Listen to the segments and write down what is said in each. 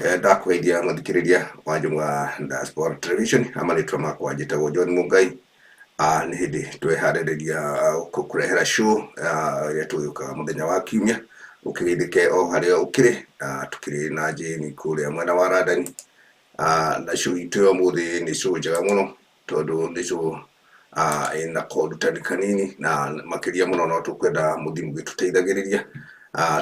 Ndakũgeithia mũthikĩrĩria wa Njũng'wa Diaspora Television, amarĩtwa makwa njĩtagwo John Mungai. Nĩ hĩndĩ tweharĩrĩria kũrehera show ĩrĩa tũgĩũkaga mũthenya wa kiumia. Ũkĩgeithĩke o harĩa ũkĩrĩ. Tũkĩrĩ na Jane kũrĩa mwena wa London. Na show itũ ya ũmũthĩ nĩ show njega mũno, tondũ nĩ show ĩna korutani kanini, na makĩria mũno no tũkwenda mũthiĩ mũgĩtũteithagĩrĩria.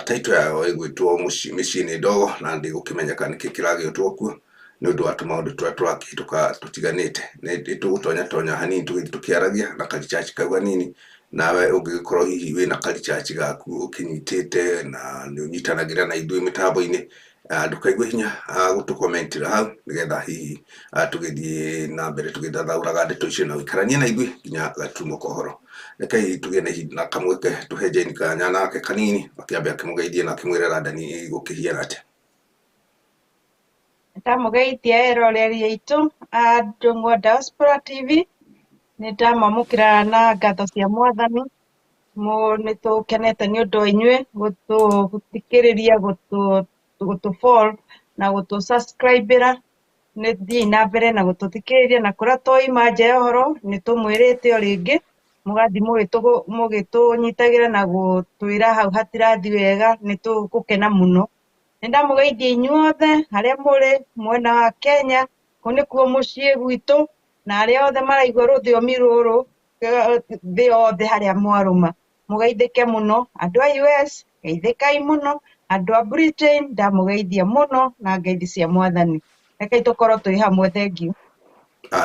Title yayo ĩgwĩtwo Mĩciĩ nĩ Ndogo, na ndĩgũkĩmenyeka nĩkĩ kĩragĩtwo kuo nĩ ũndũ wa tũmaũndũ tũrĩa tũrakĩhĩtũka tũtiganĩte. Nĩ tũgũtonya tonya hanini tũgĩthiĩ tũkĩaragia na karicaci kau hanini, nawe ũngĩgĩkorwo hihi wĩna karicaci gaku ũkĩnyitĩte na nĩ ũnyitanagĩra na ithuĩ mĩtambo-inĩ, ndũkaigue hinya gũtũkomentĩra hau, nĩgetha hihi tũgĩthiĩ na mbere tũgĩthathaũraga ndeto icio na ũikaranie na ithuĩ nginya gaturumo ka ũhoro. Rekei tũgĩe na ihinda na kamweke tũhe Jane kanya nake kanini, akĩambe akĩmũgeithie na akĩmwĩre London gũkĩhiana atĩa. Ndamũgeithia eroreri aitũ a Njũng'wa Diaspora TV, nĩ ndamwamũkĩra na ngatho cia Mwathani. Nĩ tũkenete nĩ ũndũ wa inyuĩ gũtũthikĩrĩria, gũtũ follow na gũtũ subscribe ĩra. Nĩ thiĩi na mbere na gũtũthikĩrĩria, na kũrĩa twaima nja ya ũhoro nĩ tũmwĩrĩte o rĩngĩ, mũgathiĩ mũgĩtũnyitagĩra na gũtwĩra hau hatirathiĩ wega, nĩ tũgũkena mũno. Nĩ ndamũgeithia inyuothe harĩa mũrĩ mwena wa Kenya, kũu nĩkuo mũciĩ gwitũ, na arĩa othe maraigua rũthiomi rũrũ thĩ yothe harĩa mwarũma. Mũgeithĩke mũno. Andũ a US, geithĩkai mũno. Andũ a Britain, ndamũgeithia mũno na ngeithi cia Mwathani. Rekei tũkorwo twĩ hamwe, thengiũ.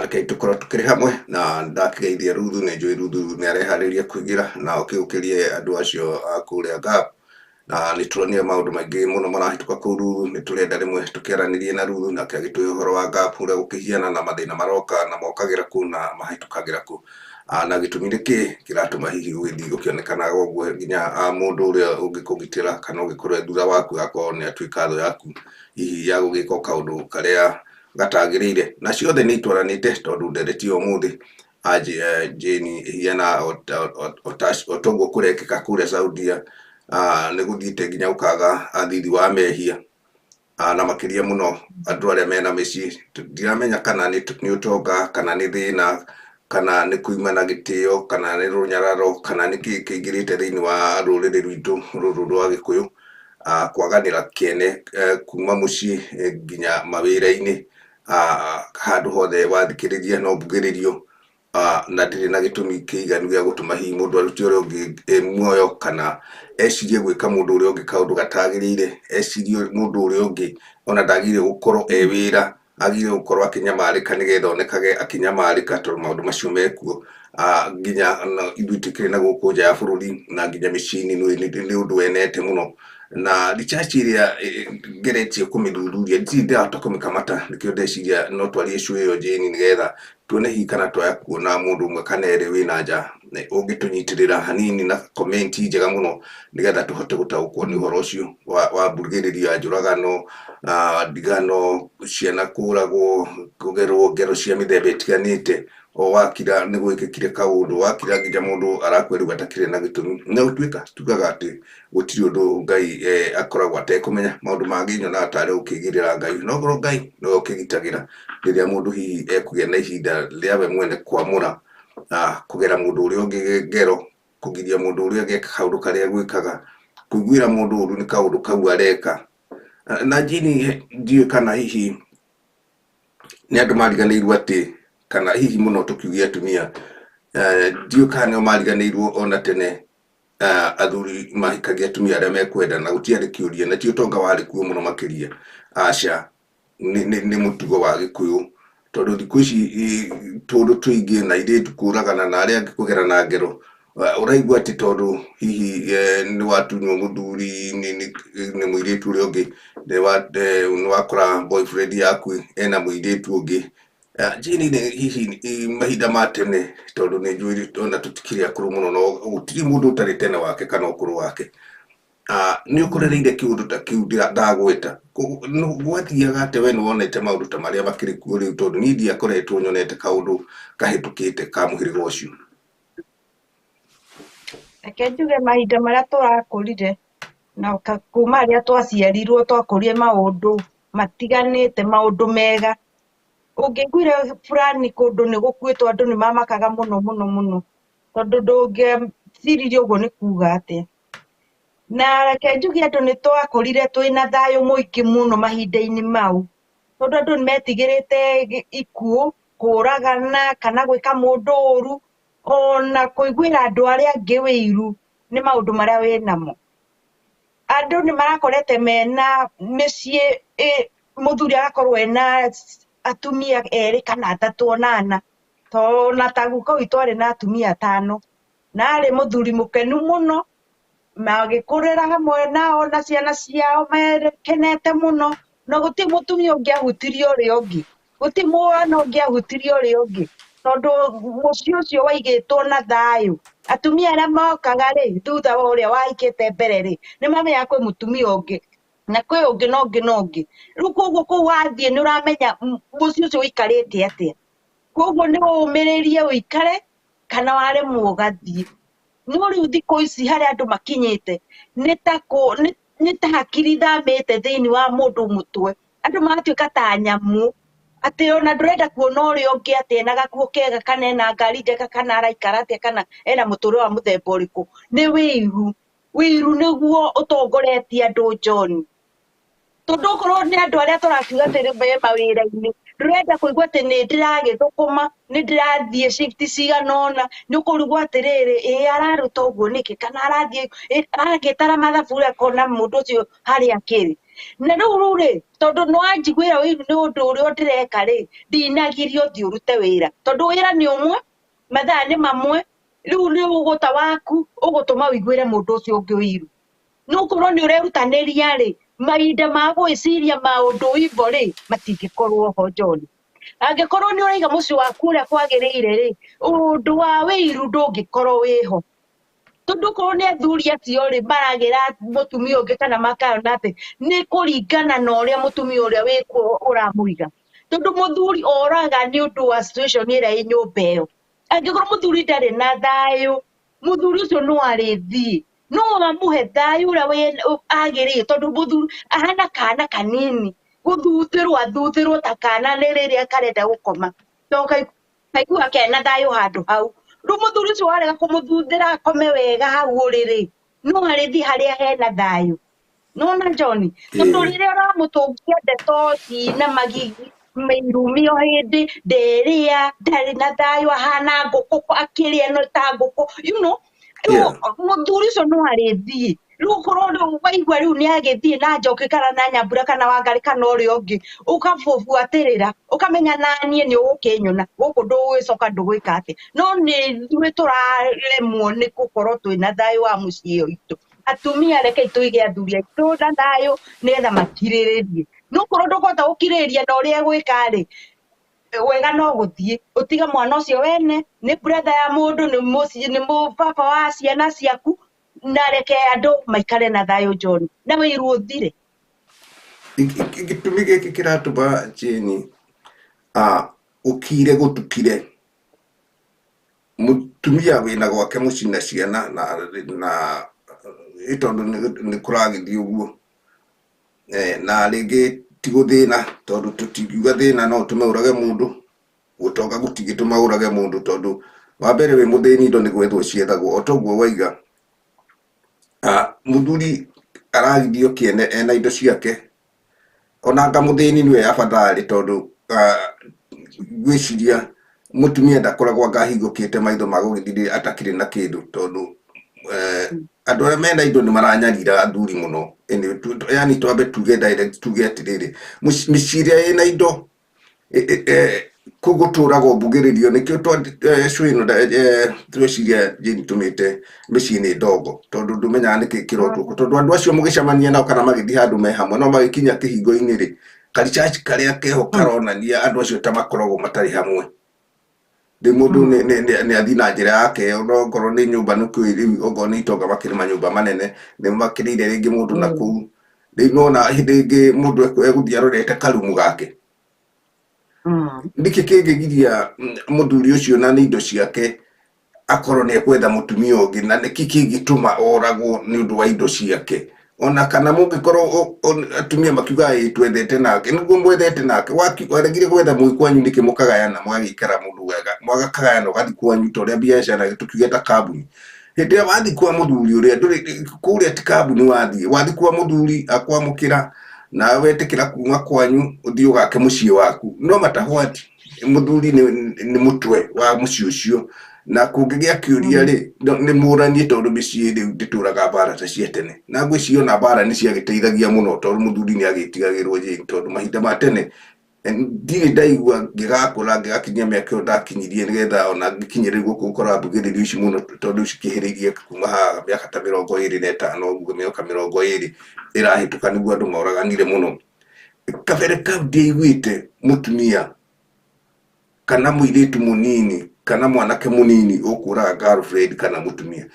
Rekei tũkorwo tũkĩrĩ hamwe, na ndakĩgeithia Ruthu, nĩ njũĩ Ruthu nĩ areharĩria kũingĩra na ũkĩũkĩrie andũ acio a kũrĩa Gap, na nĩ tũronire maũndũ maingĩ mũno marahĩtũka kũu. Ruthu, nĩ tũrenda rĩmwe tũkĩaranĩrie na Ruthu nake agĩtũhe ũhoro wa Gap, ũrĩa gũkĩhiana na mathĩna maroka na mokagĩra kũ na mahĩtũkagĩra kũ, na gĩtũmi nĩ kĩ kĩratũma hihi gũgĩthiĩ gũkĩonekanaga ũguo, nginya mũndũ ũrĩa ũngĩkũgitĩra kana ũngĩkorwo e thutha waku akorwo nĩ atuĩka thũ yaku, hihi ya gũgĩka kaũndũ karĩa gatagĩrĩire. Na ciothe nĩ itwaranĩte, tondũ ndereti ya ũmũthĩ Jane ĩhiana o toguo kũrekĩka kũrĩa Saudia. Nĩ gũthiĩte nginya gũkaga athithi wa mehia, na makĩria mũno andũ arĩa mena mĩciĩ. Ndiramenya kana nĩ ũtonga, kana nĩ thĩna, kana nĩ kuimana gĩtĩo, kana nĩ rũnyararo, kana nĩ kĩĩ kĩingĩrĩte thĩinĩ wa rũrĩrĩ rwitũ rũrũ rwa Gĩkũyũ, kwaganĩra kĩene kuma mũciĩ nginya mawĩra-inĩ, handũ hothe wathikĩrĩria no mbugĩrĩrio, na ndirĩ na gĩtũmi kĩiganu gĩa gũtũma hihi mũndũ arute ũrĩa ũngĩ muoyo, kana ecirie gwĩka mũndũ ũrĩa ũngĩ kaũndũ gatagĩrĩire, ecirie mũndũ ũrĩa ũngĩ ona ndagĩrĩire gũkorwo e wĩra, agĩrĩire gũkorwo akĩnyamarĩka nĩgetha onekage akĩnyamarĩka, tondũ maũndũ macio mekuo. Nginya ithuĩ tũkĩrĩ na gũkũ nja ya bũrũri na nginya mĩciĩ-inĩ nĩ ũndũ wenete mũno. Na research ĩrĩa ngeretie kũmĩthuthuria ndirĩ ndĩrahota kũmĩkamata, nĩkĩo ndeciria no twarie issue ĩyo, Jane, nĩgetha tuone hihi kana twaya kuona mũndũ ũmwe kana erĩ wĩna nja ũngĩtũnyitĩrĩra hanini na comment njega mũno, nĩgetha tũhote gũtaũkwo nĩ ũhoro ũcio wa mbugĩrĩrio ya njũragano, ndigano, ciana kũragwo, kũgerwo ngero cia mĩthemba ĩtiganĩte. O wakira nĩ gwĩkĩkire kaũndũ, wakira nginya mũndũ arakua rĩu atakĩrĩ na gĩtũmi. Na gũtuĩka tugaga atĩ gũtirĩ ũndũ Ngai akoragwo atekũmenya, maũndũ mangĩ nyonaga tarĩ gũkĩigĩrĩra Ngai, no korwo Ngai nĩwe ũkĩgitagĩra rĩrĩa mũndũ hihi ekũgĩa na ihinda rĩa we mwene kwamũra kũgera mũndũ ũrĩa ũngĩ ngero, kũgiria mũndũ ũrĩa ũngĩ eke kaũndũ karĩa gwĩkaga, kũiguĩra mũndũ ũru nĩ kaũndũ kau areka. Na Jane, ndiũĩ kana hihi nĩ andũ mariganĩirwo atĩ, kana hihi mũno tũkiuge atumia, ndiũĩ kana nĩo mariganĩirwo ona tene athuri mahikagia atumia arĩa mekwenda na gũtiarĩ kĩũria, na ti ũtonga warĩ kuo mũno makĩria, aca, nĩ mũtugo wa Gĩkũyũ. Tondũ thikũ ici tũndũ tũingĩ na airĩtu kũragana na arĩa angĩ kũgerana ngero, ũraigua atĩ tondũ hihi nĩ watunywo mũthuri nĩ mũirĩtu ũrĩa ũngĩ, nĩ wakora boyfriend yaku ena mũirĩtu ũngĩ. Jane, hihi mahinda ma tene, tondũ nĩ njũĩ ona tũtikĩrĩ akũrũ mũno, no gũtirĩ mũndũ ũtarĩ tene wake kana ũkũrũ wake, nĩ ũkorereire kĩũndũ ta kĩu ndagweta? Gwathiaga atĩa? We nĩ wonete maũndũ ta marĩa makĩrĩ kuo rĩu? Tondũ niĩ ndiakoretwo nyonete kaũndũ kahĩtũkĩte ka mũhĩrĩga ũcio. Reke njuge, mahinda marĩa tũrakũrire na kuma rĩrĩa twaciarirwo, twakũrire maũndũ matiganĩte maũndũ mega. Ũngĩaiguire fulani kũndũ nĩ gũkuĩtwo andũ nĩ mamakaga mũno mũno mũno, tondũ ndũngĩeciririe ũguo nĩ kuga atĩa. Na reke njuge andũ nĩ twakũrire twĩna thayũ mũingĩ mũno mahinda-inĩ mau, tondũ andũ nĩ metigĩrĩte ikuũ, kũragana kana gwĩka mũndũ ũru, ona kũiguĩra andũ arĩa angĩ wĩiru nĩ maũndũ marĩa wĩnamo. Andũ nĩ marakorete mena mĩciĩ, mũthuri agakorwo ena atumia erĩ kana atatũ ona ana. To ona ta guka witũ arĩ na atumia atano, na arĩ mũthuri mũkenu mũno, magĩkũrĩra hamwe nao na ciana ciao mekenete mũno, na gũtirĩ mũtumia ũngĩahutirie ũrĩa ũngĩ, gũtirĩ mwana ũngĩahutirie ũrĩa ũngĩ, tondũ mũciĩ ũcio waigĩtwo na thayũ. Atumia arĩa mokaga rĩ, thutha wa ũrĩa wahikĩte mbere rĩ, nĩ mamenyaga kwĩ mũtumia ũngĩ, na kwĩ ũngĩ na ũngĩ na ũngĩ. Rĩu koguo kũu wathiĩ nĩ ũramenya mũciĩ ũcio ũikarĩte atĩa. Koguo nĩ ũmĩrĩrie ũikare kana waremwo ũgathiĩ. No rĩu thikũ ici harĩa andũ makinyĩte nĩ ta hakiri ithamĩte thĩinĩ wa mũndũ mũtwe. Andũ magatuĩka ta nyamũ, atĩ ona ndũrenda kuona ũrĩa ũngĩ atĩ ena gakuo kega kana ena ngari njega kana araikara atĩa kana ena mũtũrĩre wa mũthemba ũrĩkũ. Nĩ wĩiru. Wĩiru nĩguo ũtongoretie andũ John. Tondũ okorwo nĩ andũ arĩa tũrakiuga atĩ me mawĩra-inĩ, ndũrenda kũigua atĩ nĩ ndĩragĩthũkũma, nĩ ndĩrathiĩ shift cigana ũna, nĩ ũkũrigwo atĩrĩrĩ, ĩ araruta ũguo nĩkĩ kana arathiĩ agĩtara mathabu rĩ akona mũndũ ũcio harĩa akĩrĩ. Na rĩu rĩ, tondũ nĩ wanjiguĩra ũiru nĩ ũndũ ũrĩa ndĩreka rĩ, ndinagirio ũthiĩ ũrute wĩra. Tondũ wĩra nĩ ũmwe, mathaa nĩ mamwe, rĩu nĩ ũgũta waku ũgũtũma ũiguĩre mũndũ ũcio ũngĩ ũiru. No ũkorwo nĩ ũrerutanĩria rĩ, mahinda ma gwĩciria maũndũ ivo rĩ, matingĩkorwo ho John. Angĩkorwo nĩ ũraiga mũciĩ waku ũrĩa kwagĩrĩire rĩ, ũndũ wa wĩiru ndũngĩkorwo wĩho. Tondũ okorwo nĩ athuri acio rĩ, maragĩra mũtumia ũngĩ kana makona atĩ nĩ kũringana na ũrĩa mũtumia ũrĩa wĩkuo ũramũiga. Tondũ mũthuri oraga nĩ ũndũ wa situation ĩrĩa ĩ nyũmba ĩyo. Angĩkorwo mũthuri ndarĩ na thayũ, mũthuri ũcio no arĩthiĩ, no amũhe thayũ ũrĩa agĩrĩire, tondũ mũthuri ahana kana kanini, gũthuthĩrwo athuthĩrwo ta kana nĩ rĩrĩa karenda gũkoma, to kaiguaga kena thayũ handũ hau. Rĩu mũthuri ũcio warega kũmũthuthĩra akome wega hau ũrĩrĩ, no arĩthiĩ harĩa hena thayũ. Nona John, tondũ rĩrĩa ũramũtũngia ndeto cina magigi, mĩirumi o hĩndĩ, nderĩa, ndarĩ na thayũ, ahana ngũkũ, akĩrĩa no ta ngũkũ, you know, rĩu mũthuri ũcio no arĩthiĩ. Rĩu okorwo rĩu waigua rĩu nĩ agĩthiĩ na Njoki kana na Nyambura kana Wangarĩ kana ũrĩa ũngĩ, ũkabũbuatĩrĩra, ũkamenya naniĩ nĩ ũgũkĩnyona, gũkũ ndũgũgĩcoka ndũgwĩka atĩa. No nĩ ithuĩ tũraremwo nĩ gũkorwo twĩna thayũ wa mũciĩ ĩyo itũ. Atumia rekei tũige athuri aitũ na thayũ nĩgetha makirĩrĩrie. No korwo ndũkũhota gũkirĩrĩria na ũrĩa egwĩka rĩ, wega no gũthiĩ ũtige mwana ũcio wene, nĩ brother ya mũndũ, nĩ mũciĩ, nĩ baba wa ciana ciaku, na reke andũ maikare na thayũ John, na wĩiru ũthire. Gĩtũmi gĩkĩ kĩratũma Jane ũkire gũtukire mũtumia wĩna gwake mũciĩ na ciana na ĩ tondũ nĩ kũragĩthiĩ ũguo, na rĩngĩ ti gũthĩna tondũ tũtingiuga thĩna no ũtũme ũrage mũndũ, gũtonga gũtingĩtũma ũrage mũndũ tondũ wa mbere wĩ mũthĩni indo nĩ gwethwo ciethagwo, o toguo waiga, mũthuri aragithio kĩene ena indo ciake, onanga mũthĩni nĩwe afadhali tondũ ngwĩciria mũtumia ndakoragwo anga ahingũkĩte maitho ma gũgĩthiĩ atakĩrĩ na kĩndũ tondũ andũ arĩa mena indo nĩ maranyarira athuri mũno. Yani twambe tuge direct tuge atĩrĩrĩ, mĩciĩ ĩrĩa ĩna indo kũu gũtũragwo mbugĩrĩrio nĩkĩo show ĩno tweciria Jane tũmĩte mĩciĩ nĩ ndogo tondũ ndũmenyaga nĩkĩ kĩrotwo tondũ andũ acio mũgĩcemania nao kana magĩthiĩ handũ me hamwe no magĩkinya kĩhingo-inĩ rĩ karicaci karĩa keho karonania andũ acio ta makoragwo matarĩ hamwe rĩu mũndũ nĩ athiĩ na njĩra yake no okorwo nĩ nyũmba nĩ kũĩ rĩu okorwo nĩ itonga makĩrĩ manyũmba manene nĩ makĩrĩire rĩngĩ mũndũ na kũu rĩu nona hĩndĩ ĩngĩ mũndũ egũthiĩ arorete karumu gake. Nĩkĩ kĩngĩgiria mũthuri ũcio na nĩ indo ciake akorwo nĩ ekwetha mũtumia ũngĩ na nĩkĩ kĩngĩtũma oragwo nĩ ũndũ wa indo ciake? Ona kana mũngĩkorwo atumia makiuga ĩ twendete nake, nĩguo mwendete nake, waregire gwetha mwĩ kwanyu nĩkĩ mũkagayana, mũgagĩikara mũndũ wega, mũgakagayana ũgathiĩ kwanyu ta ũrĩa biacara tũkiuge ta kambuni. Hĩndĩ ĩrĩa wathiĩ kwa mũthuri ũrĩa ndũrĩ kũrĩa ti kambuni wathiĩ, wathiĩ kwa mũthuri akwamũkĩra nawe wetĩkĩra kuma kwanyu ũthiĩ ũgake mũciĩ waku. No matahwati mũthuri nĩ mũtwe wa mũciĩ ũcio, na kũngĩgĩa kĩũria rĩ, nĩ mũranie tondũ mĩciĩ rĩu ndĩtũraga mbara ta cia tene. Na ngwĩciria ona mbara nĩ ciagĩteithagia mũno tondũ mũthuri nĩ agĩtigagĩrwo Jane, tondũ mahinda ma tene ndirĩ ndaigua ngĩgakũra ngĩgakinyia mĩaka ĩyo ndakinyirie nĩgetha ona ngĩkinye rĩu gũkũ gũkorwo mbugĩrĩrio ici mũno tondũ cikĩhĩrĩirie kuma haha mĩaka ta 25 ũguo, mĩaka 20 ĩrahĩtũka nĩguo andũ moraganire mũno. Kabere kau ndiaiguĩte mũtumia kana mũirĩtu mũnini kana mwanake mũnini ũkũraga girlfriend kana mũtumia.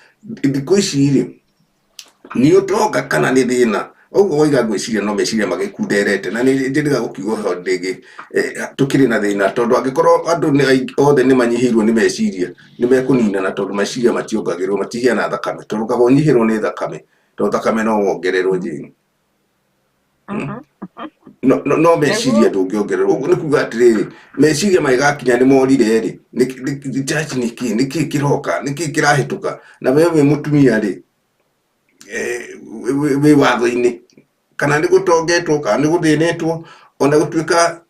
Thikũ ici rĩ, nĩ ũtonga kana nĩ thĩna? Ũguo waiga ngwĩciria no meciria magĩkunderete, na nĩ njĩrĩga gũkiuga ũhoro ndĩngĩ tũkĩrĩ na thĩna, tondũ angĩkorwo andũ othe nĩ manyihĩirwo nĩ meciria, nĩ mekũninana, tondũ meciria mationgagĩrwo, matihiana thakame, tondũ kaba ũnyihĩrwo nĩ thakame, tondũ thakame no wongererwo Jane. No meciria ndũngĩongererwo. Ũguo nĩ kuga atĩrĩrĩ, meciria magĩgakinya nĩ morire rĩ, jaji nĩkĩ nĩkĩ kĩroka, nĩkĩ kĩrahĩtũka? Na we wĩ mũtumia rĩ, wĩ watho-inĩ, kana nĩ gũtongetwo kana nĩ gũthĩnĩtwo, ona gũtuĩka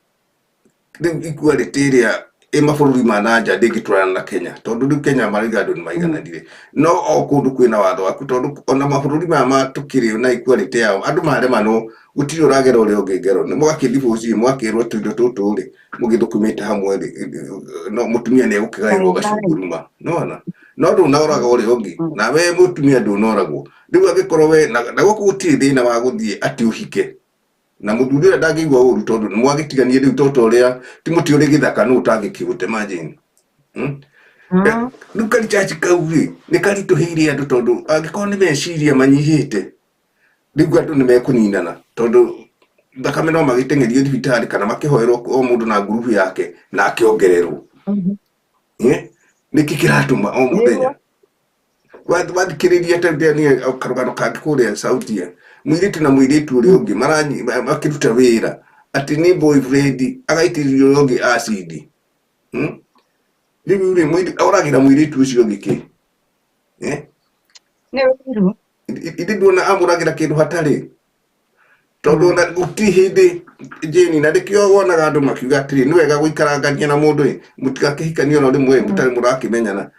rĩu equality ĩrĩa ĩ mabũrũri ma na nja ndĩngĩtwarana na Kenya, tondũ rĩu Kenya marauga andũ nĩ maigananire, no o kũndũ kwĩna watho waku, tondũ ona mabũrũri maya ma tũkĩrĩ na equality yao, andũ maremanwo gũtirĩ ũragera ũrĩa ũngĩ ngero, nĩ mũgakĩ-divorce, mũgakĩrwo tũindo tũtũ rĩ mũgĩthũkũmĩte hamwe rĩ, no mũtumia nĩ egũkĩgaĩrwo gacunguruma, nĩwona? No ndũnoraga ũrĩa ũngĩ, na we mũtumia ndũnoragwo. Rĩu angĩkorwo we na gũkũ gũtirĩ thĩna wa gũthiĩ atĩ ũhike na mũthuri ũrĩa ndangĩigua ũru, tondũ nĩ mwagĩtiganie rĩu, toto ũrĩa ti mũtĩ ũrĩ gĩthaka nũ ũtangĩkĩũtema Jane. Rĩu karichachi kau rĩ nĩ karitũhĩire andũ, tondũ angĩkorwo nĩ meciria manyihĩte rĩu andũ nĩ mekũninana, tondũ thakame no magĩteng'erio thibitarĩ kana makĩhoerwo o mũndũ na ngurubu yake na akĩongererwo. Nĩkĩ kĩratũma o mũthenya wathikĩrĩria ta rĩrĩa niĩ karũgano kangĩ kũrĩa Saudia, mũirĩtu na mũirĩtu ũrĩa ũngĩ makĩruta wĩra atĩ nĩ boyfriend agaitĩrĩria ũrĩa ũngĩ acid. Rĩu rĩ oragĩra mũirĩtu ũcio ũngĩ kĩ? Nĩ ũiru. Ithe nduona amũragĩra kĩndũ hatarĩ, tondũ ona gũtirĩ hĩndĩ Jane, na nĩkĩo wonaga andũ makiuga atĩrĩ nĩ wega gũikarangania na mũndũ ĩ, mũtigakĩhikanie ona rĩmwe mũtarĩ mũrakĩmenyana,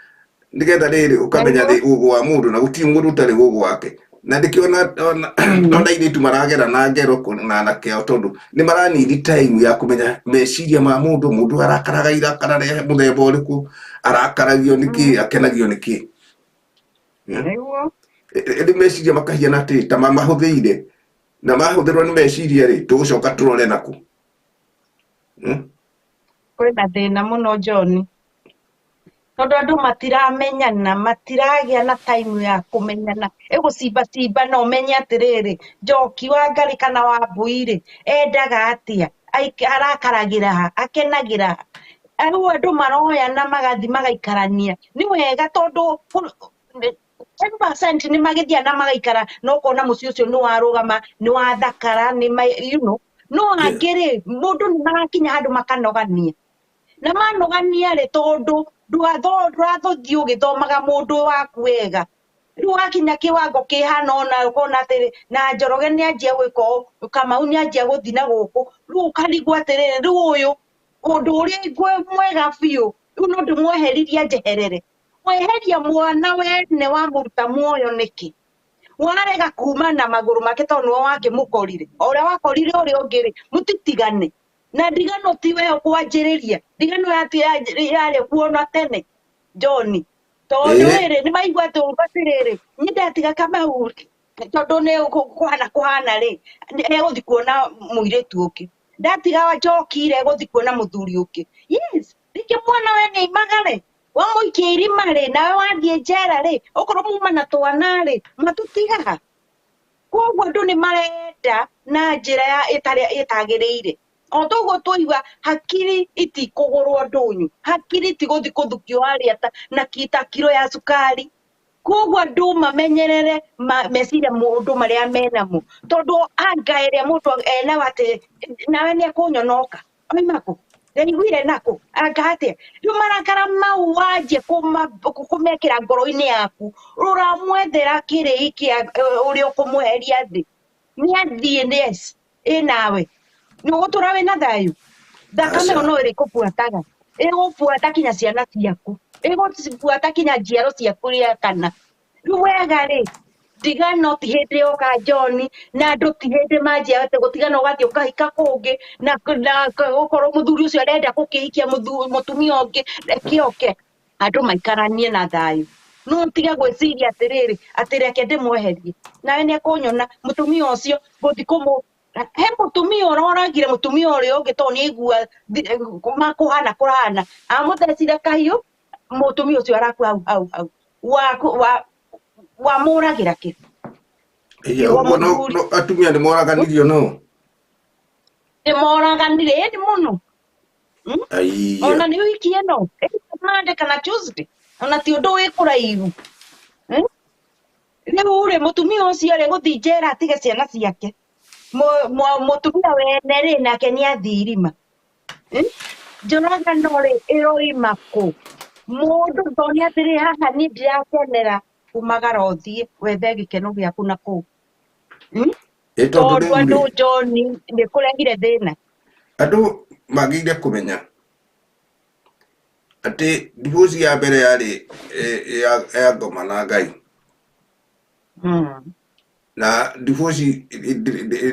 nĩgetha rĩrĩ ũkamenya ũgũ wa mũndũ, na gũtirĩ mũndũ ũtarĩ ũgũ wake. Na nĩkĩo ona airĩtu maragera na ngero na anake ao, tondũ nĩ maranidi time ya kũmenya meciria ma mũndũ, mũndũ arakaraga irakara rĩa mũthemba ũrĩkũ, arakaragio nĩkĩ, akenagio nĩkĩ. Ĩndĩ meciria makahiana atĩ ta mamahũthĩire, na mahũthĩrwo nĩ meciria rĩ, tũgũcoka tũrore nakũ. Kwĩna thĩna mũno John, tondũ andũ matiramenyana, matiragĩa na time ya kũmenyana, ĩgũcimbacimba na ũmenye atĩrĩrĩ, Njoki wa Ngarĩ kana wa Mbui rĩ, endaga atĩa, arakaragĩra ha, akenagĩra ha. Rĩu andũ maroyana magathi magaikarania, nĩ wega tondũ 10% nĩ magĩthiaga na magaikara, na ũkona mũciĩ ũcio nĩ warũgama, nĩ wathakara, nĩ ma, you know. No angĩ rĩ, mũndũ nĩ marakinya handũ makanogania, na manogania rĩ, tondũ ndũrathiĩ ũgĩthomaga mũndũ waku wega, rĩu wakinya kĩwango kĩhana ũna, ũkona atĩrĩ na Njoroge nĩ anjia gwĩka ũũ, Kamau nĩ anjia gũthiĩ na gũkũ, rĩu ũkarigwo atĩrĩrĩ, rĩu ũyũ ũndũ ũrĩa mwega biũ, rĩu no ndĩmweheririe njeherere. Mweheria mwana wene wamũruta muoyo nĩkĩ? Warega kuma na magũrũ make tondũ nĩwe wakĩmũkorire, o ũrĩa wakorire ũrĩa ũngĩ rĩ, mũtitigane. Na ndigano ti we ũkwanjĩrĩria, ndigano yarĩ kuo na tene John, tondũ rĩrĩ nĩ maigua atĩ atĩrĩrĩ, niĩ ndatiga Kamau tondũ nĩ kũhana kũhana rĩ, egũthiĩ kuona mũirĩtu ũngĩ, ndatiga Njoki rĩ, egũthiĩ kuona mũthuri ũngĩ. Yes, rĩngĩ mwana we nĩ aimagare, wamũikia irima rĩ, nawe wathiĩ njera rĩ, okorwo muma na twana rĩ, matũtigaga. Koguo andũ nĩ marenda na njĩra ya ĩtarĩ ĩtagĩrĩire. O toguo twaigua hakiri itikũgũrwo ndũnyũ, hakiri ti gũthiĩ kũthukio harĩa ta na ta kiro ya cukari. Koguo andũ mamenyerere meciria mũndũ marĩa menamo, tondũ anga ĩrĩa mũndũ enayo atĩ nawe nĩ ekũnyonoka oima kũ ndaiguire nakũ anga atĩa. Rĩu marakara mau wanjia kũmekĩra ngoro-inĩ yaku, ũramwethera kĩrĩi kĩa ũrĩa ũkũmweheria thĩ. Nĩ athiĩ, yes, ĩ nawe nĩ ũgũtũra wĩna thayũ. Thakame ĩyo Aca. no ĩrĩkũbuataga, ĩgũbuata kinya ciana ciaku, ĩgũbuata kinya njiaro ciaku rĩa kana. Rĩu wega rĩ, ndigano ti hĩndĩ yoka John, na andũ ti hĩndĩ manjia atĩ gũtigana ũgathiĩ ũkahika kũngĩ, na gũkorwo mũthuri ũcio arenda gũkĩhikia mũtumia ũngĩ, reke oke andũ maikaranie na thayũ. No ũtige gwĩciria atĩrĩrĩ, atĩ reke ndĩmweherie nawe nĩ ekũnyona mũtumia ũcio gũthiĩ kũmũ he mũtumia ũroragire mũtumia ũrĩa ũngĩ tondũ nĩ aigua kũhana kũrahana, amũthecire kahiũ, mũtumia ũcio arakua hau hau hau. Wamũragĩra kĩ? Iya, Nĩguo ũguo no mũthuri. no atumia nĩ moraganirio no. Nĩ moraganire ĩni mũno. Aiya. Ona nĩ wiki ĩno Monday kana Tuesday, ona ti ũndũ wĩ kũraihu. Rĩu rĩ, mũtumia ũcio rĩ gũthiĩ njera atige ciana ciake. Mũtumia wene rĩ nake nĩ athiĩ irima. Njũragano rĩ ĩroima kũ? Mũndũ ndone atĩrĩ haha niĩ ndirakenera, umagara ũthiĩ wethe gĩkeno gĩaku na kũu. Ĩ tondũ Tondũ rĩu andũ rĩ, John nĩ kũrehire thĩna. Andũ magĩrĩire kũmenya atĩ divorce ya mbere yarĩ ya ngoma na Ngai. Na divorce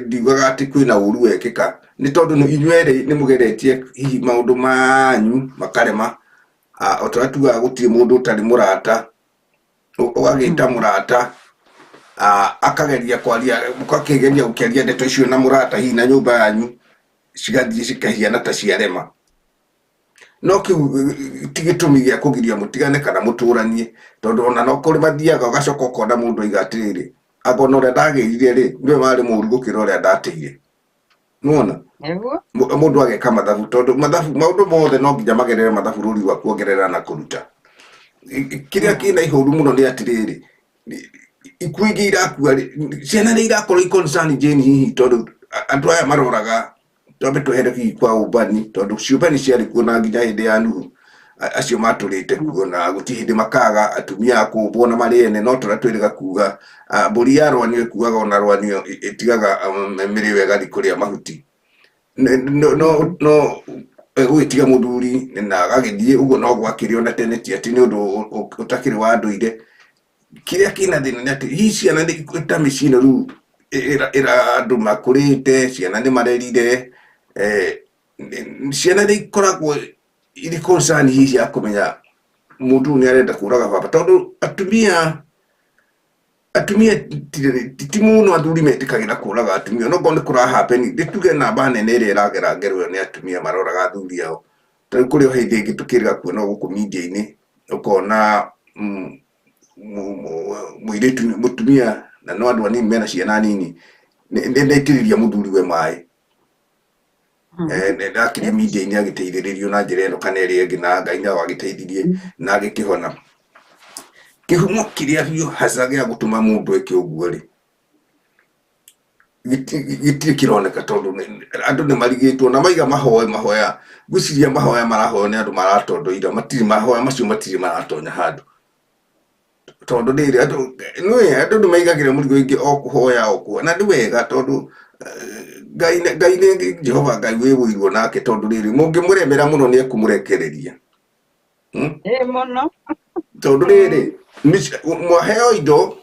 ndiugaga atĩ kwĩna ũru wekĩka, nĩ tondũ inyuĩ erĩ nĩ mũgeretie hihi maũndũ manyu makarema. O ta ũrĩa tugaga gũtirĩ mũndũ ũtarĩ mũrata, ũgagĩta mũrata, akageria kwaria, mũgakĩgeria gũkĩaria ndeto icio na mũrata hihi na nyũmba yanyu, cigathiĩ cikahiana ta ciarema. No kĩu ti gĩtũmi gĩa kũgiria mũtigane kana mũtũranie, tondũ ona no kũrĩ mathiaga ũgacoka ũkona mũndũ aiga atĩrĩrĩ, anga ona ũrĩa ndagĩrire rĩ, nĩwe warĩ mũru gũkĩra ũrĩa ndateire. Nĩwona? Nĩguo. Mũndũ ageka mathabu, tondũ mathabu, maũndũ mothe no nginya magerere mathabu rũri rwa kuongerera na kũruta. Kĩrĩa kĩna ihoru mũno nĩ atĩrĩrĩ, ikuũ ingĩ irakua rĩ, ciana nĩ irakorwo i concern Jane hihi, tondũ andũ aya maroraga, twambe twehere hihi kwa ũmbani, tondũ ciũmbani ciarĩ kuo na nginya hĩndĩ ya Nuhu, acio matũrĩte kuo na gũtirĩ hĩndĩ makaga atumia a kũmbwo na marĩ ene, no tũrĩa twĩrĩga kuga, mbũri ya rwanio ĩkuaga ona rwanio ĩtigaga mĩrĩo ĩgathiĩ kũrĩa mahuti. No, no, no egũgĩtiga mũthuri na agagĩthiĩ ũguo, no gwakĩrĩ ona tene, ti atĩ nĩ ũndũ ũtakĩrĩ wa ndũire. Kĩrĩa kĩna thĩna nĩ atĩ hihi ciana nĩ ta mĩciĩ ĩno rĩu ĩra andũ makũrĩte, ciana nĩ marerire, ciana nĩ ikoragwo irĩ concern hihi ya kũmenya mũndũ ũyũ nĩ arenda kũraga baba, tondũ atumia ti mũno athuri metĩkagĩra kũraga atumia, no korwo nĩ kũra happen, nĩ tuge namba nene ĩrĩa ĩragera ngero ĩyo nĩ atumia maroraga athuri ao. Ta rĩu kũrĩ o hĩndĩ ĩngĩ tũkĩrĩga kuona gũkũ media-inĩ, ũkona mũirĩtu mũtumia, na no andũ anini mena ciana nini, nĩ ndaitĩrĩria mũthuri we maĩ. Ndakĩrĩ media-inĩ agĩteithĩrĩrio na njĩra ĩno kana ĩrĩa ĩngĩ, na Ngai nao agĩteithirie na agĩkĩhona. Kĩhumo kĩrĩa biũ hasa gĩa gũtũma mũndũ eke ũguo rĩ, gĩtirĩ kĩroneka, tondũ andũ nĩ marigĩtwo na maiga mahoe mahoya, ngwĩciria mahoya marahoywo nĩ andũ maratondoira, matirĩ mahoya macio matirĩ maratonya handũ, tondũ rĩrĩ andũ nĩũĩ andũ nĩ maigagĩra mũrigo ingĩ o kũhoya o kũhoya, na nĩ wega tondũ Ngai Ngai nĩ Jehova Ngai wĩ ũiru nake, tondũ rĩrĩ mũngĩmũremera mũno nĩ ekũmũrekereria. Ĩ mũno. Tondũ rĩrĩ mwaheo indo,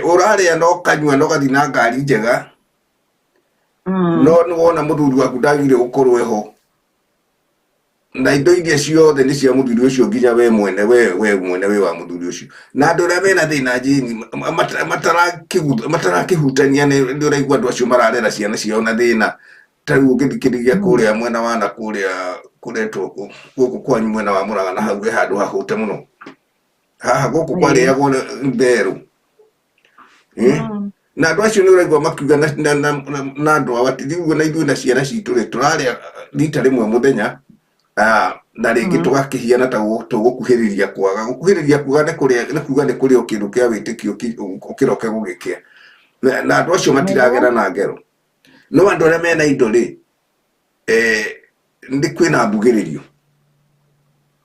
ũrarĩa na ũkanyua na ũgathiĩ na ngari njega, no nĩ wona mũthuri waku ndagĩrĩire gũkorwo eho, na indo iria ciothe nĩ cia mũthuri ũcio, nginya we mwene, we mwene wĩ wa mũthuri ũcio. Na andũ arĩa mena thĩna Jane matarakĩhutania, nĩ ũraigua andũ acio mararera ciana ciao na thĩna. Ta rĩu ũngĩthikĩrĩria kũrĩa mwena wa na kũrĩa kũretwo gũkũ kwanyu mwena wa Mũrang'a, na hau he handũ hahũte mũno, haha gũkũ kwarĩagwo therũ. Na andũ acio nĩ ũraigua makiuga na andũ ao atĩ rĩu na ithuĩ na ciana citũ rĩ, tũrarĩa rita rĩmwe mũthenya. Na rĩngĩ tũgakĩhiana ta tũgũkuhĩrĩria kwaga gũkuhĩrĩria kuga nĩ kũrĩa nĩ kuga nĩ kũrĩ o kĩndũ kĩa wĩtĩkio ũkĩroke gũgĩkĩa na andũ acio matiragera na ngero. No andũ arĩa mena indo rĩ, nĩ kwĩna mbugĩrĩrio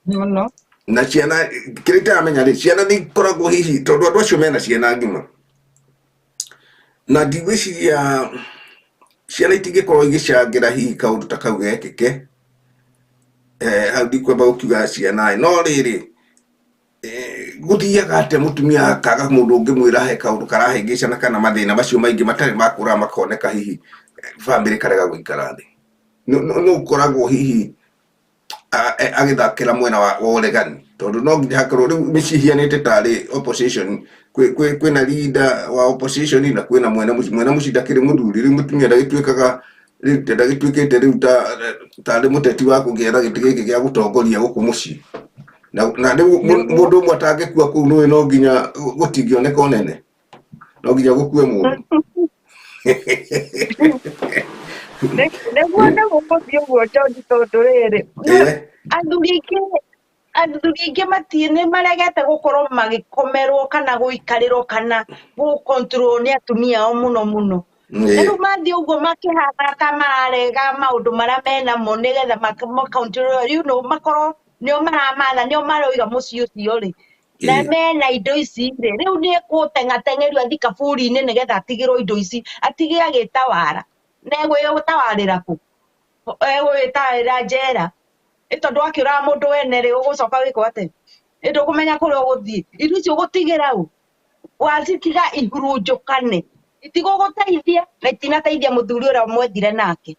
mũno. Na ciana, kĩrĩa itaramenya rĩ, ciana nĩ ikoragwo hihi tondũ andũ acio mena ciana ng'ima, na ndigwĩciria ciana itingĩkorwo igĩcangĩra hihi kaũndũ ta kau gekĩke. Hau ndikwamba gũkiuga ciana, no rĩrĩ, gũthiaga atĩa mũtumia akaga mũndũ ũngĩmwĩra he kaũndũ karahĩngĩcana kana mathĩna macio maingĩ matarĩ makũra makoneka hihi bamĩrĩ karega gũikara thĩ? Nũ ũkoragwo hihi agĩthakĩra mwena wa ũregani? Tondũ no nginya hakorwo rĩu mĩciĩ ihianĩte tarĩ opposition, kwĩna leader wa opposition na kwĩna mwene mũciĩ. Mwene mũciĩ ndakĩrĩ mũthuri, rĩu mũtumia ndagĩtuĩkaga rĩu ndagĩtuĩkĩte rĩu ta tarĩ mũteti wa kũgĩetha gĩtĩ gĩkĩ gĩa gũtongoria gũkũ mũciĩ, na rĩu mũndũ ũmwe atangĩkua kũu, nĩũĩ no nginya gũtingĩoneka ũnene, no nginya gũkue mũndũ. Nĩguo nĩgũgũthiĩ ũguo, John, tondũ rĩrĩ, athuri aingĩ mati nĩ maregete gũkorwo magĩkomerwo kana gũikarĩrwo kana gũcontrol nĩ atumia ao mũno mũno. Na rĩu mathiĩ ũguo makĩhana ta mararega maũndũ marĩa menamo nĩgetha macontrol, makorwo nĩo maramatha, nĩo maroiga mũciĩ ũcio rĩ, na mena indo ici rĩ, rĩu nĩ ekũteng'ateng'erio athiĩ kaburi-inĩ nĩgetha atigĩrwo indo ici, atige agĩtawara. Na egwĩtawarĩra kũ? Egwĩtawarĩra njera? Ĩ tondũ wakĩũraga mũndũ wene rĩ, ũgũcoka wĩkwo atĩa? Ĩ ndũkũmenya kũrĩa ũgũthiĩ. Indo icio ũgũtigĩra ũ? Wacitiga ihurunjũkane, itigũgũteithia na itinateithia mũthuri ũrĩa mwethire nake.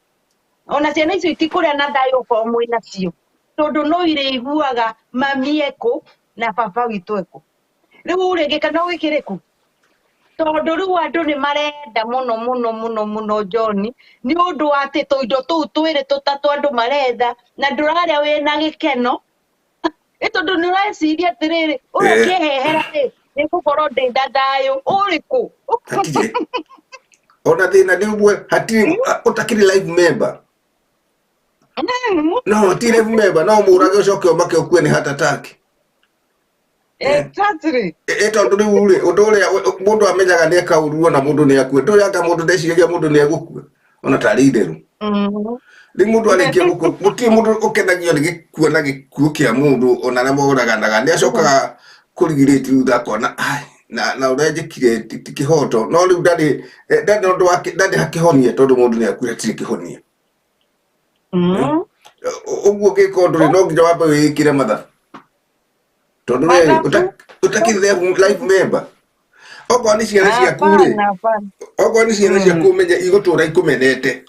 Ona ciana icio itikũrĩa na thayũ okorwo mwĩnacio, tondũ no irĩiguaga mami ekũ na baba witũ ekũ. Rĩu rĩ, gĩkeno gĩkĩrĩ kũ? Tondũ rĩu andũ nĩ marenda mũno mũno mũno mũno, John, nĩ ũndũ wa atĩ tũindo tũu twĩrĩ tũtatũ andũ maretha, na ndũrarĩa wĩna gĩkeno, ĩ tondũ nĩ ũreciria atĩrĩrĩ, ũyũ ũkĩhehera rĩ, nĩ ngũkorwo ndĩ na thayũ ũrĩkũ? Hatirĩ ona thĩna nĩ ũmwe, hatirĩ ũtakĩrĩ live member. No ti live member, no mũrage ũcoke ũmake ũkue nĩ heart attack. Ĩ tondũ rĩu rĩ, ũndũ ũrĩa mũndũ amenyaga nĩ eka ũru ona mũndũ nĩ akue, ndũĩ anga mũndũ ndeciragia mũndũ nĩ egũkua ona tarĩ itherũ. Rĩu mũndũ arĩkia gũkua, gũtirĩ mũndũ ũkenagio nĩ gĩkuo na gĩkuũ kĩa mũndũ, ona arĩa moraganaga nĩ acokaga kũrigirĩti thutha akona, "Ai, na ũrĩa njĩkire ti kĩhoto." No rĩu ndarĩ na ũndũ wa ndarĩ hakĩhonia, tondũ mũndũ nĩ akuire, hatirĩ kĩhonia. Ũguo ũngĩka ũndũ rĩ, no nginya wambe wĩĩkĩre mathabu, tondũ rĩrĩ Mathabu. Ũtakĩrĩ life member, okorwo nĩ ciana ciaku rĩ, Hapana, hapana. okorwo nĩ ciana ciaku, ũmenye igũtũra ikũmenete.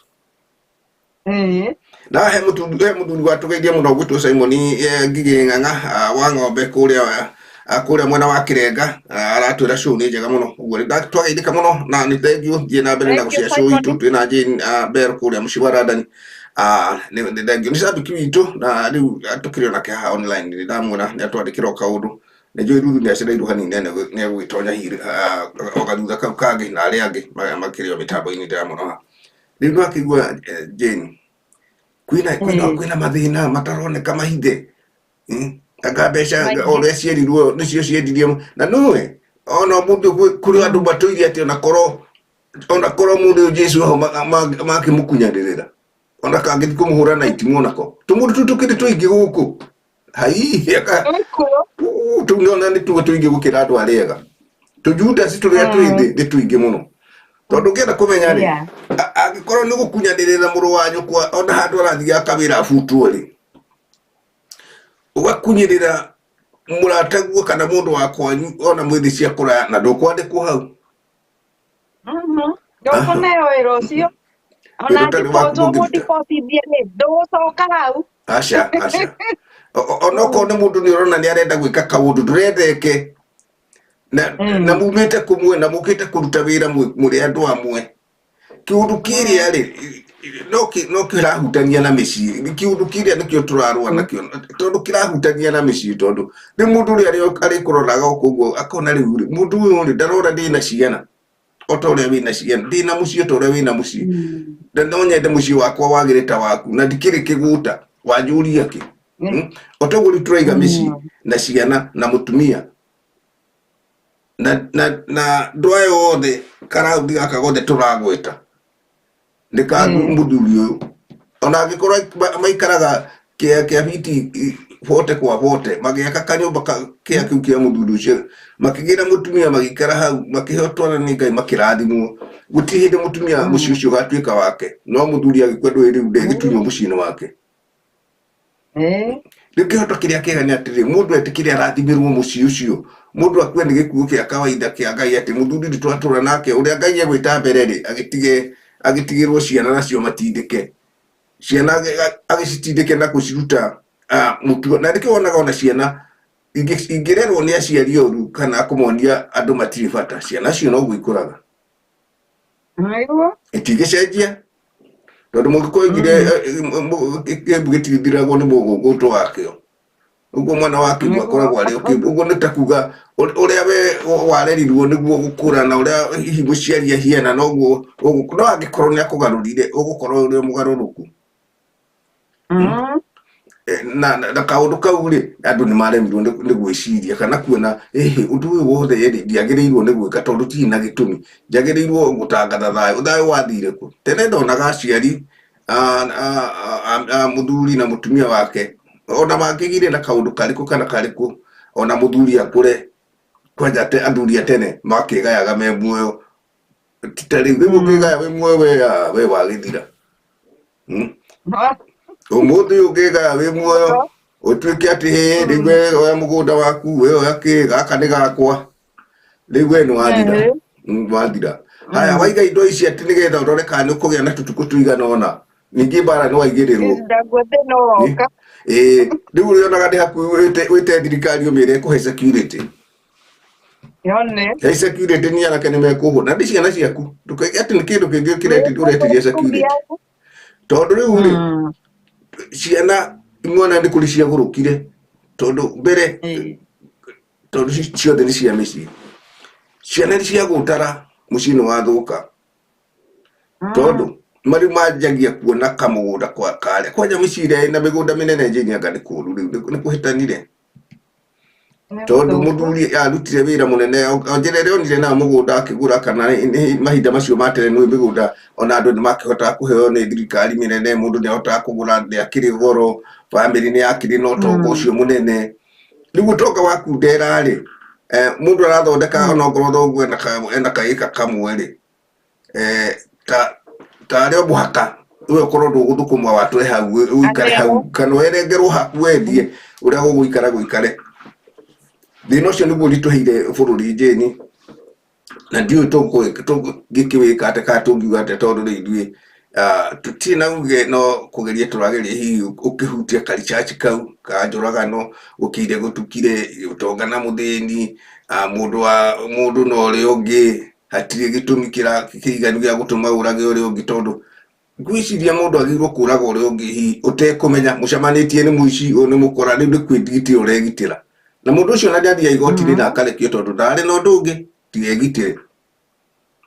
Na he mũthuri watũgeithia mũno gwĩtwo Simon Ngigĩ Ng'ang'a wa ng'ombe kũrĩa mwena wa Kĩrenga. Aratwĩra show nĩ njega mũno. Ũguo nĩ twageithĩka mũno na nĩ thank you. Thiĩ na mbere na Thank you, gũshare show itũ. Simon. Twĩna Jane Bell kũrĩa mũciĩ wa London. Nĩ thank you, nĩ cambĩki witũ na rĩu tũkĩrĩ onake haha online, nĩ ndamuona nĩ atwandĩkĩra o kaũndũ. Nĩ njũĩ Ruthu nĩ acereirwo hanini na nĩ egũgĩtonya hihi o gathutha kau kangĩ, na arĩa angĩ makĩrĩ o mĩtambo-inĩ ndĩramona haha. Rĩu nĩwakĩigua, Jane, kwĩna kwĩna mathĩna mataroneka mahithe. Anga mbeca Maingĩ. ũrĩa cierirwo nĩcio ciendirie, na nũĩ ona mũndũ kũrĩ andũ matũire atĩ ona korwo mũndũ ũyũ Jesu aho makĩmũkunyanĩrĩra, ona kangĩthiĩ kũmũhũra na itimũ, onako tũmũndũ tũu tũkĩrĩ tũingĩ gũkũ hai aka. Gũkũ. Tũu nĩona nĩ tuo tũingĩ gũkĩra andũ arĩa ega. Tũjudasi tũrĩa twĩ thĩ nĩ tũingĩ mũno, tondũ ũngĩenda kũmenya rĩ, angĩkorwo nĩ gũkunyanĩrĩra mũrũ wa nyũkwa, ona handũ arathiĩ kawĩra abutwo rĩ, ũgakunyĩrĩra mũrataguo kana mũndũ wa kwanyu ona mwĩthĩ cia kũraya, na ndũkwandĩkwo hau. Ndũkũneo wĩra ũcio ona Wĩra ũtarĩ waku ndũngĩruta. ũmũdibotithie rĩ, ndũgũcoka hau. Aca, aca. Onokorwo nĩ mũndũ nĩ ũrona nĩ arenda gwĩka kaũndũ ndũrenda eke na, na mumĩte kũmwe na mũkĩte kũruta wĩra mũrĩ andũ amwe, kĩũndũ kĩrĩa rĩ, no kĩrahutania na mĩciĩ. Kĩũndũ kĩrĩa nĩkĩo tũrarũa nakĩo, tondũ kĩrahutania na mĩciĩ, tondũ rĩu mũndũ ũrĩa arĩkũroraga gũkũ ũguo akona rĩu rĩ, mũndũ ũyũ rĩ, ndarora ndĩna ciana o ta ũrĩa wĩna ciana, ndĩna mũciĩ o ta ũrĩa wĩna mũciĩ, na no nyende mũciĩ wakwa wagĩre ta waku, na ndikĩrĩ kĩgũta wanjũria kĩ. O toguo rĩu tũraiga mĩciĩ na ciana na mũtumia na andũ aya othe, karaundi gaka gothe tũragweta nĩ ka mũthuri ũyũ, ona angĩkorwo maikaraga kĩa biti bote kwa bote, magĩaka kanyũmba kĩa kĩu kĩa mũthuri ũcio, makĩgĩra mũtumia, magĩikara hau, makĩheo twana nĩ Ngai, makĩrathimwo. Gũtirĩ hĩndĩ mũtumia mũciĩ ũcio ũgatuĩka wake, no mũthuri agĩkua ndũĩ rĩu ndegĩtunywo mũciĩ-inĩ wake. Rĩu kĩhoto kĩrĩa kĩega nĩ atĩrĩ, mũndũ etĩkĩre arathimĩrwo mũciĩ ũcio, mũndũ akue nĩ gĩkuũ kĩa kawaida kĩa Ngai, atĩ mũthuri nĩ twatũra nake, ũrĩa Ngai egwĩta mbere rĩ, agĩtige agĩtigĩrwo ciana nacio, matindĩke ciana, agĩcitindĩke na gũciruta mũtugo. Na nĩkĩo wonaga ona ciana ingĩrerwo nĩ aciari oru kana kũmonia andũ matirĩ bata, ciana cio noguo ikũraga. Nĩguo. Itingĩcenjia, tondũ mũgĩkũyũ oigire kĩmbu gĩtirithiragwo nĩ mũgũngũtũ wakĩo. Ũguo mwana wa kĩmbu akoragwo arĩ o kĩmbu. Ũguo nĩ ta kuga ũrĩa we warerirwo nĩguo gũkũra, na ũrĩa hihi mũciari ahiana noguo no angĩkorwo nĩ akũgarũrire, ũgũkorwo ũrĩ mũgarũrũku. Na kaũndũ kau rĩ, andũ nĩ maremirwo nĩ gwĩciria kana kuona ĩhĩ ũndũ ũyũ wothe rĩ, ndiagĩrĩirwo nĩ gwĩka tondũ tirĩ na gĩtũmi, njagĩrĩirwo gũtangatha thayũ. Thayũ wathire kũ? Tene ndonaga aciari a mũthuri na mũtumia wake, ona mangĩgire na kaũndũ karĩkũ kana karĩkũ, ona mũthuri akũre kwanja te athuri a tene makĩgayaga me muoyo. Ti ta rĩu, rĩu ũngĩgaya wĩ muoyo we wagĩthira. Ũmũthĩ ũngĩgaya wĩ muoyo ũtuĩke atĩ hĩ rĩu we oya mũgũnda waku, we oya kĩ, gaka nĩ gakwa, rĩu we nĩ wathira. Wathira. Haya, waiga indo ici atĩ nĩgetha ũrore kana nĩ ũkũgĩa na tũtukũ tũigana ũna, ningĩ mbara nĩ waigĩrĩrwo. Ndaguo thĩna woka. Ĩĩ, rĩu ũrĩonaga nĩ hakuhĩ wĩte thirikari ũmĩre ĩkũhe security. Yone. He security nĩ anake nĩ mekũhũra na nĩ ciana ciaku, ndũkaige atĩ nĩ kĩndũ kĩngĩ ũretirie security, tondũ rĩu rĩ, ciana imwana nĩ kũrĩ ciagũrũkire, tondũ mbere tondũ ciothe nĩ cia mĩciĩ, ciana nĩ ciagũtara, mũciĩ nĩ wathũka, tondũ marĩu manjagia kuona kamũgũnda kwa karĩa kwanja mĩciĩ ĩrĩa ĩna mĩgũnda mĩnene njĩnyanga nĩ kũũru rĩu nĩ kũhĩtanire, tondũ mũthuri arutire wĩra mũnene o njĩra ĩrĩa onire nayo mũgũnda akĩgũra, kana nĩ mahinda macio ma tene nĩ mĩgũnda ona andũ nĩ makĩhotaga kũheo nĩ thirikari mĩnene, mũndũ nĩ ahotaga kũgũra, ndĩakĩrĩ goro, bamĩrĩ nĩ yakĩrĩ na ũtonga ũcio mũnene. Rĩu ũtonga wakundera rĩ, mũndũ arathondeka onokorwo thoguo ena kaĩka kamwe rĩ, ta tarĩ o mũhaka we ũkorwo ndũgũthũkũma watwe hau, ũikare hau kana werengerwo haku wendie, ũrĩa gũgũikara gũikare. Thĩna ũcio nĩguo ũritũhĩire bũrũri njĩni, na ndiũĩ tũngĩkĩwĩka atĩa kana tũngiuga atĩa, tondũ rĩu ithuĩ tũtirĩ na uge, no kũgeria tũrageria hihi ũkĩhutia karicaci kau ka njũragano, gũkĩire gũtukire ũtonga na mũthĩni, mũndũ wa mũndũ na ũrĩa ũngĩ, hatirĩ gĩtũmi kĩiganu gĩa gũtũma ũrage ũrĩa ũngĩ, tondũ ngwĩciria mũndũ agĩrĩirwo kũraga ũrĩa ũngĩ hihi ũtekũmenya mũcemanĩtie nĩ mũici, ũyũ nĩ mũkora, rĩu nĩ kwĩgitĩra ũregitĩra, na mũndũ ũcio ona nĩathiaga igoti-inĩ na akarekio, tondũ ndarĩ na ũndũ ũngĩ tiga egitĩre,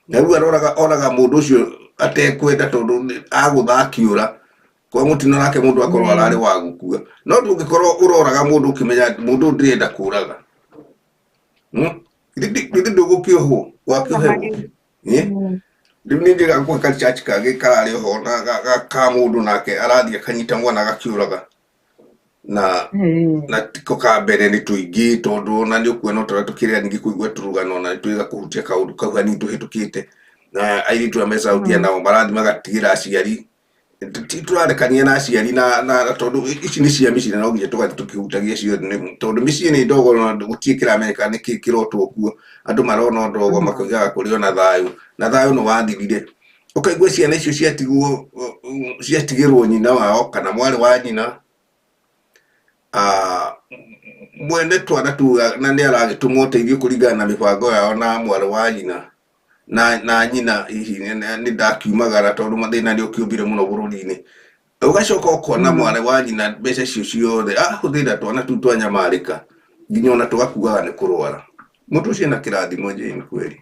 na rĩu aroraga oraga mũndũ ũcio atekwenda, tondũ agũtha akĩũra kwa mũtino nake mũndũ akorwo ararĩ wa gũkua. No ndũngĩkorwo ũroraga mũndũ ũkĩmenya mũndũ ũyũ ndĩrenda kũraga. Githĩ ndũgũkĩohwo wakĩoherwo? Rĩu nĩ njĩra gwĩ karicaci kangĩ kararĩ oho na ka mũndũ nake arathiĩ akanyita mwana agakĩũraga, na tiko ka mbere, nĩ tũingĩ, tondũ ona nĩ ũkuona ũtorĩa tũkĩrĩa ningĩ kũigua tũrũgano na nĩ twĩga kũhutia kaũndũ kau hanini tũhĩtũkĩte, na airĩtu arĩa me Saudia nao marathiĩ magatigĩra aciari. Tũrarekania na aciari na tondũ ici nĩ cia mĩciĩ, na no nginya tũgathiĩ tũkĩhutagia ciothe, tondũ mĩciĩ nĩ ndogo na gũtirĩ kĩramenyeka nĩkĩ kĩrotwo kuo. Andũ marona ndogo makoigaga kũrĩ ona thayũ, na thayũ nĩ wathirire. Ũkaigua ciana icio ciatigwo, ciatigĩrwo nyina wao kana mwarĩ wa nyina, mwene twana tu, na nĩ aragĩtũmwo ũteithio kũringana na mĩbango yao na mwarĩ wa nyina na nyina, hihi nĩ ndakiumagara tondũ mathĩna nĩ ũkĩũmbire mũno bũrũri-inĩ. Ũgacoka ũkona mwarĩ wa nyina mbeca icio ciothe ahũthĩra twana tu twanyamarĩka nginya ona tũgakuaga nĩ kũrwara. Mũndũ ũcio ena kĩrathimo, Jane, kweli?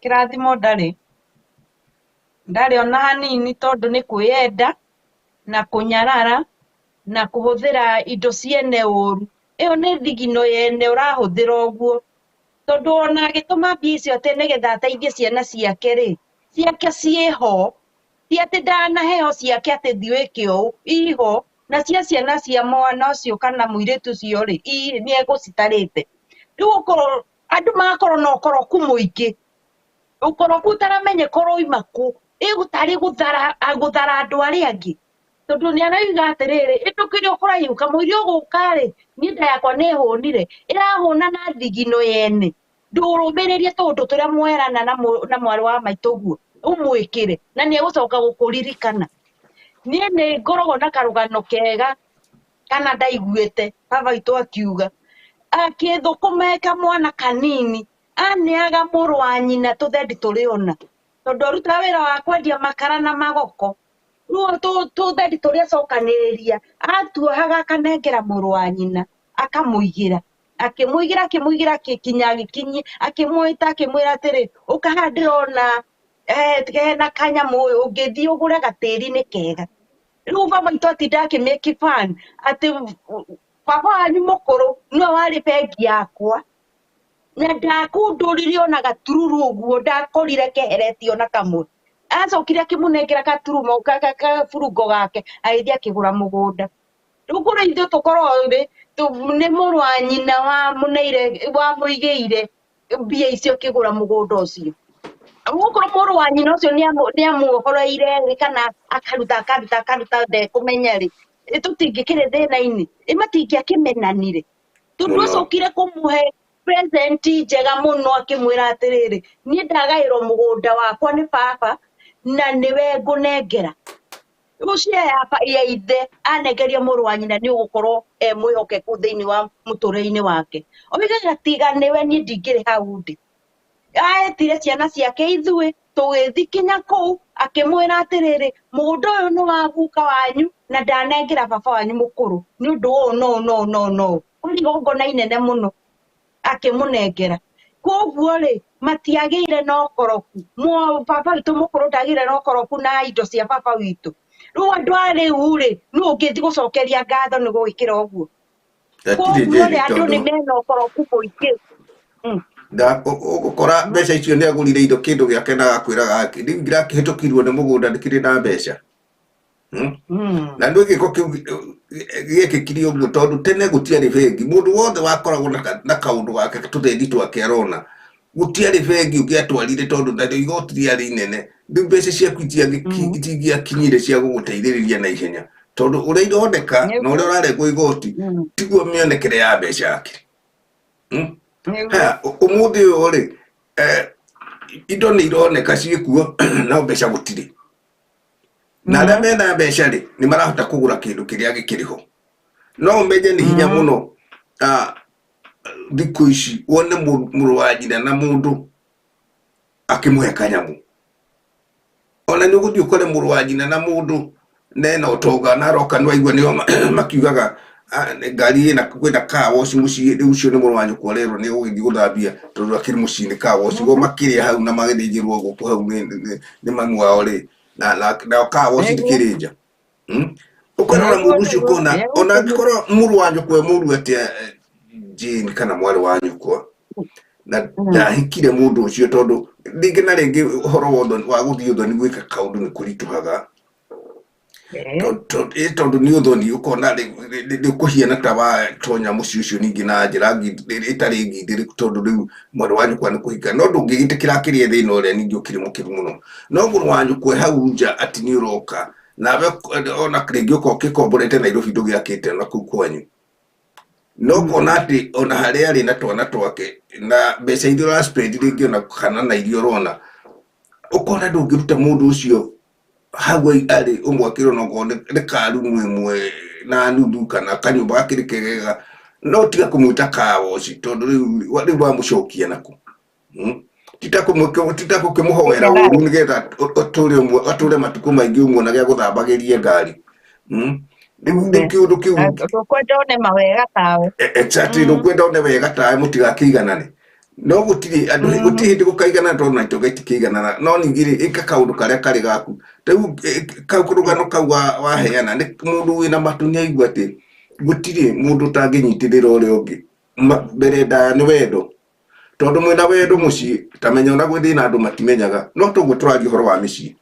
Kĩrathimo ndarĩ, ndarĩ ona hanini, tondũ nĩ kwĩyenda na kũnyarara. Na kũhũthĩra indo ciene ũru, ĩyo nĩ thigino yene ũrahũthĩra ũguo. Tondũ ona agĩtũma mbia icio atĩ nĩgetha ateithie ciana ciake rĩ, ciake ciĩho, ti atĩ ndanaheo ciake atĩ thiĩ wĩke ũũ, iho, na cia ciana cia mwana ũcio kana mũirĩtu ũcio rĩ, nĩ egũcitarĩte. Rĩu ũkorwo andũ magakorwo na ũkoroku mũingĩ, ũkoroku ũtaramenyeka ũroima kũ, ĩtarĩ gũthara gũthara andũ arĩa angĩ. Tondũ nĩ arauga atĩrĩrĩ, ĩ ndũkĩrĩ o kũraihu kamũira ũgũka rĩ, niĩ nda yakwa nĩ ĩhũnire, ĩrahũna na thigino yene, ndũrũmĩrĩrie tũũndũ tũrĩa mwerana na mwarĩ wa maitũ ũguo, ũmwĩkĩre, na nĩ egũcoka gũkũririkana. Niĩ nĩ ngoragwo na karũgano kega kana ndaiguĩte baba witũ akiuga, akĩthũkũma e kamwana kanini, aneaga mũrũ wa nyina tũthendi tũrĩ ona, tondũ arutaga wĩra wa kwendia makara na magoko. Rĩu tũthendi tũrĩa acokanĩrĩria, atuohaga akanengera mũrũ wa nyina, akamũigĩra. Akĩmũigĩra, akĩmũigĩra, kinya agĩkinyia, akĩmwĩta akĩmwĩra atĩrĩ, ũka haha ndĩrona hena kanyamũ ũngĩthiĩ ũgũre gatĩri nĩ kega. Rĩu baba witũ atinda akĩ make fun atĩ baba wanyu mũkũrũ nĩwe warĩ bengi yakwa, na ndakundũrire ona gatururu ũguo, ndakorire keheretio na kamwe. Acokire akĩmũnengera gaturumo kaburungo gake, agĩthiĩ akĩgũra mũgũnda. Rĩu kũrĩ ithuĩ tũkorwo rĩ, nĩ mũrũ wa nyina wamũneire, wamũigĩire mbia icio akĩgũra mũgũnda ũcio. Okorwo mũrũ wa nyina ũcio nĩ amuohoreire rĩ, kana akaruta akaruta akaruta ndekũmenya rĩ, tũtingĩkĩrĩ thĩna-inĩ, ĩ matingĩakĩmenanire. Tondũ Mũno. acokire kũmũhe present njega mũno akĩmwĩra atĩrĩrĩ, niĩ ndagaĩrwo mũgũnda wakwa nĩ baba na nĩwe ngũnengera. Rĩu share ya ithe anengeria mũrũ wa nyina nĩ ũgũkorwo e mwĩhokeku thĩinĩ wa mũtũrĩre-inĩ wake. Oigaga tiga nĩwe niĩ ndingĩrĩ hau ndĩ. Aetire ciana ciake ithuĩ tũgĩthiĩ kinya kũu akĩmwĩra atĩrĩrĩ, mũgũnda ũyũ nĩ wa guka wanyu na ndanengera baba wanyu mũkũrũ nĩ ũndũ ũũ no no no no. Kwarĩ igongona inene mũno akĩmũnengera. Koguo rĩ, matiagĩire na ũkoroku. Baba witũ mũkũrũ ndagĩire na ũkoroku na indo cia baba witũ. Rĩu andũ a rĩu rĩ, nũ ũngĩthiĩ gũcokeria ngatho nĩ gwĩkĩra ũguo? Gũtirĩ Koguo rĩ, njĩri andũ tondũ nĩ mena ũkoroku mũingĩ. Ũgũkora mbeca icio nĩ agũrire indo kĩndũ gĩake na agakwĩraga rĩu ndĩrakĩhĩtũkirwo nĩ mũgũnda ndĩkĩrĩ na mbeca. Na nĩ gĩko kĩu gĩekĩkire ũguo tondũ tene gũtiarĩ bengi, mũndũ wothe wakoragwo na kaũndũ gake tũthendi twake arona, gũtiarĩ bengi ũngĩatwarire tondũ narĩo igoti rĩarĩ inene, rĩu mbeca ciaku itingĩakinyire cia gũgũteithĩrĩria na ihenya tondũ ũrĩa ironeka na ũrĩa ũrarengwo igoti tiguo mĩonekere ya mbeca yake. Haya, ũmũthĩ ũyũ rĩ, indo nĩ ironeka ciĩkuo no mbeca gũtirĩ. Na arĩa mena mbeca rĩ, nĩ marahota kũgũra kĩndũ kĩrĩa gĩkĩrĩ ho. No ũmenye nĩ hinya mũno thikũ ici wone mũrũ wa nyina na mũndũ akĩmũhe kanyamũ. Ona nĩ ũgũthiĩ ũkore mũrũ wa nyina na mũndũ nena ũtonga na aroka nĩ waigua nĩo makiugaga ngari ĩna kwĩna car wash mũciĩ, rĩu ũcio nĩ mũrũ wa nyũkwa ũrerwo nĩ ũgũgĩthiĩ gũthambia tondũ akĩrĩ mũciĩ nĩ car wash. Ũguo makĩrĩa hau na magĩthĩnjĩrwo ngũkũ hau nĩ mamu wao rĩ, na car wash ndĩkĩrĩ nja. Ũkarora mũndũ ũcio ũkona ona angĩkorwo mũrũ wa nyũkwa e mũru atĩa, Jane kana mwarĩ wa nyũkwa, na ndahikire mũndũ ũcio tondũ rĩngĩ na rĩngĩ ũhoro wa ũthoni, wa gũthiĩ ũthoni gwĩka kaũndũ nĩ kũritũhaga. Tondũ nĩ ũthoni ũkona nĩ ũkũhiana ta watonya mũciĩ ũcio ningĩ na njĩra ĩtarĩ ngindĩrĩku tondũ rĩu mwarĩ wa nyũkwa nĩ kũhika, no ndũngĩgĩtĩkĩra akĩrĩe thĩna ũrĩa ningĩ ũkĩrĩ mũkĩru mũno. No mũrũ wa nyũkwa e hau nja atĩ nĩ ũroka nawe ona rĩngĩ ũkorwo ũkĩkomborete Nairobi ndũgĩakĩte ona kũu kwanyu, no ũkona atĩ ona harĩa arĩ na twana twake na mbeca iria ũra spend rĩngĩ ona kana na iria ũrona, ũkona ndũngĩruta mũndũ ũcio hau arĩ ũmwakĩre ona okorwo nĩ karumu ĩmwe na nuthu kana kanyũmba gakĩrĩ kegega, no tiga kũmwĩta car wash tondũ rĩu wamũcokia nakũ. Tita gũkĩmũhoera ũru nĩgetha atũre matukũ maingĩ ũmuonage agũthambagĩrie ngari. Rĩu kĩũndũ kĩu Ndũkwenda one mawega tawe. Exactly, ndũkwenda one wega tawe mũtigakĩiganane. No gũtirĩ andũ, gũtirĩ hĩndĩ gũkaigana tondũ na itonga itikĩiganana. No ningĩ rĩ, ĩka kaũndũ karĩa karĩ gaku. Rĩu kau rũgano kau waheana nĩ mũndũ wĩna matũ nĩ aigua atĩ gũtirĩ mũndũ ũtangĩnyitĩrĩra ũrĩa ũngĩ. Mbere ndaya nĩ wendo. Tondũ mwĩna wendo mũciĩ, ta menya ona gwĩ thĩna andũ matimenyaga. No toguo tũraria ũhoro wa mĩciĩ.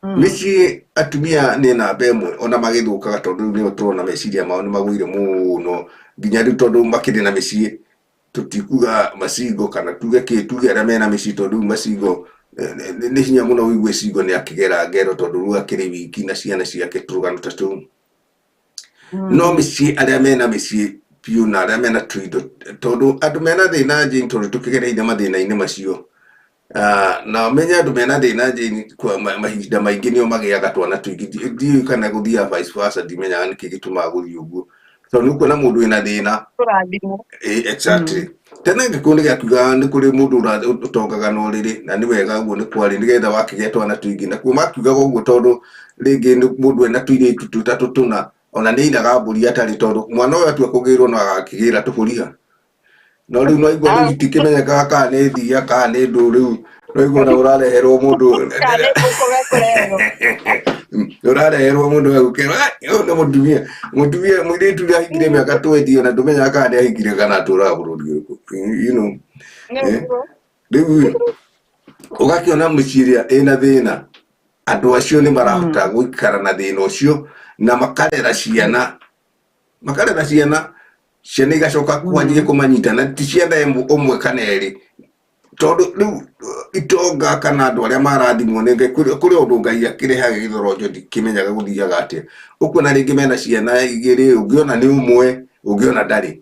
Mĩciĩ atumia nĩ namba ĩmwe ona magĩthũkaga tondũ rĩu nĩo tũrona meciria mao nĩ magũire mũno nginya rĩu tondũ makĩrĩ na mĩciĩ tũtikuga macingo kana tuge kĩ tuge arĩa mena mĩciĩ tondũ rĩu macingo nĩ hinya mũno ũigue cingo nĩ akĩgera ngero tondũ rĩu akĩrĩ wiki na ciana ciake tũrũgano ta tũu. No mĩciĩ arĩa mena mĩciĩ biũ na arĩa mena tũindo tondũ andũ mena thĩna Jane tondũ tũkĩgereire mathĩna-inĩ macio. Ah, na menye andũ mena thĩna Jane kwa mahinda maingĩ nĩo magĩaga twana tũingĩ. Ndiũĩ kana gũthiaga vice versa, ndimenyaga nĩkĩ gĩtũmaga gũthiĩ ũguo tondũ nĩ ũkuona mũndũ wĩna thĩna. Kũrathimwo. Exactly. Tene Gĩkũyũ nĩ gĩakiugaga nĩ kũrĩ mũndũ ũtongaga na ũrĩrĩ, na nĩ wega ũguo nĩ kwarĩ nĩgetha wakĩgĩa twana tũingĩ. Nakuo makiugaga ũguo tondũ rĩngĩ nĩ mũndũ ena tũirĩtu tũtatũ tũna, ona nĩ ainaga mbũri atarĩ tondũ mwana ũyũ atua kũgĩrwo no agakĩgĩra tũbũri ha. No rĩu no igua rĩu itikĩmenyekaga kana nĩ thiia kana nĩ ndũ rĩu no igua ona ũrareherwo mũndũ Kana nĩ mbũkũ gekũreherwo. Ũrareherwo mũndũ agũkĩra, "Ah, ũyũ nĩ mũtumia mũtumia mũirĩtu ũrĩa ahikire mĩaka 20 ona ndũmenyaga kana nĩ ahikire kana atũraga bũrũri ũrĩkũ." Nĩguo. Rĩu ũgakĩona mĩciĩ ĩrĩa ĩna thĩna, andũ acio nĩ marahota gũikara na thĩna ũcio na makarera ciana, makarera ciana, ciana igacoka kwanjia kũmanyita na ti ciana ũmwe kana erĩ, tondũ rĩu itonga kana andũ arĩa marathimwo nĩ Ngai, kũrĩ ũndũ Ngai akĩrehaga gĩthoronjo ndikĩmenyaga gũthiaga atĩa. Ũkuona rĩngĩ mena ciana igĩrĩ, ũngĩona nĩ ũmwe, ũngĩona ndarĩ.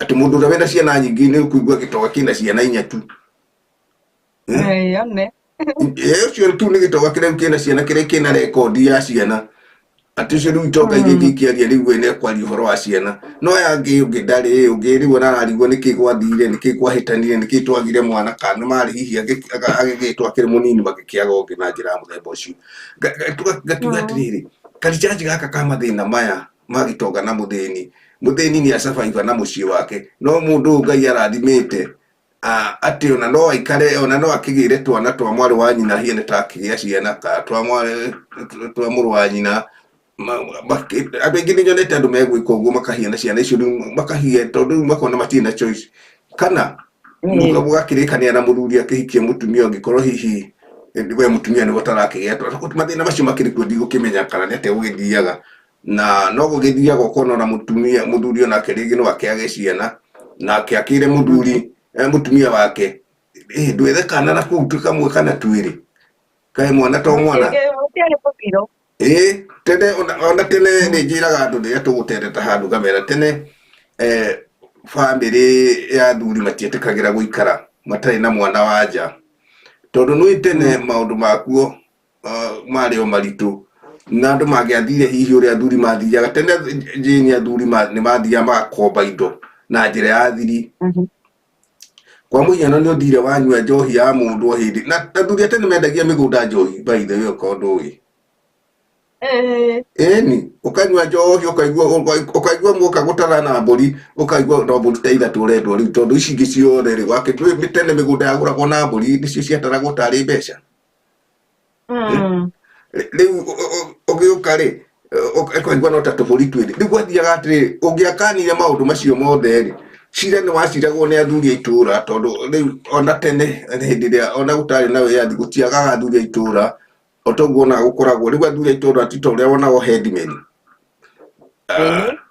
Atĩ mũndũ ũrĩa wĩna ciana nyingĩ nĩ ũkũigua gĩtonga kĩna ciana inya tu. Yone. Ũcio tu nĩ gĩtonga kĩrĩa kĩna ciana kĩrĩa kĩna rekondi ya ciana. Atĩ ũcio rĩu itonga iria ingĩ ikĩaria rĩu we nĩekwaria ũhoro wa ciana. No aya angĩ ũngĩ ndarĩ, ũngĩ rĩu ona ararigwo nĩkĩ gwathire, nĩkĩ kwahĩtanire, nĩkĩ twagire mwana, kana nĩ marĩ hihi agĩgĩtwo akĩrĩ mũnini magĩkĩaga ũngĩ na njĩra ya mũthemba ũcio. Ngakiuga atĩrĩrĩ, karichanji gaka ka mathĩna maya ma gĩtonga na mũthĩni, mũthĩni nĩ acabaiba na mũciĩ wake, no mũndũ ũyũ Ngai arathimĩte atĩ ona no aikare ona no akĩgĩre twana twa mwarĩ wa nyina hiene ta akĩgĩa ciana ka twa mwarĩ twa mũrũ wa nyina. Andũ aingĩ nĩ nyonete andũ megwĩka ũguo makahiana ciana icio rĩu makahia tondũ rĩu makona matirĩ na choice kana mũgakĩrĩkanĩra na mũthuri akĩhikie mũtumia ũngĩkorwo hihi we mũtumia nĩwe ũtarakĩgĩa twana. Mathĩna macio makĩrĩ kuo ndigũkĩmenya kana nĩ atĩa gũgĩthiaga na no gũgĩthiaga ũkona ona mũtumia mũthuri onake rĩngĩ no akĩage ciana nake akĩre mũthuri mũtumia wake, "Ndwethe kana na kũu twĩ kamwe kana twĩrĩ kaĩ mwana to mwana." Gũtiarĩ mũthiro. Ĩĩ tene ona tene nĩ njĩraga andũ rĩrĩa tũgũtereta handũ ngamera tene bamĩrĩ ya athuri matietĩkagĩra gũikara matarĩ na mwana wa nja tondũ nĩ tene maũndũ makuo marĩ o maritũ na andũ mangĩathire hihi ũrĩa athuri mathiaga tene Jane athuri nĩ mathiaga magakomba indo na njĩra ya thiri. Kwa mũhiano nĩ ũthire wanyua njohi ya mũndũ o hĩndĩ na athuri a tene mendagia mĩgũnda njohi by the way okorwo ndũĩ. Ĩni ũkanyua njohi ũkaigua mwoka gũtara na mbũri ũkaigua no mbũri ta ithatũ ũrendwo rĩu tondũ ici ingĩ ciothe rĩ wakĩ tene mĩgũnda yagũragwo na mbũri nĩcio ciataragwo tarĩ mbeca. Rĩu ũgĩũka rĩ ũkaigua no ta tũbũri twĩrĩ. Rĩu gwathiaga atĩrĩrĩ, ũngĩakanire maũndũ macio mothe rĩ, cira nĩ waciragwo nĩ athuri a itũũra tondũ rĩu ona tene hĩndĩ ĩrĩa ona gũtarĩ na wĩyathi gũtiagaga athuri a itũũra o toguo ona gũkoragwo rĩu athuri a itũũra ti ta ũrĩa wonaga headman.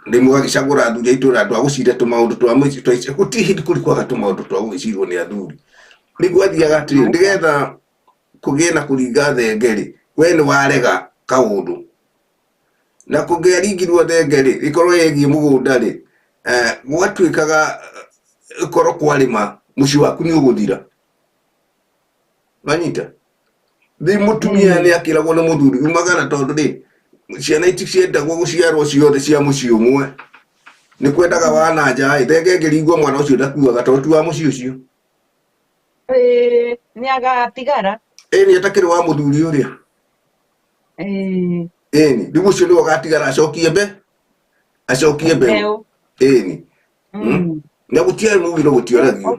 Rĩu mũgagĩcagũra athuri a itũũra andũ a gũcira tũmaũndũ twa mũciĩ twa gũtirĩ hĩndĩ kũrĩ kwaga tũmaũndũ twa gũgĩcirwo nĩ athuri. Rĩu gwathiaga atĩrĩrĩ, nĩgetha kũgĩe na kũringa thenge rĩ, we nĩ warega kaũndũ. Na kũngĩaringirwo thenge rĩ, ĩkorwo ĩgiĩ mũgũnda rĩ, gwatuĩkaga ĩkorwo kwarĩma mũciĩ waku nĩ ũgũthira. Wanyita? Rĩu mũtumia nĩ akĩragwo nĩ mũthuri umagara tondũ rĩ, ciana iticiendagwo gũciarwo ciothe cia mũciĩ ũmwe. Nĩ kwendaga wa na nja ĩ, thenge ĩngĩringwo mwana ũcio ndakuaga tondũ ti wa mũciĩ ũcio. Ĩĩ, nĩ agatigara. Ĩni atakĩrĩ wa mũthuri ũrĩa. Ĩĩ. Ĩni rĩu ũcio nĩwe ũgatigara acokie mbe acokie mbeũ. Mbeũ. Ĩni. Na gũtiarĩ mũgiro gũtioragio.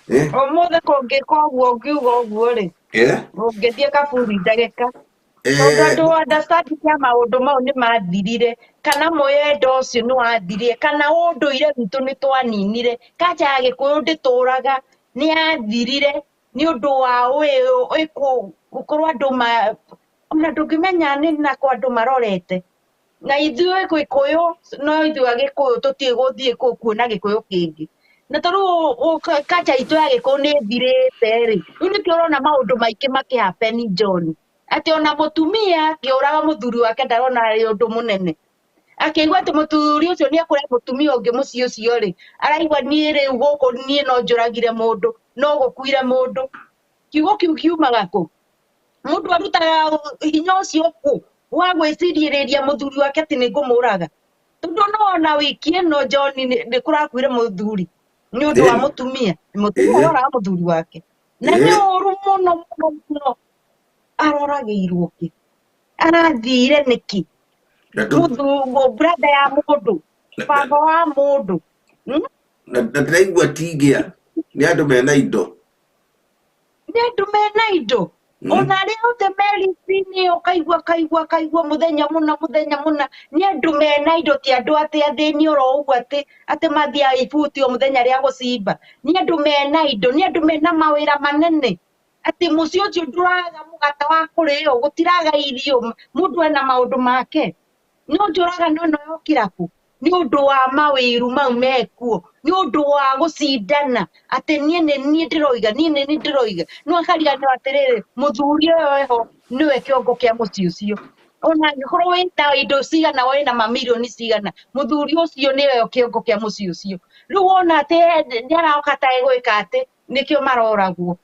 Eh? Ũmũthĩ kũngĩka ũguo ũngiuga ũguo rĩ, Eh? ũngĩthiĩ kaburi ndagĩka. Tondũ andũ understanding ya maũndũ mau nĩ mathirire, kana mwĩyendo ũcio nĩ wathirire, kana ũndũire witũ nĩ twaninire, culture ya Gĩkũyũ ndĩtũraga, nĩ yathirire nĩ ũndũ wa gũkorwo andũ ma, ona ndũngĩmenya nĩ nakũ andũ marorete. Na ithuĩ Gĩkũyũ, no ithuĩ Agĩkũyũ tũtiũĩ gũthiĩ kuona Gĩkũyũ kĩngĩ. Na ta rĩu culture itũ ya Gĩkũyũ nĩ ĩthirĩte rĩ, rĩu nĩkĩo ũrona maũndũ maingĩ makĩ happen John. Atĩ ona mũtumia akĩũraga mũthuri wake ndarona arĩ ũndũ mũnene. Akĩigua atĩ mũthuri ũcio nĩ ekũrehe mũtumia ũngĩ mũciĩ ũcio rĩ, araigua niĩ rĩu gũkũ niĩ no njũragire mũndũ, no gũkuire mũndũ. Kiugo kĩu kiumaga kũ? Mũndũ arutaga hinya ũcio kũ wa gwĩcirĩrĩria mũthuri wake atĩ nĩ ngũmũraga? Tondũ no ona wiki ĩno John nĩ kũrakuire mũthuri nĩ ũndũ wa mũtumia. Mũtumia aroraga mũthuri wake. Na nĩ ũru mũno mũno mũno. Aroragĩirwo kĩ? Arathire nĩkĩ? Brother ya mũndũ, baba wa mũndũ. Na ndĩraigua ti ngĩa, nĩ andũ mena indo. Nĩ andũ mena indo. Ona arĩa othe me list-inĩ ũkaigua kaigua kaigua mũthenya mũna mũthenya mũna, nĩ andũ mena indo, ti andũ atĩ athĩni oro ũguo atĩ atĩ mathiaga ibuti o mũthenya rĩa gũcimba. Nĩ andũ mena indo, nĩ andũ mena mawĩra manene, atĩ mũciĩ ũcio ndũraga mũgate wa kũrĩo, gũtiraga irio, mũndũ ena maũndũ make. No njũragano ĩno yokĩra kũ? Nĩ ũndũ wa mawĩiru mau mekuo, nĩ ũndũ wa gũcindana atĩ niĩ nĩ niĩ ndĩroiga, niĩ nĩ niĩ ndĩroiga. No akariganĩrwo atĩrĩrĩ, mũthuri ũyũ eho nĩwe kĩongo kĩa mũciĩ ũcio. Ona angĩkorwo wĩna indo cigana, wĩna mamirioni cigana, mũthuri ũcio nĩwe kĩongo kĩa mũciĩ ũcio. Rĩu wona atĩ nĩ aroka ta egwĩka atĩ, nĩkĩo maroragwo.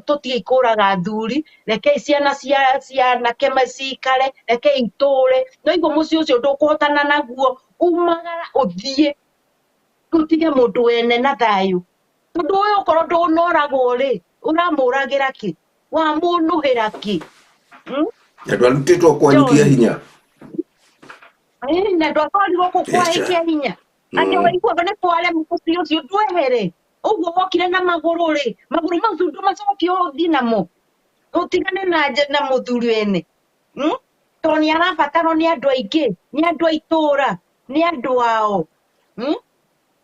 Tũtige kũraga athuri, rekei ciana cia anake cikare, rekei itũre. No igua mũciĩ ũcio ndũkũhotana naguo, umagara ũthiĩ, ũtige mũndũ wene na thayũ. Tondũ ũyũ okorwo ndũnoragwo rĩ, ũramũragĩra kĩ? Wamũnũhĩra kĩ? Na ndwarutĩtwo kwanyu kĩa hinya? Na ndwatwarirwo kũ kwa kĩa hinya? Atĩ waiguaga nĩ kware mũciĩ ũcio ndwehere. Ũguo wokire na magũrũ rĩ, magũrũ mau ndũmacokie ũthiĩ namo. Ũtigane na mũthuri wene. Tondũ nĩ arabatarwo nĩ andũ aingĩ, nĩ andũ a itũũra, nĩ andũ ao.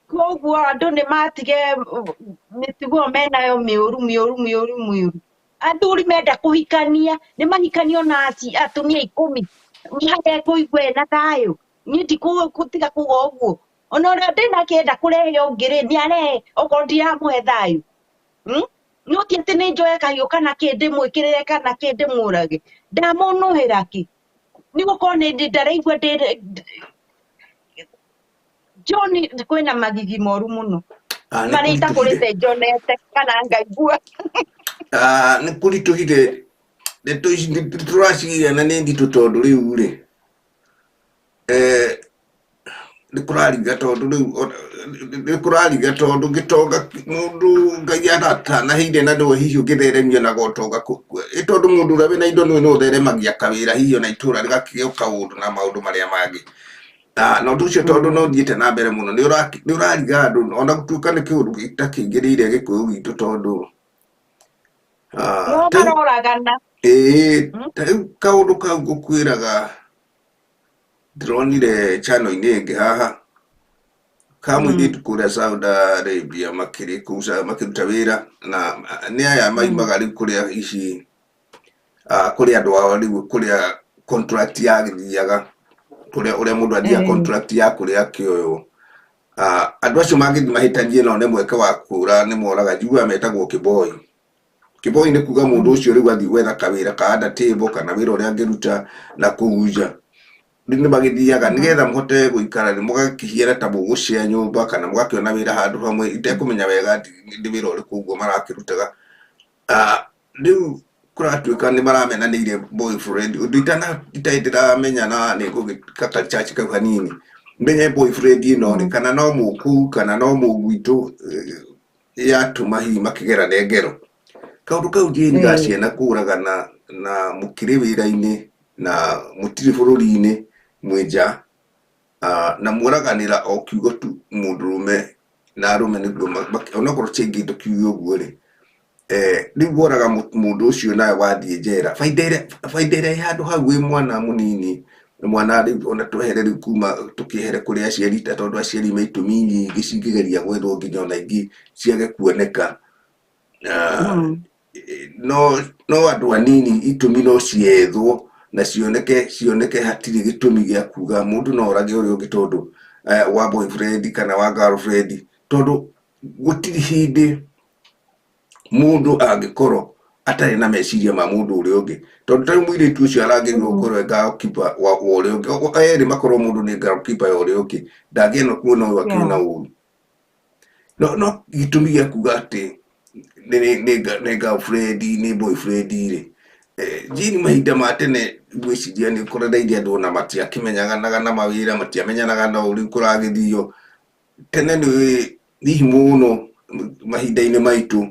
Koguo andũ nĩ matige mĩtugo ĩyo menayo mĩũru mĩũru mĩũru mĩũru. Athuri menda kũhikania, nĩ mahikanio na atumia 10. Harĩa ekũigua ena thayũ. Niĩ ndigũtiga kuga ũguo. Ona ũrĩa ndĩnake enda kũrehe ũngĩ rĩ, nĩ arehe okorwo ndiramũhe thayũ. No ti atĩ nĩ njoe kahiũ kana kĩ ndĩmwĩkĩrĩre kana kĩ ndĩmũrage. Ndamũnũhĩra kĩ? Nĩ gũkorwo nĩ ndaraigua ndĩ John kwĩna magigi moru mũno. Marĩa itakũrĩte njonete kana ngaigua. Nĩ kũritũhire ndeto ici tũracigia na nĩ nditũ tondũ rĩu rĩ nĩ kũrariga tondũ rĩu nĩ kũrariga tondũ gĩtonga mũndũ Ngai atanaheire na nĩwe hihi ũngĩtheremia na gotonga ĩ tondũ mũndũ ũrĩa wĩna indo nĩwe ũtheremagia kawĩra hihi ona itũra rĩgakĩgĩa kaũndũ na maũndũ marĩa mangĩ. Na ũndũ ũcio tondũ no ũthiĩte na mbere mũno nĩ ũrariga andũ ona gũtuĩka nĩ kĩũndũ gĩtakĩingĩrĩire gĩkũyũ gitũ tondũ No maroragana. Ĩĩ ta rĩu kaũndũ kau ngũkwĩraga ndĩronire channel-inĩ ĩngĩ haha ka mũirĩtu kũrĩa Saudi Arabia makĩrĩ kũu makĩruta wĩra na nĩ aya maimaga rĩu kũrĩa ici kũrĩ andũ ao rĩu kũrĩa contract yagĩthiaga kũrĩa ũrĩa mũndũ athiaga contract ya kũrĩa akĩoywo. Andũ acio mangĩthiĩ mahĩtanie na one mweke wa kũra nĩ moraga njiguaga metagwo kĩboi. Kĩboi nĩ kuga mũndũ ũcio rĩu athiĩ gwetha kawĩra ka under table kana wĩra ũrĩa angĩruta na kũu nja. Rĩu nĩ magĩthiaga nĩgetha mũhote gũikara mũgakĩhiana ta mũgũcea nyũmba kana mũgakĩona wĩra handũ hamwe itekũmenya wega nĩ wĩra ũrĩkũ ũguo marakĩrutaga. Rĩu kũratuĩka nĩ maramenanĩire boyfriend ũndũ itarĩ ndĩramenya na nĩ ngũgĩka ka research kau hanini menye boyfriend ĩno rĩ kana no mũkũu kana no mũgwitũ yatũma hihi makĩgerane ngero. Kaũndũ kau Jane ga ciana kũragana na mũkĩrĩ wĩra-inĩ na mũtirĩ bũrũri-inĩ mwĩ nja na mworaganĩra o kiugo tu mũndũrũme Na arũme nĩguo onokorwo ti aingĩ tũkiuge ũguo rĩ, rĩu woraga mũndũ ũcio nawe wathiĩ njera, baida ĩrĩa ĩ handũ hau wĩ mwana mũnini, mwana rĩu ona twehere rĩu kuma tũkĩehere kũrĩ aciari, ta tondũ aciari me itũmi nyingĩ cingĩgeria gwethwo nginya ona ingĩ ciage kuoneka. No andũ anini itũmi no ciethwo na cioneke hatirĩ gĩtũmi gĩa kuga mũndũ no orage ũrĩa ũngĩ tondũ wa boyfriend kana wa girlfriend, tondũ gũtirĩ hĩndĩ mũndũ angĩkorwo atarĩ na meciria ma mũndũ ũrĩa ũngĩ, tondũ ta rĩu mũirĩtu ũcio aragĩrĩirwo gũkorwo e gatekeeper wa ũrĩa ũngĩ, erĩ makorwo mũndũ nĩ gatekeeper ya ũrĩa ũngĩ, ndangĩenda kuona ũyũ akĩona ũru. No gĩtũmi gĩa kuga atĩ nĩ girlfriend, nĩ boyfriend rĩ, Jane, mahinda ma tene ngwĩciria nĩ ũkorereirie andũ ona matiakĩmenyanaga na mawĩra, matiamenyanaga na ũrĩa kũragĩthio tene. Nĩ hihi mũno mahinda-inĩ maitũ,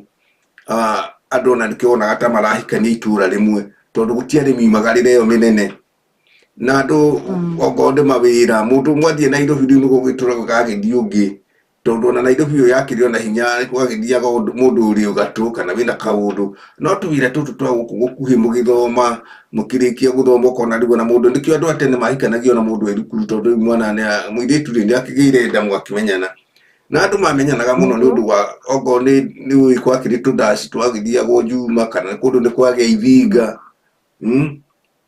andũ ona nĩkĩo wonaga ta marahikania itũra rĩmwe, tondũ gũtiarĩ miumagarĩre ĩyo mĩnene na andũ okorwo nĩ mawĩra, mũndũ ũmwe athiĩ Nairobi rĩu nĩ gũgĩtũra gũgagĩthiĩ ũngĩ, tondũ ona Nairobi ĩyo yakĩrĩ ona hinya gwagĩthiaga mũndũ ũrĩ gatũ kana wĩna kaũndũ. No tũwĩra tũtũ twa gũkũ gũkuhĩ, mũgĩthoma, mũkĩrĩkia gũthoma, ũkona rĩu ona mũndũ, nĩkĩo andũ a tene mahikanagia ona mũndũ e thukuru, tondũ rĩu mwana mũirĩtu rĩ, nĩ akĩgĩire nda mwakĩmenyana. Na andũ mamenyanaga mũno nĩ ũndũ wa okorwo nĩ ũĩ gwakĩrĩ tũndaci twagĩthiagwo Njuma kana kũndũ nĩ kwagĩa ithinga,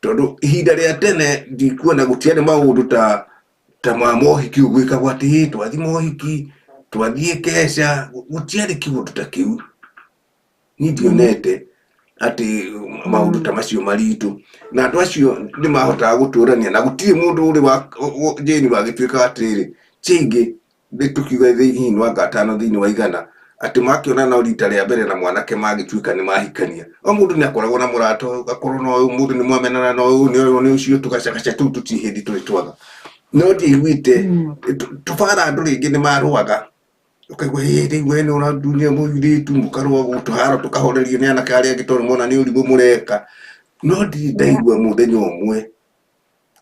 Tondũ ihinda rĩa tene ndikuona gũtiarĩ maũndũ ta ma mohiki gwĩkagwo atĩ "Hĩ, twathiĩ mohiki, twathiĩ keca", gũtiarĩ kĩũndũ ta kĩu. Niĩ ndionete atĩ maũndũ ta macio maritũ, na andũ acio nĩ mahotaga gũtũrania na gũtirĩ mũndũ ũrĩ wa Jane wagĩtuĩka atĩrĩrĩ chingĩ nĩ tũkiuga hihi nĩ wanga 5 thĩinĩ wa 100 atĩ makĩonana no rita rĩa mbere na mwanake magĩtuĩka nĩ mahikania. O mũndũ nĩ akoragwo na mũrata, ũgakorwo na ũyũ mũndũ nĩ mwamenana na ũyũ nĩ ũyũ nĩ ũcio, tũgacagaca tũu tũtirĩ hĩndĩ tũrĩ twaga. No ndiaiguĩte tũbara andũ rĩngĩ nĩ marũaga, ũkaigua ĩ rĩu we nĩ ũrandunyia mũirĩtu, mũkarũa tũharo tũkahorerio nĩ anake arĩa angĩ tondũ mona nĩ ũrimũ mũreka. No ndirĩ ndaigua mũthenya ũmwe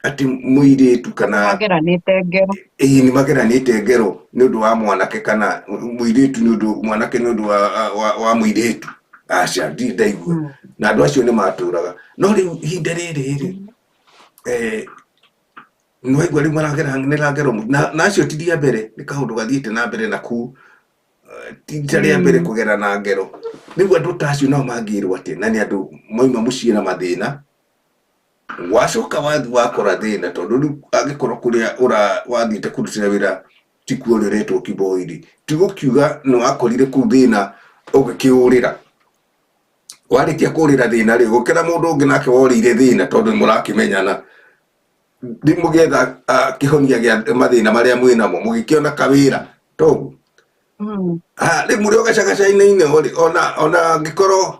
atĩ mũirĩtu kana mageranĩte ngero. Ĩĩ, nĩ mageranĩte ngero nĩ ũndũ wa mwanake kana mũirĩtu nĩ ũndũ mwanake nĩ ũndũ wa mũirĩtu. Aca, ndirĩ ndaigua. Na andũ acio nĩ matũraga. No rĩu ihinda rĩrĩ rĩ, nĩ waigua rĩu marageranĩra ngero na acio ti rĩa mbere, nĩ kaũndũ gathiĩte na mbere na kũu, ti rita rĩa mbere kũgerana ngero. Rĩu andũ ta acio nao mangĩrwo atĩa, na nĩ andũ mauma mũciĩ na mathĩna, wacoka wathiĩ wakora thĩna, tondũ rĩu angĩkorwo kũrĩa wathiĩte kũrutĩra wĩra tikuo ũrĩa ũretwo kiboi rĩ, ti gũkiuga nĩ wakorire kũu thĩna ũgĩkĩũrĩra. Warĩkia kũrĩra thĩna rĩ, gũkĩra mũndũ ũngĩ nake worĩire thĩna, tondũ nĩ mũrakĩmenyana, rĩu mũgĩetha kĩhonia gĩa mathĩna marĩa mwĩnamo, mũgĩkĩona kawĩra toguo. Rĩu mũrĩ o gacagaca-inĩ rĩ, ona angĩkorwo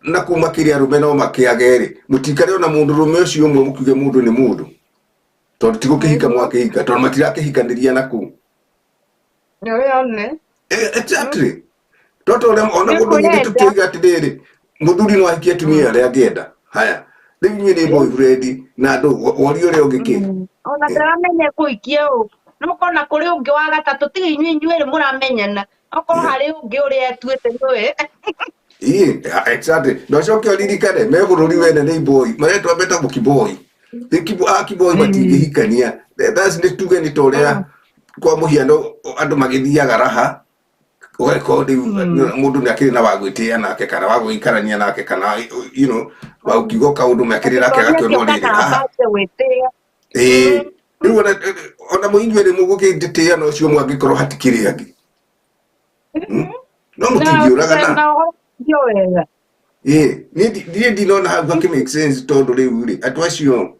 na kuma kĩrĩ arũme no makĩage rĩ, mũtikare ona mũndũ rũme ũcio ũmwe mũkiuge mũndũ nĩ mũndũ, tondũ ti gũkĩhika mwakĩhika, tondũ matirakĩhikanĩria na kũu. Nĩwone. Exactly, toto ũrĩa ona Nĩ mũndũ nyingĩ kwenda. tũkĩoiga atĩrĩrĩ, mũthuri no ahikie atumia arĩa angĩenda. Haya, rĩu inyuĩ nĩ boyfriend na andũ woria ũrĩa ũngĩ kĩ Ona ndaramenya kũhikia ũ, no kona kũrĩ ũngĩ wa gatatũ, tiga inyuĩ inyuerĩ mũramenyana, okorwo harĩ ũngĩ ũrĩa atuĩte nĩwe. Ĩĩ, exactly. Na ũcoke ũririkane me bũrũri wene nĩ iboi maretwa metagwo kiboi. Rĩu a kiboi matingĩhikania. That's nĩ tuge nĩ ta ũrĩa kwa mũhiano andũ magĩthiaga raha, ũgagĩkorwo rĩu mũndũ nĩ akĩrĩ na wa gwĩtĩĩa nake kana wa gũgĩikarania nake kana wa gũkiuga kaũndũ mekĩrĩ nake agakĩonwo rĩrĩ haha. Gwĩtĩĩa. Ĩĩ, rĩu ona mũinyuĩ rĩ, mũgũkĩndĩtĩĩa na ũcio mwangĩkorwo hatikĩrĩ angĩ. No mũtingĩũragana. Na ũhoro wega. Ĩĩ, niĩ ndinona hau hakĩ make sense, tondũ rĩu rĩ, andũ acio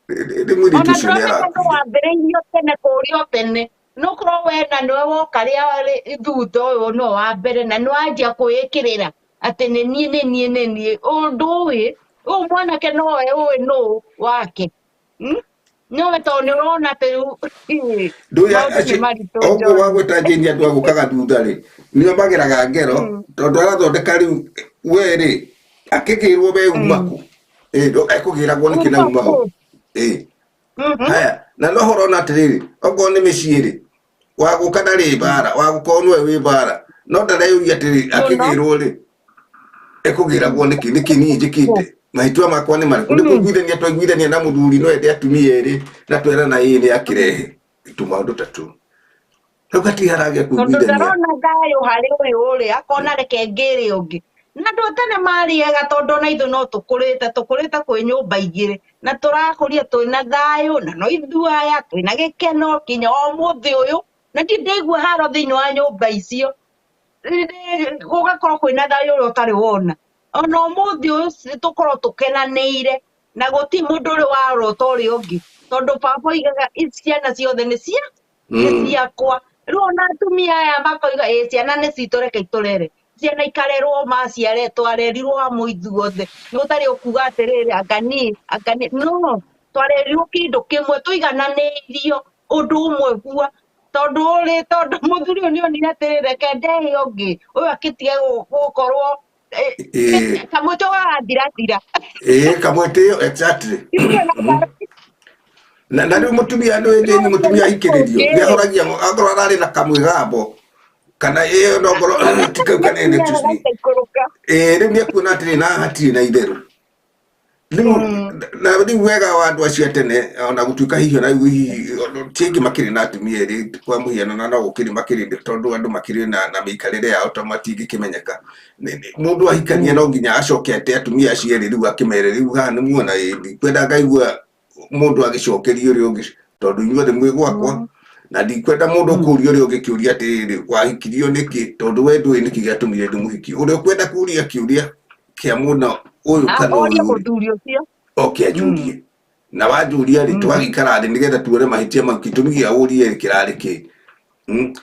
rĩ, mũirĩtu Ona ũcio nĩ ndũramenya nĩ arakuire. Wambĩrĩirio tene kũrio tene, no korwo we na nĩwe woka rĩa thutha ũyũ no wa mbere na nĩ wanjia kwĩĩkĩrĩra atĩ nĩ niĩ, nĩ niĩ, nĩ niĩ ũndũ ũĩ ũyũ mwanake nowe ũĩ nũ wake. Nowe tondũ nĩ ũrona atĩ rĩu Ndũĩ maũndũ nĩ acio maritũ. Oguo John. wagwĩta Jane, andũ a gũkaga thutha rĩ, nĩo mageraga ngero, tondũ arathondeka rĩu we rĩ, akĩgĩrwo we uma kũ? Ĩ, ekũgĩragwo nĩkĩ na uma ho? Ĩ. Haya, na no horo na atĩrĩrĩ, okorwo nĩ mĩciĩ rĩ, Wa gũka ndarĩ mbara, wa gũkorwo nĩwe wĩ mbara, no ndareyũria atĩrĩ, Mũno. akĩgĩrwo rĩ, ekũgĩragwo nĩkĩ? Nĩkĩ niĩ njĩkĩte? Mahĩtia makwa nĩ marĩkũ? Nĩ kũiguithania twaiguithania na mũthuri no ende atumia erĩ na twerana ĩĩ nĩ akĩrehe tũmaũndũ ta tũu. Hau hatirĩ haragĩa Tondũ kũiguithania. ndarona thayũ harĩ ũyũ rĩ, akona reke ngĩre ũngĩ. Na andũ a tene marĩ ega tondũ ona ithuĩ no tũkũrĩte, tũkũrĩte kwĩ nyũmba igĩrĩ na tũrakũria twĩna thayũ na no ithuĩ aya twĩna gĩkeno nginya ũmũthĩ ũyũ, na ndirĩ ndaigua haro thĩinĩ wa nyũmba icio. Gũgakorwo kwĩna thayũ ũrĩa ũtarĩ wona. Ona ũmũthĩ ũyũ tũkorwo tũkenanĩire na gũtirĩ mũndũ ũrĩ warota ũrĩa ũngĩ, tondũ baba oigaga ici ciana ciothe nĩ cia nĩ ciakwa. Rĩu ona atumia aya makoiga ĩ ciana nĩ citũ reke itũrere. Ciana ikarerwo maciare twarerirwo hamwe ithuothe. Nĩ gũtarĩ ũkuga atĩrĩrĩ anga niĩ anga niĩ no twarerirwo kĩndũ kĩmwe tũigananĩirio ũndũ ũmwe gua. Tondũ rĩ tondũ mũthuri ũyũ nĩ onire atĩrĩrĩ reke ndehe ũngĩ ũyũ akĩtige gũkorwo kamwĩtĩ garathirathira. Ĩĩ kamwĩtĩo exactly. Na rĩu mũtumia nĩ nĩ mũtumia ahikĩrĩrio nĩ ahoragia akorwo ararĩ na kamwĩgambo kana ĩyo no ngorwo ti kau kanene, excuse me, ĩĩ rĩu nĩ ekuona atĩrĩ na hatirĩ na itherũ rĩu. Na rĩu wega wa andũ acio a tene, ona gũtuĩka hihi ona rĩu hihi ti aingĩ makĩrĩ na atumia erĩ kwa mũhiano, na no gũkĩrĩ makĩrĩ tondũ andũ makĩrĩ na mĩikarĩre yao to matingĩkĩmenyeka. Mũndũ ahikania no nginya acoke ate atumia acio erĩ rĩu akĩmere rĩu haha nĩ muona ĩ ndikwenda ngaigua mũndũ agĩcokeria ũrĩa ũngĩ tondũ inyuothe mwĩ gwakwa, na ndikwenda mũndũ kũria ũrĩa ũngĩ kĩũria atĩrĩrĩ, wahikirio nĩkĩ? Tondũ we ndũĩ nĩkĩ gĩatũmire ndĩmũhikie. Ũrĩa ũkwenda kũria kĩũria kĩa mũna ũyũ kana orie ũyũ rĩ, mũthuri ũcio. Oke anjũrie, na wanjũria rĩ, tũgagĩikara thĩ nĩgetha tuone mahĩtia mau, gĩtũmi gĩa ũrie rĩ kĩrarĩ kĩ.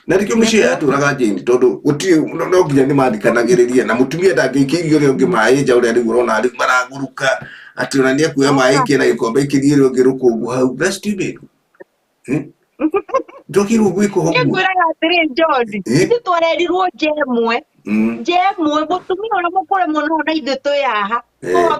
Na nĩkĩo mĩciĩ yatũraga njĩni tondũ gũtirĩ no nginya nĩ mathikanagĩrĩria, na mũtumia ndangĩikĩirie ũrĩa ũngĩ maĩ nja, ũrĩa rĩu ũrona rĩu maragũrũka atĩ ona nĩ ekuoya maĩ aikie na gĩkombe aikĩrie ũrĩa ũngĩ rũkũngũ hau. That's stupid. Ndwagĩrĩirwo gwĩka Niĩ ũguo. ngwĩraga atĩrĩ John, ithuĩ twarerirwo nja ĩmwe, nja ĩmwe, mũtumia ũrĩa mũkũrũ mũno na ithuĩ twĩ haha.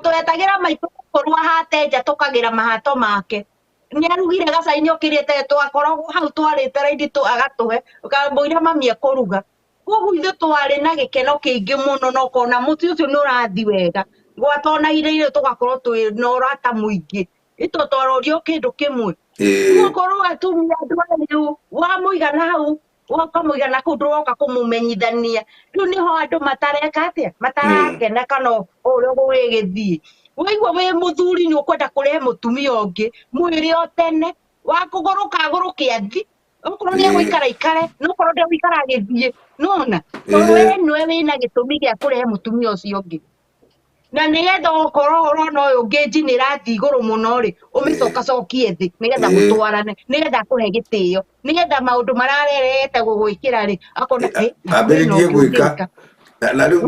Twetagĩra maitũ gũkorwo ahate nja tũkagĩra mahato make. Nĩ arugire gacai nĩ okĩrĩte twakoragwo hau twarĩte raini tũ agatũhe ũkamũira mami ekũruga. Koguo ithuĩ twarĩ na gĩkeno kĩingĩ mũno na ũkona mũciĩ ũcio nĩ ũrathiĩ wega. Gwata ona irio tũgakorwo twĩ na ũrata mũingĩ. Ito twarorio kĩndũ kĩmwe. Gũkorwo atumia andũ aya rĩu wamũigana hau ũkamũigana kũu ndũroka kũmũmenyithania. Rĩu nĩho andũ matareka atĩa, matarakena kana ũrĩa gũgĩgĩthiĩ. Waigua wĩ mũthuri nĩ ũkwenda kũrehe mũtumia ũngĩ, mwĩre o tene, wakũgũrũka agũrũke athi. Okorwo nĩ egũikara aikare, no okorwo ndegũikara agĩthiĩ. Nĩwona? Tondũ we nĩwe wĩna gĩtũmi gĩa kũrehe mũtumia ũcio ũngĩ. Na nĩgetha ũkorwo ũrona ũyũ ũngĩ njini ĩrathiĩ igũrũ mũno rĩ, ũmĩcokacokie thĩ nĩgetha mũtwarane, nĩgetha akũhe gĩtĩo, nĩgetha maũndũ mararerete gũgwĩkĩra rĩ, akona "Ĩ, na kwĩna Ambĩrĩrie ũngĩ gwĩka ũngĩka, na rĩu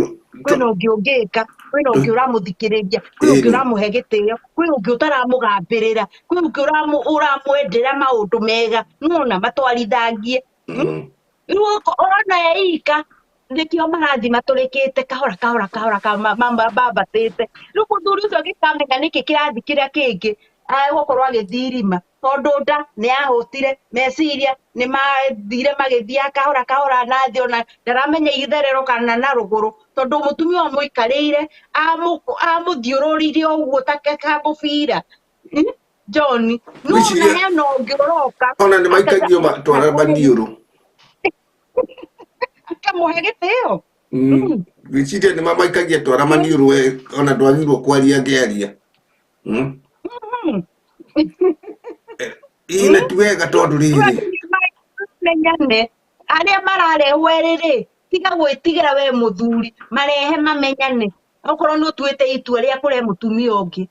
kwĩna ũngĩ ũngĩka, kwĩna ũngĩ ũramũthikĩrĩria, kwĩ ũngĩ ũramũhe gĩtĩo, kwĩ ũngĩ ũtaramũgambĩrĩra, kwĩ ũngĩ ũramwendera maũndũ mega, nĩwona matwarithangie. Rĩu ũrona eika nĩkĩo marathiĩ matũrĩkĩte kahora kahora kahora mambatĩte. Rĩu mũthuri ũcio angĩkamenya nĩkĩ kĩrathi kĩrĩa kĩngĩ, agũkorwo agĩthiĩ irima, tondũ nda nĩ yahũtire, meciria nĩ mathire magĩthiaga kahora kahora na thĩ, ona ndaramenya itherero kana na rũgũrũ, tondũ mũtumia ũyũ amũikarĩire, amũthiũrũrĩire ũguo ta kamũbira. John, no na Ngwĩciria hena ũngĩ ũroka ona nĩ maikagio twara maniũrũ. Akamũhe gĩtĩo. Ngwĩciria nĩ mamaikagia twara maniũrũ, we ona ndwagĩrĩirwo kwaria ngĩaria. Ĩĩ na ti wega tondũ rĩrĩ Menyane arĩa mararehwo erĩ rĩ, tiga gwĩtigĩra we mũthuri, marehe mamenyane. Okorwo nĩ ũtuĩte itua rĩa kũrehe mũtumia ũngĩ,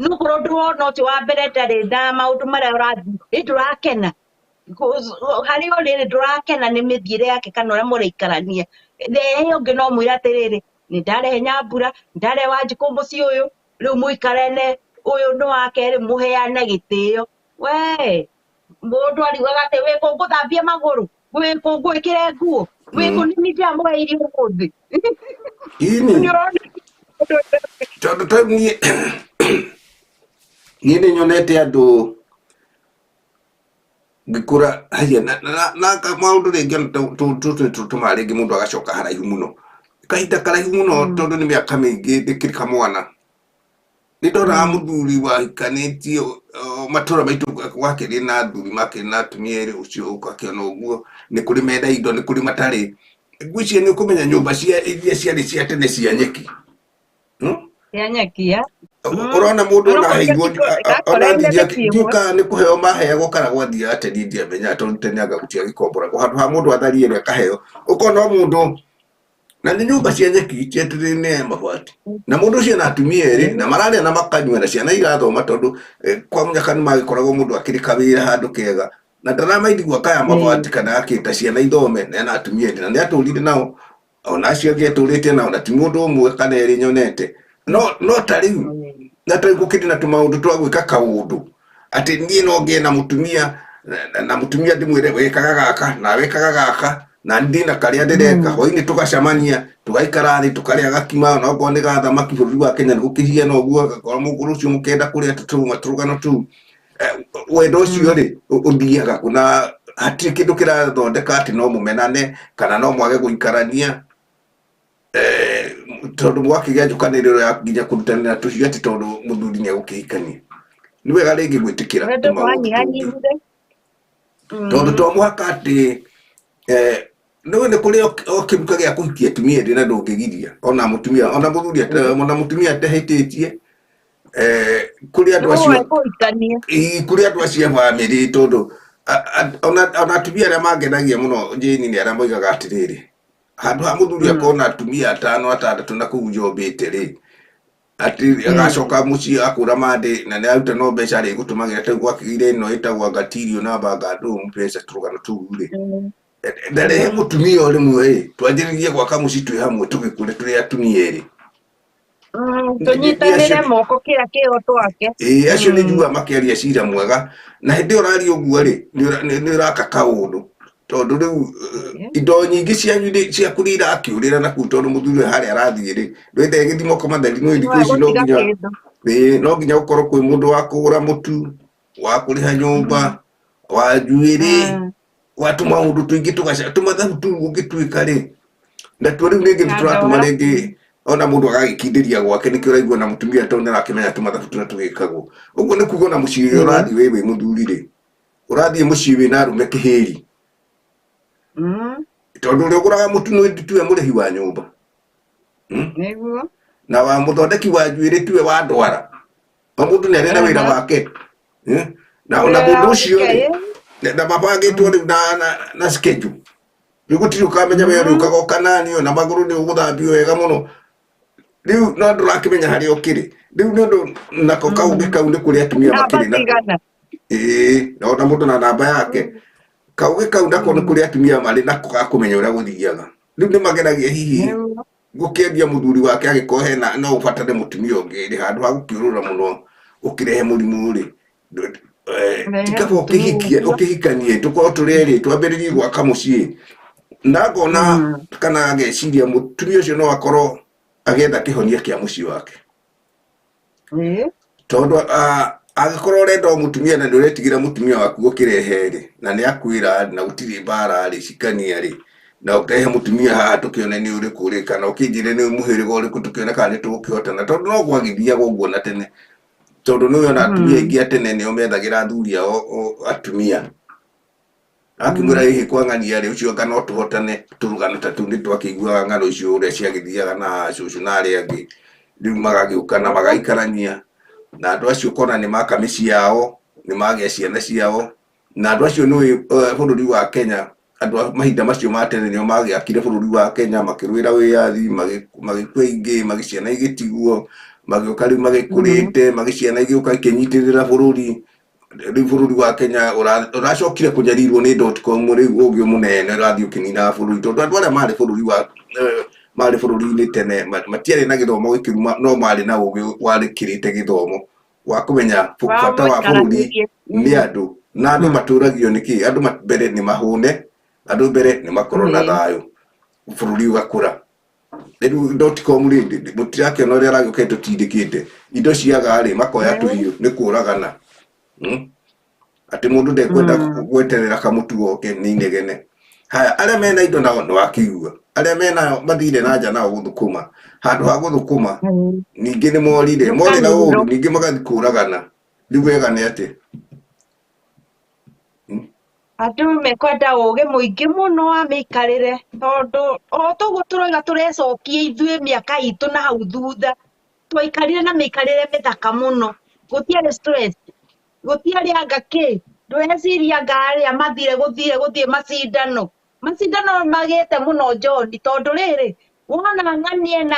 nĩũkorwo ndũrona ũcio wa mbere ndarĩ na maũndũ marĩa ũrathiĩ, ĩ ndũrakena harĩa ũrĩ rĩ, ndũrakena nĩ mĩthiĩre yake kana ũrĩa mũraikarania, rehe ũngĩ no mwĩre atĩrĩrĩ, nĩ ndarehe Nyambura, nĩ ndarehe Wanjikũ mũciĩ ũyũ, rĩu mũikarane, ũyũ nĩ wa kerĩ, mũheane gĩtĩo. We mũndũ ariugaga atĩ wĩ kũ ngũthambie magũrũ, wĩ kũ ngwĩkĩre nguo, wĩ kũ nĩ niĩ ndĩramũhe irio ũmũthĩ. Ini Nĩ ũrona? Tondũ ta niĩ nĩ nyonete andũ Ngĩkũra haiya na maũndũ rĩngĩ ona tũtũ tũtũmaga rĩngĩ mũndũ agacoka haraihu mũno kahinda karaihu mũno tondũ nĩ mĩaka mĩingĩ ndĩkĩrĩ kamwana nĩ ndonaga mũthuri wahikanĩtie matũra maitũ gwakĩrĩ na athuri makĩrĩ na atumia erĩ ũcio ũgakĩona ũguo nĩ kũrĩ menda indo nĩ kũrĩ matarĩ ngwĩciria nĩ ũkũmenya nyũmba cia iria ciarĩ cia tene cia nyeki. Cia nyeki ya. Ũrona mũndũ Ona ona kũrĩa aheirwo ona gakoreire ningĩ mĩciĩ ĩmwe. ndiũ kana nĩ kũheo maheagwo kana gwathiaga atĩa niĩ ndiamenyaga tondũ tene anga gũtiagĩkomboragwo handũ ha mũndũ atharie rĩ akaheo ũkona o mũndũ na nĩ nyũmba cia nyeki ciatĩrĩ ya mabati na mũndũ ũcio na atumia erĩ na mararĩa na makanyua na ciana irathoma tondũ kwa mũnyaka nĩ magĩkoragwo mũndũ akĩrĩ kawĩra handũ kega na ndaramaindigua kaya mabati kana akĩta ciana ithome na ena atumia erĩ na nĩ atũrire nao ona acio angĩ atũrĩte nao na ti mũndũ ũmwe kana erĩ nyonete no ta rĩu na ta rĩu gũkĩrĩ na tũmaũndũ twa gwĩka kaũndũ atĩ niĩ no ngĩe na mũtumia na mũtumia ndĩmwĩre wĩkaga gaka na wĩkaga gaka na ndĩ na karĩa ndĩreka hwainĩ tũgacemania tũgaikara thĩ tũkarĩa gakima na okorwo nĩ ga thamaki bũrũri wa Kenya nĩ gũkĩhiana ũguo agakorwo mũndũ ũcio mũkenda kũrĩa tũtũrũma tũrũgano tũu. Wendo ũcio rĩ ũthiaga kũ na hatirĩ kĩndũ kĩrathondeka atĩ no mũmenane kana no mwage gũikarania tondũ mwakĩgĩa njũkanĩrĩro ya nginya kũrutanĩra tũhiũ atĩ tondũ mũthuri nĩ egũkĩhikania. Nĩ wega rĩngĩ gwĩtĩkĩra Wendo tũmaũndũ tũngĩ. wanyihanyihire. Tondũ to mũhaka atĩ nĩ nĩ kũrĩ o kĩruka gĩa kũhikia atumia erĩ na ndũngĩgiria ona mũtumia ona mũthuri ona mũtumia atehĩtĩtie kũrĩ andũ acio Nĩwe kũhikania. Ĩĩ, kũrĩ andũ acio a bamĩrĩ tondũ ona atumia arĩa mangenagia mũno Jane nĩ arĩa moigaga atĩrĩrĩ handũ ha mũthuri akorwo na atumia atano atandatũ na kũu njombĩte rĩ atĩ agacoka mũciĩ akũra mandĩ na nĩ aruta no mbeca rĩ gũtũmagĩra ta rĩu gwakĩgĩire ĩno ĩtagwo angatirio na bangandũmu mbeca tũrũgano tũu rĩ ndarehe mũtumia o rĩmwe rĩ twanjĩrĩrie gwaka mũciĩ twĩ hamwe tũgĩkũre tũrĩ atumia erĩ Tũnyitanĩre moko kĩra kĩo twake. Ĩĩ acio nĩ njiguaga makĩaria cira mwega na hĩndĩ ĩyo ũraria ũguo rĩ nĩ ũraka kaũndũ tondũ rĩu indo nyingĩ cianyu ciaku nĩ irakĩũrĩra na kũu tondũ mũthuri ũyũ harĩa arathiĩ rĩ ndwĩte gĩthimo kamatheri no thikũ ici no Gũtiga nginya kĩndũ. ĩĩ no nginya gũkorwo kwĩ mũndũ wa kũgũra mũtu wa kũrĩha nyũmba wa njuĩrĩ wa tũmaũndũ tũingĩ tũgaca tũmathabu tũu ũngĩtuĩka rĩ natuo rĩu rĩngĩ nĩ tũratũma Ndwara. rĩngĩ ona mũndũ agagĩkindĩria gwake nĩkĩo ũraigua na mũtumia tondũ nĩ arakĩmenya tũmathabu tũrĩa tũgĩkagwo ũguo nĩ kuga ona mũciĩ ũrĩa ũrathiĩ wĩ mũthuri rĩ ũrathiĩ mũciĩ wĩna arũme kĩhĩri tondũ ũrĩa ũgũraga mũtu nĩ tiwe mũrĩhi wa nyũmba. Nĩguo. Na wa mũthondeki wa njuĩrĩ tiwe wa ndwara o mũndũ nĩ arĩ na wĩra wake. Na ona mũndũ ũcio rĩ na mabangĩtwo rĩu na schedule rĩu gũtirĩ ũkamenya we ũrĩũkaga ũkananio na magũrũ nĩ ũgũthambio wega mũno rĩu no ndũrakĩmenya harĩa ũkĩrĩ rĩu nĩ ũndũ nako kaũgĩ kau nĩ kũrĩ atumia Namba makĩrĩ nako cigana. Ĩĩ na ona mũndũ na namba yake kaũgĩ kau nako nĩ kũrĩ atumia marĩ nako ga kũmenya ũrĩa gũthiaga rĩu nĩ mageragia hihi Nĩguo. gũkĩendia mũthuri wake angĩkorwo hena no ũbatare mũtumia ũngĩ rĩ handũ ha gũkĩũrũra mũno ũkĩrehe mũrimũ rĩ Rehe ti kaba mũtumia ũkĩhikie ũcio. ũkĩhikanie tũkorwo tũrĩ erĩ twambĩrĩrie gwaka mũciĩ na ngona kana ageciria mũtumia ũcio no akorwo agĩetha kĩhonia kĩa mũciĩ wake Ĩĩ. tondũ angĩkorwo ũrenda o mũtumia na nĩ ũretigĩra mũtumia waku ũkĩrehe rĩ na nĩ akwĩra na gũtirĩ mbara rĩ cikania rĩ na ũkĩrehe mũtumia haha tũkĩone nĩ ũrĩkũ rĩ kana ũkĩnjĩre nĩ mũhĩrĩga ũrĩkũ tũkĩone kana nĩ tũgũkĩhotana tondũ no gwagĩthiaga ũguo na tene tondũ nĩ ũyona atumia aingĩ a tene nĩo methagĩra athuri ao atumia akĩmwĩra hihi kwa ng'ania rĩ ũcio anga no tũhotane tũrũgano ta tũu nĩ twakĩiguaga ng'ano icio ũrĩa ciagĩthiaga na cũcũ na arĩa angĩ rĩu magagĩũka na magaikarania na andũ acio ũkona nĩ maka mĩciĩ yao nĩ magĩa ciana ciao na andũ acio nĩ bũrũri wa Kenya andũ a mahinda macio ma tene nĩo magĩakire bũrũri wa Kenya makĩrũĩra wĩyathi magĩkua aingĩ magĩciana igĩtigwo magĩũka rĩu magĩkũrĩte magĩciana igĩũka ikĩnyitĩrĩra bũrũri rĩu bũrũri wa Kenya ũracokire kũnyarirwo nĩ dotcom rĩu ũgĩ mũnene ũrathiĩ ũkĩninaga bũrũri tondũ andũ arĩa marĩ bũrũri wa marĩ bũrũri-inĩ tene matiarĩ na gĩthomo gĩkĩru no marĩ na ũgĩ warĩkĩrĩte gĩthomo wa kũmenya bata wa bũrũri nĩ andũ na andũ matũragio nĩ kĩ andũ mbere nĩ mahũne andũ mbere nĩ makorwo na thayũ bũrũri ũgakũra rĩu dotcom rĩ mũtirakĩona ũrĩa aragĩũka tũtindĩkĩte indo ciaga rĩ makoya tũhiũ nĩ kũragana. Atĩ mũndũ ndekwenda gweterera kamũtu goke nĩ inegene. Haya, arĩa mena indo nao nĩ wakĩigua, arĩa mena mathire na nja nao gũthũkũma, handũ ha gũthũkũma ningĩ nĩ morire, morĩra ũru, ningĩ magathiĩ kũragana. Rĩu wega nĩ atĩ Andũ mekwenda ũgĩ mũingĩ mũno wa mĩikarĩre, tondũ o toguo tũroiga tũrecokia ithuĩ mĩaka itũ na hau thutha, twaikarire na mĩikarĩre mĩthaka mũno, gũtiarĩ stress, gũtiarĩ anga kĩ, ndũreciria anga arĩa mathire gũthire gũthiĩ macindano, macindano magĩte mũno John, tondũ rĩrĩ, wona ng'ani ena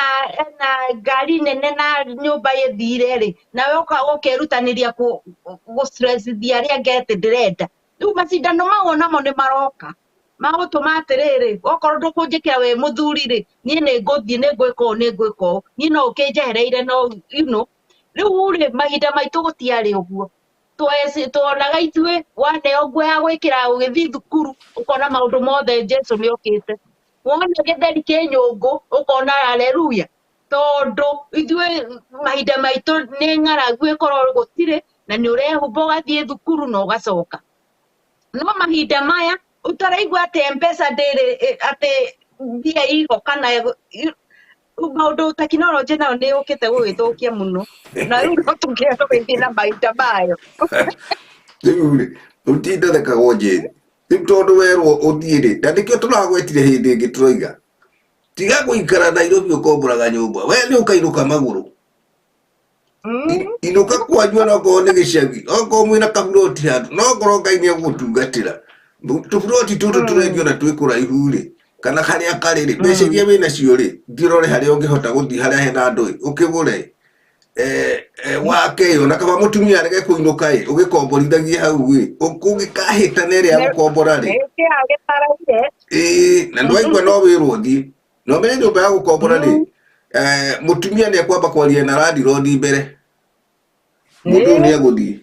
ngari nene na nyũmba ĩthire rĩ, nawe ũkerutanĩria gũ stressithia arĩa angĩ atĩ ndĩrenda. Rĩu macindano mau onamo nĩ maroka magũtũma atĩrĩrĩ, okorwo ndũkũnjĩkĩra wĩ mũthuri rĩ, niĩ nĩ ngũthiĩ, nĩ ngwĩka ũũ, nĩ ngwĩka ũũ, niĩ no ũkĩnjehereire no you know. Rĩu rĩ, mahinda maitũ gũtiarĩ ũguo, tuonaga ithuĩ waneo nguo ya gwĩkĩra ũgĩthiĩ thukuru, ũkona maũndũ mothe Jesũ nĩ okĩte. Wona gĩtheri kĩ nyũngũ ũkona haleluya, tondũ ithuĩ mahinda maitũ nĩ ng'aragu ĩkorwo gũtirĩ, na nĩ ũrehumba ũgathiĩ thukuru na ũgacoka. No mahinda maya ũtaraigua atĩ M-Pesa ndĩrĩ, atĩ mbia iho kana maũndũ tekinoronjĩ nayo nĩ yũkĩte gũgĩthũkia mũno, na rĩu no tũkĩe tũgĩthiĩ na mahinda mayo. Rĩu rĩ, ũtindathekagwo njĩri rĩu tondũ werwo ũthiĩ rĩ, na nĩkĩo tũragwetire hĩndĩ ĩngĩ tũroiga tiga gũikara Nairobi ũkomboraga nyũmba, we nĩ ũkainũka magũrũ. Inũka kwanyu ona okorwo nĩ gĩcagi, okorwo mwĩna kaburoti handũ, no okorwo Ngai nĩ egũgũtungatĩra, tũburoti tũtũ tũrendio na twĩ kũraihu rĩ, kana harĩa karĩ rĩ, mbeca iria wĩnacio rĩ, thiĩ ũrore harĩa ũngĩhota gũthiĩ harĩa hena andũ ĩ, ũkĩgũre wake ĩ, ona kaba mũtumia arege kũinũka ĩ, ũgĩkomborithagie hau ĩ, ũngĩkahĩtana ĩrĩa ya gũkombora rĩ, ĩĩ, na nĩwaigua no wĩrwo ũthiĩ, na ũmenye nyũmba ya gũkombora rĩ, mũtumia nĩ ekwamba kwaria na landlord mbere, mũndũ ũyũ nĩ egũthiĩ,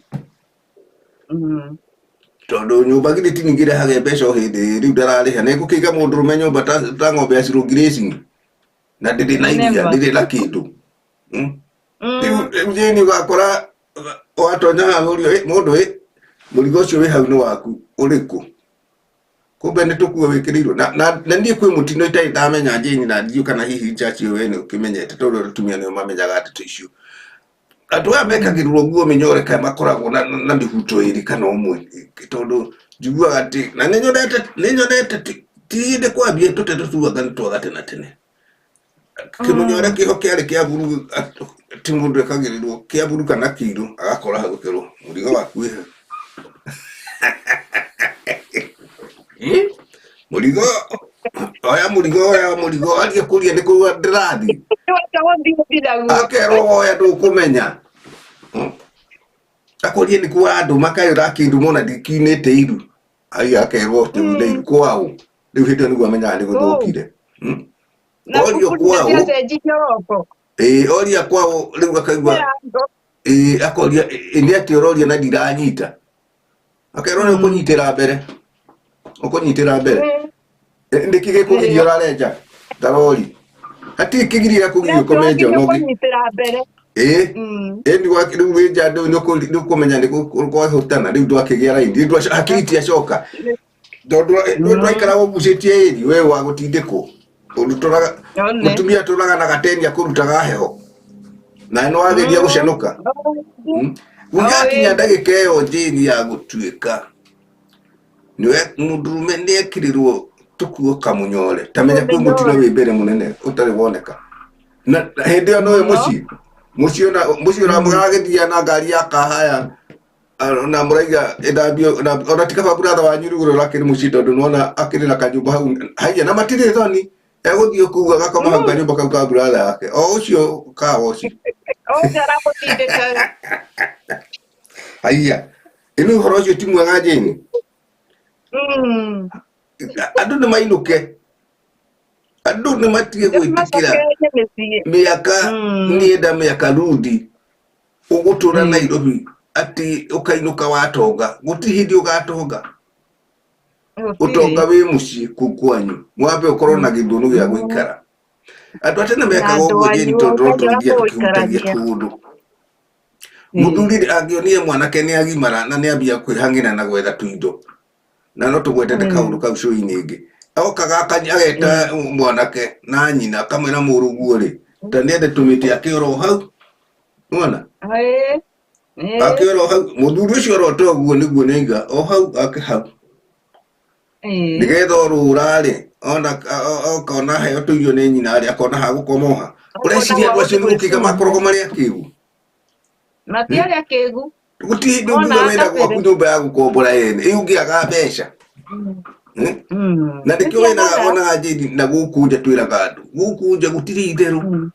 tondũ nyũmba githĩ ti ningĩ ĩrehage mbeca o hĩndĩ, rĩu ndararĩha, nĩ egũkĩiga mũndũrũme nyũmba ta ng'ombe ya slow grazing, na ndĩrĩ na iria, ndĩrĩ na kĩndũ. Rĩu Jane ũgakora watonya haha ũrio, mũndũ ĩ, mũrigo ũcio wĩ hau nĩ waku, ũrĩkũ? Kumbe nĩ tũkuo wĩkĩrĩirwo. Na niĩ kwĩ mũtino itarĩ ndamenya Jane, na ndiũĩ kana hihi Churchill we nĩ ũkĩmenyete, tondũ atumia nĩo mamenyaga ndeto icio. Andũ aya mekagĩrĩrwo nguo mĩnyore kana makoragwo na mĩhuto ĩrĩ kana ũmwe, tondũ njiguaga atĩ, na nĩ nyonete ti hĩndĩ kwambia tũte tũtuaga nĩ twa gatene tene. Kĩmũnyore kĩho kĩarĩ kĩa buru, ti mũndũ ekagĩrĩrwo kĩa buru kana kĩirũ, agakora hau akerwo mũrigo waku wĩ hau. Mũrigo, oya mũrigo, oya mũrigo, athiĩ kũria nĩ kũu ndĩrathiĩ. Akerwo oya ndũkũmenya. Akũrie nĩ kũu andũ makaĩra kĩndũ mona ndikiunĩte iru. Ai akerwo atĩ une iru kwaũ. Rĩu hĩndĩ ĩyo nĩguo amenyaga nĩ gũthũkire. Orio kwaũ. Ĩĩ, oria kwaũ rĩu akaigua, ĩĩ, akoria, ĩ nĩ atĩa ũroria na ndiranyita. Akerwo nĩ ũkũnyitĩra mbere. Ũkũnyitĩra mbere. Nĩkĩ gĩkũgiria ũrarenja? Ndarori. Hatirĩ kĩgiria gĩakũgiria ũkome nja ona ũngĩ. Ĩĩ. Ĩĩ rĩu wĩ nja rĩu nĩ ũkũmenya nĩ kwahũtana, rĩu ndwakĩgĩa raini, rĩu hakiri itiacoka. Tondũ ndwaikara ũgucĩtie ĩri we wa gũtindĩkwo. Ũtũraga mũtumia atũraga na gateni akũrutaga heho. Na nĩ wageria gũcenũka. Gũgakinya ndagĩka ĩyo Jane ya gũtuĩka nĩwe mũndũrũme nĩ ekĩrĩrwo tũkuo kamũnyore, ta menya kwĩ mũtino wĩ mbere mũnene ũtarĩ woneka. Na hĩndĩ ĩyo nĩwe mũciĩ, mũciĩ ona mũciĩ ona mũragĩthiĩ na ngari ya kahaya, na mũraiga ĩthambio, ona ti kaba brother wanyu rĩu ũrĩa ũrakĩrĩ mũciĩ, tondũ nĩwona akĩrĩ na kanyũmba hau haiya, na matirĩ thoni, egũthiĩ kũu agakoma hau kanyũmba kau ka brother yake, o ũcio kawa ũcio. Ũcio aramũtindĩkaga. Haiya, ĩno ũhoro ũcio ti mwega Jane. Andũ nĩ mainũke, andũ nĩ matige gwĩtĩkĩra mĩaka nĩenda mĩaka rudi ũgũtũra Nairobi atĩ ũkainũka watonga, gũtirĩ hĩndĩ ũgatonga. Ũtonga wĩ mũciĩ kũu kwanyu, mwambe ũkorwo na gĩthũnũ gĩa gũikara. Andũ a tene mekaga ũguo Jane, tondũ no tũrĩgia tũkĩhutagia kũndũ. Mũthuri angĩonire mwanake nĩ agimara na nĩ ambia kwĩhang'ĩra na gwetha tũindo, na no tũgwetete kaũndũ kau cũi-inĩ ĩngĩ, okaga ageta mwanake na nyina akamwĩra mũrũguo rĩ, ta nĩende tũmĩtĩ akĩora o hau, nĩwona? Ĩĩ. Ĩĩ. Akĩora o hau, mũthuri ũcio orota ũguo nĩguo nĩaiga o hau ake hau. Ĩĩ. Nĩgetha orũra rĩ, ona okona heo tũirio nĩ nyina rĩ, akona ha gũkoma oha. Ũreciria andũ acio nĩ gũkĩga makoragwo marĩ akĩgu? Matiarĩ akĩgu. Gũtirĩ hĩndĩ Mona ũngiuga wĩna gwaku kabere. nyũmba ya gũkombora yene, ĩ ũngĩaga mbeca. Eh? Na nĩkĩo wenaga Nĩkĩagaga. wonaga Jane na gũkũ nja twĩraga andũ, gũkũ nja gũtirĩ itherũ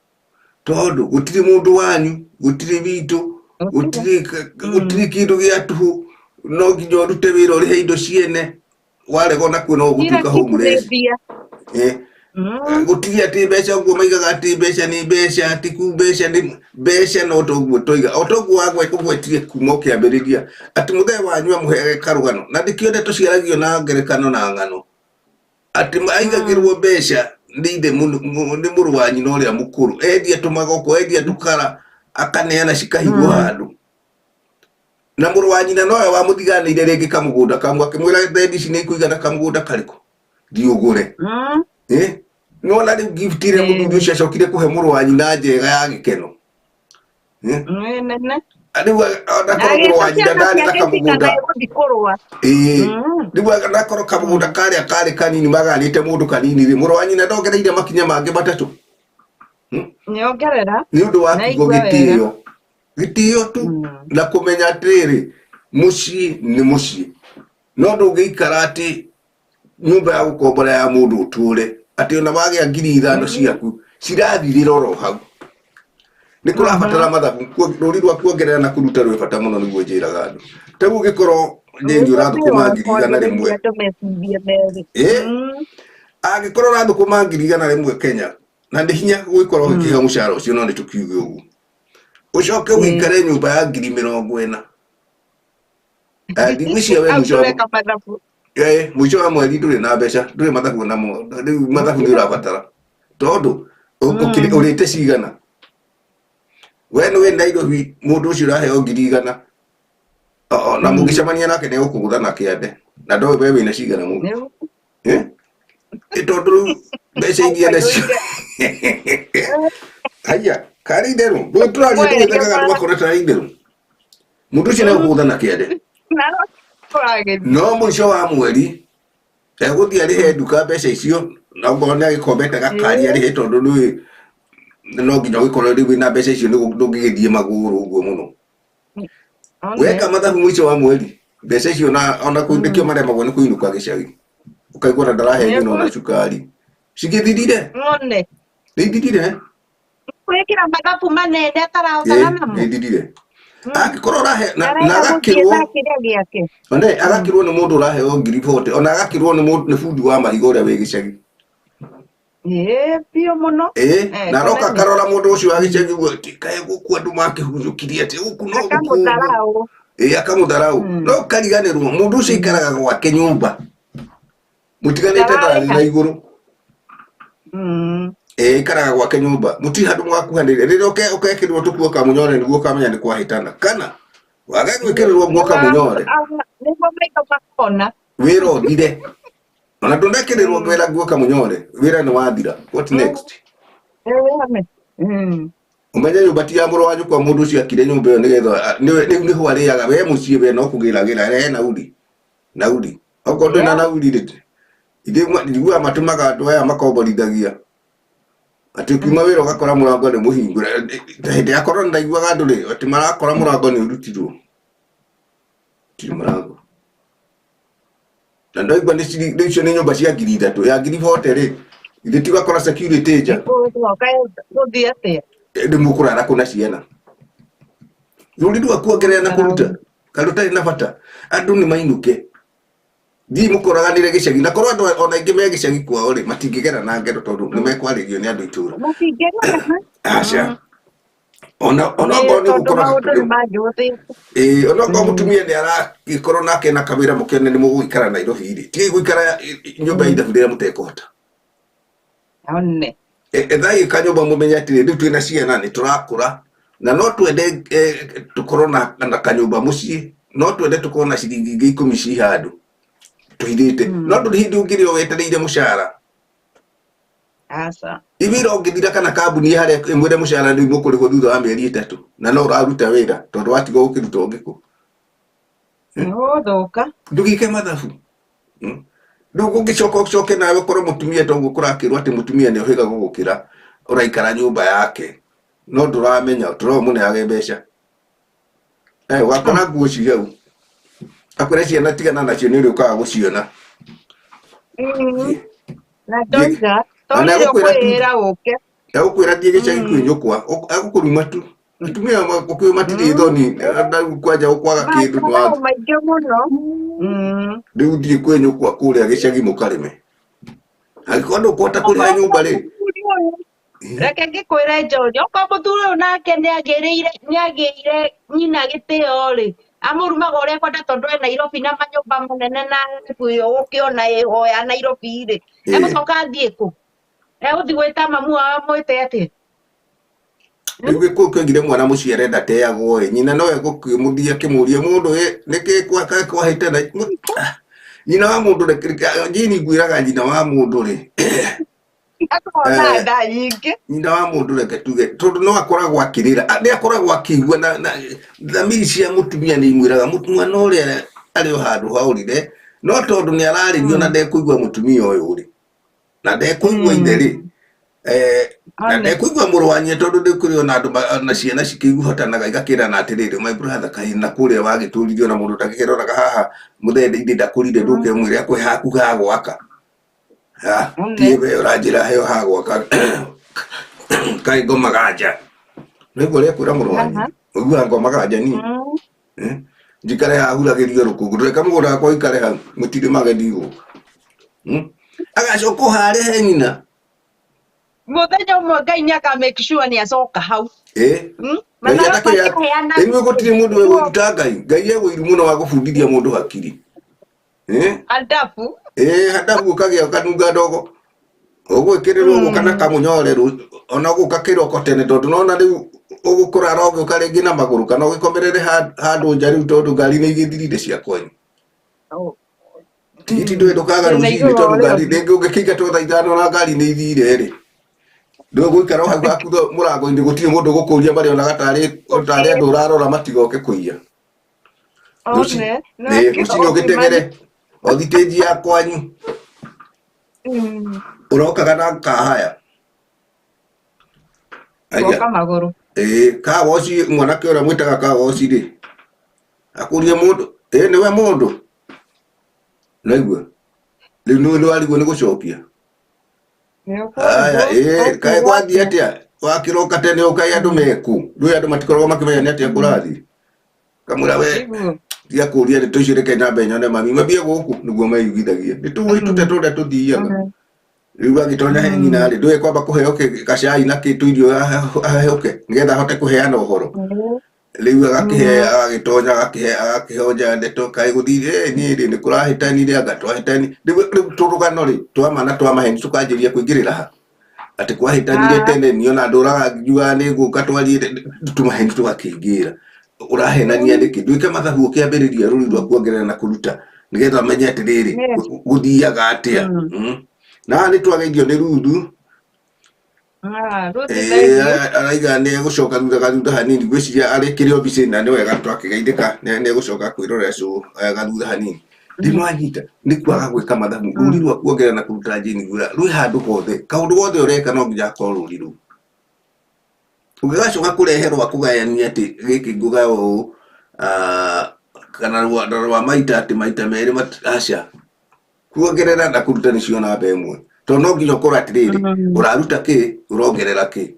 tondũ gũtirĩ mũndũ wanyu, gũtirĩ witũ, gũtirĩ gũtirĩ kĩndũ gĩa tũhũ, no nginya ũrute wĩra ũrĩhe indo ciene, warega onakuo no Kila ũgũtuĩka kitu nĩ homeless. mbia. Eh? Gũtirĩ atĩ mbeca ũguo maigaga atĩ mbeca nĩ mbeca, atĩ ku mbeca nĩ mbeca no toguo toiga, o toguo ũgwetire kuma ũkĩambĩrĩria atĩ mũthee wanyu amũheage karũgano, na nĩkĩo ndeto ciaragio na ngerekano na ng'ano, atĩ aigagĩrwo mbeca nĩ ithe nĩ mũrũ wa nyina ũrĩa mũkũrũ, endia tũmagoko, endia tũkara, akaneana cikahithwo handũ. Na mũrũ wa nyina nowe wamũthiganĩire rĩngĩ kamũgũnda kamwe, akĩmwĩra thendi ici nĩ ikũigana kamũgũnda karĩkũ, thiĩ ũgũre. Eh? Nĩwona rĩu gift ĩrĩa mũthuri ũcio acokire kũhe mũrũ wa nyina njega ya gĩkeno. Eh? Nĩ nene. Rĩu onakorwo mũrũ wa Agĩta nyina ciana ndarĩ na ciake kamũgũnda, cikanae gũthiĩ kũrũa. ĩĩ rĩu onakorwo kamũgũnda karĩa karĩ kanini maganĩte mũndũ kanini rĩ, mũrũ wa nyina ndongereire makinya mangĩ matatũ Nĩongerera. nĩ ũndũ wa Na kiugo igua wega. gĩtĩo, gĩtĩo tu na kũmenya atĩrĩrĩ, mũciĩ nĩ mũciĩ, no ndũngĩikara atĩ nyũmba ya gũkombora ya mũndũ ũtũre atĩ ona wagĩa 5,000 ciaku cirathirĩra oro hau. Nĩ kũrabatara mathabu, rũri rwa kuongerera na kũruta rwĩ bata mũno, nĩguo njĩraga andũ. Ta rĩu ũngĩkorwo Jane ũrathũkũma 100,000. Andũ mecirie merĩ. Ĩ? Angĩkorwo ũrathũkũma 100,000 Kenya, na nĩ hinya gũgĩkorwo ũgĩkĩheo mũcara ũcio, no nĩ tũkiuge ũguo, ũcoke ũikare nyũmba ya 40,000. Ndigwĩciria we Hau mũico wa tũreka mathabu. Mũico wa mweri ndũrĩ na mbeca, ndũrĩ mathabu namo, rĩu mathabu nĩ ũrabatara tondũ ũrĩte cigana. We nĩ wĩ Nairobi, mũndũ ũcio ũraheo 100,000 na mũngĩcemania nake nĩ egũkũgũtha na kĩande, na ndoĩ we wĩna cigana mũno. Eh? Ĩ tondũ rĩu mbeca iria nacio haya karĩ itherũ, rĩu tũraria Mwereria tũgĩthekaga andũ makona tarĩ itherũ, mũndũ ũcio nĩ egũkũgũtha na kĩande, no mũico wa mweri egũthiĩ arĩhe nduka mbeca icio, na okorwo nĩ agĩkombete gakari arĩhe, tondũ rĩu no nginya ũgĩkorwo rĩu wĩna mbeca icio nĩguo ndũngĩgĩthiĩ magũrũ ũguo mũno. Weka mathabu mũico wa mweri mbeca icio na ona kũ nĩkĩo maremagwo nĩ kũinũka gĩcagi, ũkaigua ona ndarahe nyina ona cukari, cigĩthirire. One. Nĩ ithirire. Gwĩkĩra mathabu manene atarahotana namo. Nĩ ithirire. Angĩkorwo ũrahe na Arenda na gũthiĩ agakĩrwo na kĩrĩa gĩake. one agakĩrwo nĩ mũndũ ũraheo 40,000, ona agakĩrwo nĩ mũndũ nĩ bundi wa mahiga ũrĩa wĩ gĩcagi. Ĩĩ biũ mũno. Ĩĩ, na aroka kũnene. akarora mũndũ ũcio wa gĩcagi ũguo atĩ kaĩ gũkũ andũ makĩhunyũkirie atĩ gũkũ no gũkũ ũguo. Akamũtharaũ. Ĩĩ akamũtharaũ. No ũkariganĩrwo mũndũ ũcio aikaraga gwake nyũmba mũtiganĩte Ndararĩha. thani na igũrũ. Ĩĩ aikaraga gwake nyũmba, mũtirĩ handũ mũgakuhanĩrĩria, rĩrĩa ũkekĩrĩrwo tũkuo kamũnyore nĩguo ũkamenya nĩ kwahĩtana, kana wage gwĩkĩrĩrwo nguo kamũnyore Nĩguo maitho makona. Wĩra ũthire, ona ndũnekĩrĩrwo wĩra nguo kamũnyore, wĩra nĩ wathira, what next? Ĩĩ. Ũmenye nyũmba ti ya mũrũ wa nyũkwa, mũndũ ũcio akire nyũmba ĩyo nĩgetha rĩu nĩho arĩaga, we mũciĩ we no kũgĩragĩra rehe nauri nauri, okorwo ndũrĩ na nauri rĩ, ithuĩ njiguaga matũmaga andũ aya makomborithagia atĩ ũkiuma wĩra ũgakora mũrango nĩ mũhingũre. Ta hĩndĩ ya korona ndaiguaga andũ rĩ atĩ marakora mũrango nĩ ũrutirwo, ti mũrango, na ndaigua nĩ rĩu icio nĩ nyũmba cia 3,000 ya 40,000 rĩ, ithuĩ tigakora security nja. Gũcoka gũthiĩ atĩa? Nĩ mũkũrara kũ na ciana? Rũri rwa kuongerera na kũruta kana rũtarĩ na bata, andũ nĩ mainũke, thiĩ mũkoraganĩre gĩcagi, na korwo andũ ona aingĩ me gĩcagi kwao rĩ, matingĩgera na ngero tondũ nĩ mekwarĩrio nĩ andũ itũra. Matingĩgerana. Aca, ona ona Nĩ okorwo nĩ tondũ gũkora maũndũ nĩ mangĩgũthĩte. Ĩĩ, ona okorwo mũtumia nĩ aragĩkorwo nake na kawĩra mũkene nĩ mũgũikara Nairobi rĩ, tigai gũikara nyũmba ya ithabu rĩrĩa mũtekũhota. One. Ethai kanyũmba mũmenye atĩrĩ, rĩu twĩna ciana nĩ tũrakũra, Na no twende tukorwo na kanyũmba mũciĩ, no twende tukorwo na ciringi ingĩ 10 ci handũ tũhithĩte, no ndũrĩ hĩndĩ ũngĩrĩa wetereire mũcara. Aca. Iwĩra ũngĩthira kana kambuni harĩa ĩmwĩre mũcara rĩu mũkũrĩhwo thutha wa mĩeri 3, na no ũraruta wĩra tondũ watiga gũkĩruta ũngĩkũ. Nĩgũthũka. Ndũgĩke mathabu. Rĩu ũngĩcoka ũcoke nawe ũkorwo mũtumia toguo kũrakĩrwo atĩ mũtumia nĩ ũhĩga gũgũkĩra, ũraikara nyũmba yake no ndũramenya tũramũneage mbeca. Ũgakora nguo ci hau, akwĩre ciana tigana nacio nĩ ũrĩũkaga gũciona. Na ndoiga to rĩrĩ ũkwĩra ũke. Egũkwĩra thiĩ gĩcagi kwĩ nyũkwa, egũkũruma tu. Atumia ũkĩũĩ matirĩ thoni, kwanja ũkwaga kĩndũ nĩ maingĩ mũno. Rĩu thiĩ kwĩ nyũkwa kũrĩa gĩcagi mũkarĩme. Angĩkorwo ndũkũhota kũrĩha nyũmba rĩ. Reke ngĩkwĩre John, okorwo mũthuri ũyũ nake nĩagĩire nyina gĩtĩo rĩ, amũrumaga ũrĩa ekwenda tondũ e Nairobi na manyũmba manene na ũkĩona ĩho ya Nairobi rĩ, egũcoka athiĩ kũ? Egũthiĩ gwĩta mamu wao amwĩte atĩa? Rĩu gĩkũyũ kĩoigire mwana mũciare ndateagwo ĩ, nyina no egũkĩmũthiĩ akĩmũrie mũndũ ĩ nĩkĩ kwahĩtana. Nyina wa mũndũ Jane ngwĩraga nyina wa mũndũ rĩ, Akona nda nyingĩ. Nyina wa mũndũ reke tuge tondũ no akoragwo akĩrĩra, nĩ akoragwo akĩigua na thamiri cia mũtumia nĩ imwĩraga mwana ũrĩa arĩ o handũ haũrire, no tondũ nĩ ararĩrio na ndekũigua mũtumia ũyũ rĩ, na ndekũigua ithe rĩ, na ndekũigua mũrũ wa nyina tondũ ndĩkũrĩ ona andũ na ciana cikĩiguhotanaga igakĩrana atĩrĩrĩ, my brother kaĩ na kũrĩa wagĩtũririo na mũndũ ndagĩkĩroraga haha mũthee ithe ndakũrire ndũke ũmwĩre akũhe haku ha gwaka. Tie we ũranjĩra heo ha gwaka kaĩ ngomaga nja. Nĩguo ũrĩa kwĩra mũrũ wa nyina, ũiguaga ngomaga nja niĩ. Njikare haha huragĩrio rũkũngũ, ndũreka mũgũnda wakwa ũikare hau mũtirĩ mageni gũka. Agacoka o harĩa he nyina. Mũthenya ũmwe Ngai nĩ aka make sure nĩ acoka hau. Ngai atakĩheana. Gũtirĩ mũndũ wĩ ũiru ta Ngai. Ngai e ũiru mũno wa gũbundithia mũndũ hakiri. Handabu. Handabu ũkagĩa ũkanunga ndogo. Ũgwĩkĩrĩrwo ũguo kana kamũnyore ona ũgũka kĩroko tene tondũ nona rĩu ũgũkũrara ũgĩũka rĩngĩ na magũrũ kana ũgĩkomerere handũ nja rĩu tondũ ngari nĩ igĩthirire cia kwanyu. Tigiti ndũĩ ndũkaga rũcinĩ tondũ ngari rĩngĩ ũngĩkĩingatwo thaa 5 na ngari nĩ ithire rĩ. Ndũgũikara hau haku mũrango-inĩ gũtirĩ mũndũ ũgũkũria marĩonaga tarĩ andũ ũrarora matigoke kũiya. Rũcinĩ ũgĩteng'ere o thitĩnji ya kwanyu. Ũrokaga na kahaya. Ũroka magũrũ. Kawoci mwanake ũrĩa mwĩtaga kawoci rĩ, akũrie mũndũ, nĩwe mũndũ. Naigua. Rĩu nĩ warigwo nĩ gũcokia. Aya, kaĩ gwathiĩ atĩa? Wakĩroka tene ũkaĩ andũ meku. Rĩu andũ matikoragwo makĩmenya nĩ atĩa kũrathiĩ. Kamwĩra we tiga kũria ndeto icio reke nyambe nyone mami mambie gũkũ nĩguo meiguithagie. Nĩ tũĩ tũte tũrĩa tũthiaga. Rĩu agĩtonya he nyina rĩ, ndũĩ kwamba kũheo gacai na tũirio ahehũke nĩgetha ahote kũheana ũhoro. Rĩu agakĩhe agagĩtonya agakĩhe agakĩhonja ndeto kaĩ gũthire niĩ rĩ nĩ kũrahĩtanire anga twahĩtani. Rĩu tũrũgano rĩ twama na twamaheni tũkanjĩria kũingĩrĩra ha. Atĩ kwahĩtanire tene niĩ ona ndũraga ngiugaga nĩ ngũka twarie tũmaheni tũgakĩingĩra. Ũrahenania nĩkĩ? Ndwĩke mathabu ũkĩambĩrĩria rũri rwa kuongerera na kũruta nĩgetha ũmenye atĩrĩrĩ gũthiaga atĩa. Na haha nĩ twageithio nĩ Ruthu. Araiga nĩ egũcoka thutha gathutha hanini, ngwĩciria arĩ kĩrĩ obici na nĩ wega twakĩgeithĩka, nĩ egũcoka kwĩrorera show gathutha hanini. Ndimwanyita nĩ kwaga gwĩka mathabu, rũri rwa kuongerera na kũruta Jane Ngwĩra rwĩ handũ hothe, kaũndũ gothe ũreka no nginya hakorwo rũri rũu. Ũngĩgacoka kũrehe rwa kũgayania atĩ gĩkĩ ngũgaya ũũ, kana rwa maita atĩ maita merĩ aca. Kuongerera na kũruta nĩcio namba ĩmwe. Tondũ no nginya ũkorwo atĩrĩrĩ, ũraruta kĩ, ũrongerera kĩ.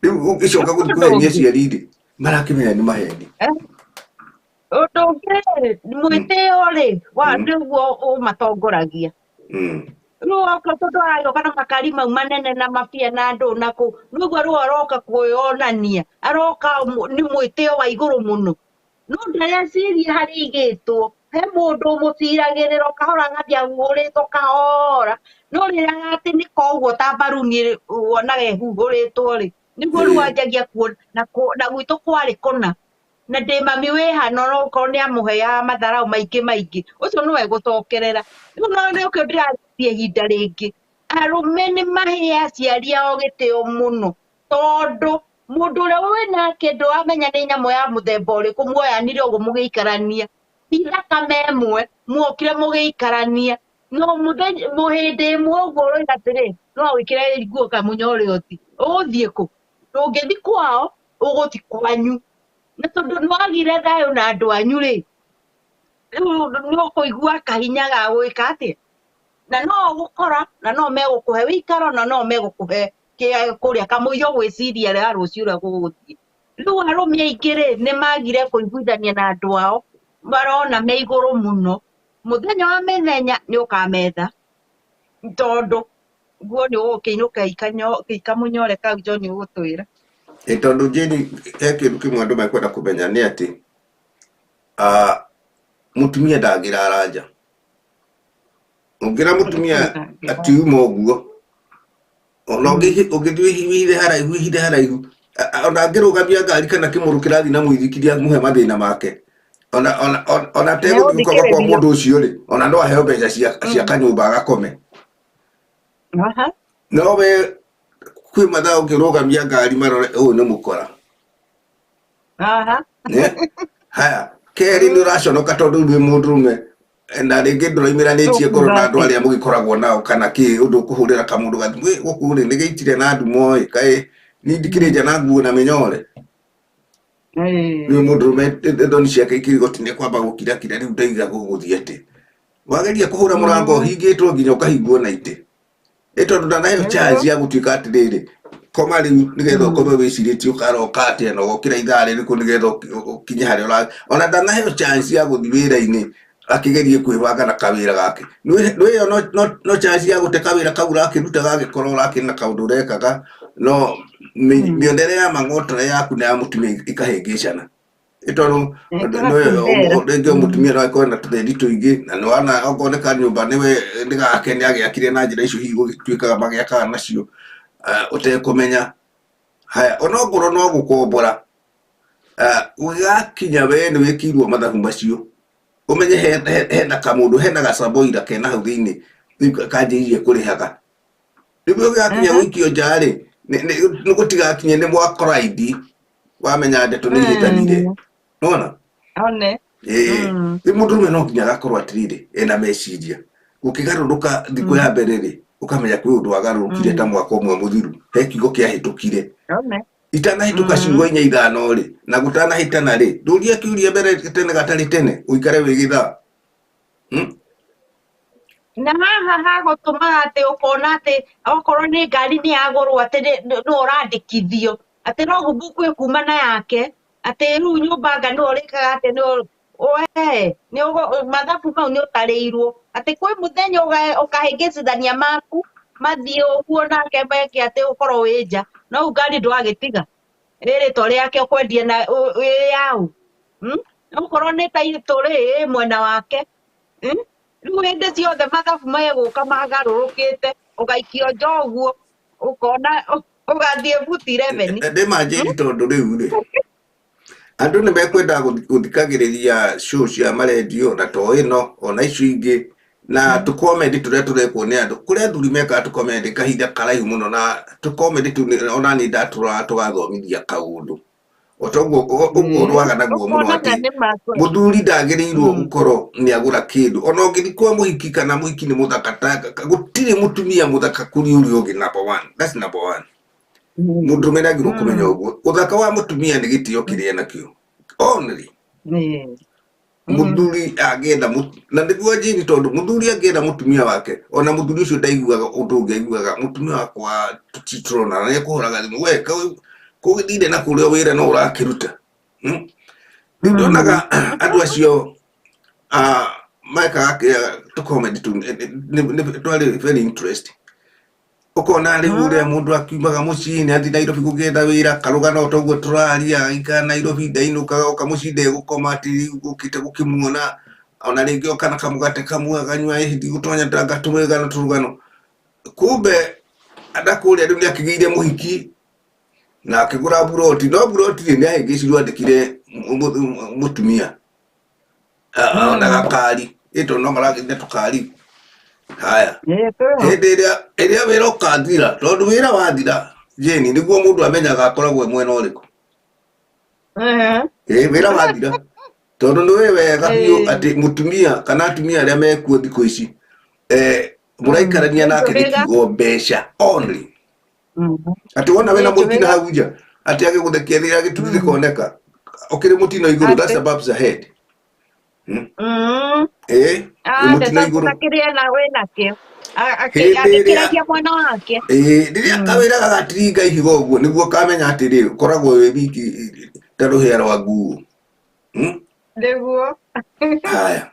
Rĩu ũngĩcoka gũthiĩ kũhenia aciari rĩ, marakĩmenya nĩ maheni. Ũndũ ũngĩ rĩ, mwĩtĩo rĩ, nĩguo ũmatongoragia. Rĩu oka tondũ aragĩũka na makari mau manene na mabia na andũ na kũ, nĩguo rĩu aroka kwĩyonania, aroka nĩ mwĩtĩo wa igũrũ mũno. No ndareciria harĩa aigĩtwo, he mũndũ ũmũciragĩrĩra kahora agathiĩ ahuhũrĩtwo kahora, no rĩrĩa agatĩnĩka ũguo ta mbaruni wonaga ĩhuhũrĩtwo rĩ, Nĩguo rĩu wanjagia kuona na gwitũ kwarĩ kũna na ndĩ mami wĩ hano no okorwo nĩ amũheaga matharau maingĩ maingĩ ũcio nĩwe gũcokerera. Rĩu no nĩkĩo ndĩrathiĩ ihinda rĩngĩ, arũme nĩ mahe aciari ao gĩtĩo mũno, tondũ mũndũ ũrĩa wĩ nake ndũramenya nĩ nyamũ ya mũthemba ũrĩkũ muoyanire ũguo mũgĩikarania, ti thakame ĩmwe muokire mũgĩikarania, no mũthenya hĩndĩ ĩmwe ũguo ũroiga atĩrĩ, no wĩkĩre nguo kamũnyore ũti, ũgũthiĩ kũ? Ndũngĩthiĩ kwao, ũgũthiĩ kwanyu. Na tondũ nĩwagire thayũ na andũ anyu rĩ, rĩu nĩ ũkũigua kahinya ga gwĩka atĩa? Na no ũgũkora, na no megũkũhe wĩikaro, na no megũkũhe kũrĩa kamũira ũgwĩciria rĩa rũciũ ũrĩa gũgũthiĩ. Rĩu arũme aingĩ rĩ, nĩ magire kũiguithania na andũ ao, marona me igũrũ mũno. Mũthenya wa mĩthenya nĩ ũkametha, tondũ guo nĩ ũgũkĩinũka ikamũnyore kau John ũgũtwĩra. Ĩ tondũ Jane, he kĩndũ kĩmwe andũ mekwenda kũmenya nĩ atĩ mũtumia ndangĩrara nja. Ũngĩra mũtumia atiuma ũguo, ona ũngĩthiĩ wĩhithe haraihu wĩhithe haraihu, ona angĩrũgamia ngari kana kĩmũrũ kĩrathiĩ na mũithikiri amũhe mathĩna make, ona ategũthiĩ gũkoma kwa mũndũ ũcio rĩ, ona no aheo mbeca cia kanyũmba agakome. No we kwĩ mathaa ũngĩrũgamia ngari marore ũyũ nĩ mũkora. Haya, kerĩ nĩ ũraconoka tondũ wĩ mũndũrũme na rĩngĩ ndũraimĩranĩtie ngoro na andũ arĩa mũgĩkoragwo nao kana kĩ ũndũ ũkũhũrĩra kamũndũ gathimũ, "Ĩ, gũkũ rĩ nĩ gĩitire na ndumo ĩ, kaĩ niĩ ndikĩrĩ nja na nguo na mĩnyore." Rĩu mũndũrũme thoni ciake ikĩrigwo ti nĩ kwamba gũkirakira rĩu ndaiga gũgũthiĩ atĩ. Wageria kũhũra mũrango ũhingĩtwo nginya ũkahingwo na itĩ. Ĩ tondũ ndanaheo chance ya gũtuĩka atĩrĩrĩ, koma rĩu nĩgetha ũkome wĩcirĩtie ũkaroka atĩa na ũgokĩra ithaa rĩrĩkũ nĩgetha ũkinye harĩa ũra, ona ndanaheo chance ya gũthiĩ wĩra-inĩ akĩgerie kwĩbanga na kawĩra gake. Nĩ ĩyo no chance ya gũte kawĩra kau ũrakĩruta gagĩkorwo ũrakĩrĩ na kaũndũ ũrekaga, no mĩonere ya mang'otore yaku na ya mũtumia ikahĩngĩcana. Ĩ tondũ rĩngĩ mũtumia no akorwo na tũthĩni tũingĩ na nĩwona okorwo nĩ kanyũmba nĩwe nĩ gake nĩ agĩakire na njĩra icio hihi gũgĩtuĩkaga magĩakaga nacio ũtekũmenya. Haya, onokorwo no gũkombora, gũgĩgakinya we nĩ wĩkĩirwo mathabu macio, ũmenye hena kamũndũ, hena gacaboira kena hau thĩinĩ rĩu kanjĩrĩirie kũrĩhaga. Rĩu gũgĩgakinya gũikio nja rĩ, nĩ gũtigakinye nĩ mwakora ID, wamenya ndeto nĩ ihĩtanire. Nĩwona? One. Ĩĩ. Rĩu mũndũrũme no nginya agakorwo atĩrĩrĩ, ena meciria. Gũkĩgarũrũka thikũ ya mbere rĩ, ũkamenya kwĩ ũndũ wagarũrũkire ta mwaka ũmwe mũthiru, he kiugo kĩahĩtũkire. Itanahĩtũka ciugo inya ithano rĩ, na gũtanahĩtana rĩ, ndũria kĩũria mbere tene gatarĩ tene, ũikare wĩ gĩthaa. Na haha hagũtũmaga atĩ ũkona atĩ okorwo nĩ ngari nĩ yagũrwo atĩ nĩ ũrandĩkithio, atĩ no gumbuku ĩkuma na yake, atĩ rĩu nyũmba anga nĩwe ũrĩkaga atĩ nĩwe we nĩ mathabu mau nĩ ũtarĩirwo, atĩ kwĩ mũthenya ũkahĩngĩcithania maku mathiĩ ũguo nake meke atĩ ũkorwo wĩ nja, no rĩu ngari ndwagĩtiga ĩ rĩtwa rĩake ũkwendia na ĩ yaũ? Okorwo nĩ taitũ rĩ, ĩ mwena wake. Rĩu hĩndĩ ciothe mathabu megũka magarũrũkĩte, ũgaikio nja ũguo, ũkona ũgathiĩ buti 11. Ndĩ ma Jane tondũ rĩu rĩ, andũ nĩ mekwenda gũthikagĩrĩria show cia marendio na to ĩno ona icio ingĩ na tũkomedi tũrĩa tũrekwo nĩ andũ. Kũrĩ athuri mekaga tũkomedi kahinda karaihu mũno na tũkomedi tũu ona niĩ ndatũroraga tũgathomithia kaũndũ. O toguo ũguo rwaga naguo mũno Ũkonaga atĩ nĩ makwa. mũthuri ndagĩrĩirwo gũkorwo nĩ agũra kĩndũ. Ona ũngĩthiĩ kwa mũhiki kana mũhiki nĩ mũthaka ta gũtirĩ mũtumia mũthaka kũrĩ ũrĩa ũngĩ, number one. That's number one. Mũndũrũme nĩ agĩrĩirwo kũmenya ũguo. Ũthaka wa mũtumia nĩ gĩtĩo kĩrĩa enakĩo. Only. Mũthuri angĩenda na nĩguo Jane tondũ mũthuri angĩenda mũtumia wake, ona mũthuri ũcio ndaiguaga ũndũ ũngĩ aiguaga mũtumia wakwa tũtironana na nĩekũhũraga thimũ, we kũgĩthire na kũrĩa wĩra no ũrakĩruta. Rĩu ndonaga andũ acio mekaga kĩrĩa tũkomedi tũu twarĩ very interesting. Ũkona rĩu ũrĩa mũndũ akiumaga mũciĩ nĩ athiĩ Nairobi gũgĩetha wĩra, karũgano o toguo tũraria, aikara Nairobi ndainũkaga oka mũciĩ ndegũkoma atĩ rĩu ũkĩte gũkĩmuona, ona rĩngĩ oka na kamũgate kamwe aganyua ĩ ndigũtonya ngatũgano tũrũgano. Kumbe na kũrĩa rĩu nĩ akĩgĩire mũhiki, Na akĩgũra buroti, no buroti rĩ, nĩ ahĩngĩcirwo andĩkire mũtumia. Ona gakari, ĩto no maragĩthia tũkari. Haya. Hĩndĩ ĩrĩa ĩrĩa wĩra ũkathira, tondũ wĩra wathira, Jane, nĩguo mũndũ amenyaga akoragwo e mwena ũrĩkũ. Ĩ, wĩra wathira. Tondũ nĩ ũĩ wega biũ atĩ mũtumia kana atumia arĩa mekuo thikũ ici, mũraikarania nake nĩ kiugo mbeca only. Atĩ wona wĩna mũtino hau nja, atĩ agĩgũthekia rĩrĩa gĩturi gĩkoneka, ũkĩrĩ mũtino igũrũ, that's above the head. Ĩ, wĩ mũtino igũrũ. Kĩrĩa na wĩ nakĩo. Hĩndĩ ĩrĩa Akĩragia mwena wake. Ĩ, rĩrĩa kawĩra gagatiringa ihiga ũguo nĩguo ũkamenya atĩrĩ, ũkoragwo wĩ wiki ta rũhĩa rwa nguo. Nĩguo. Haya.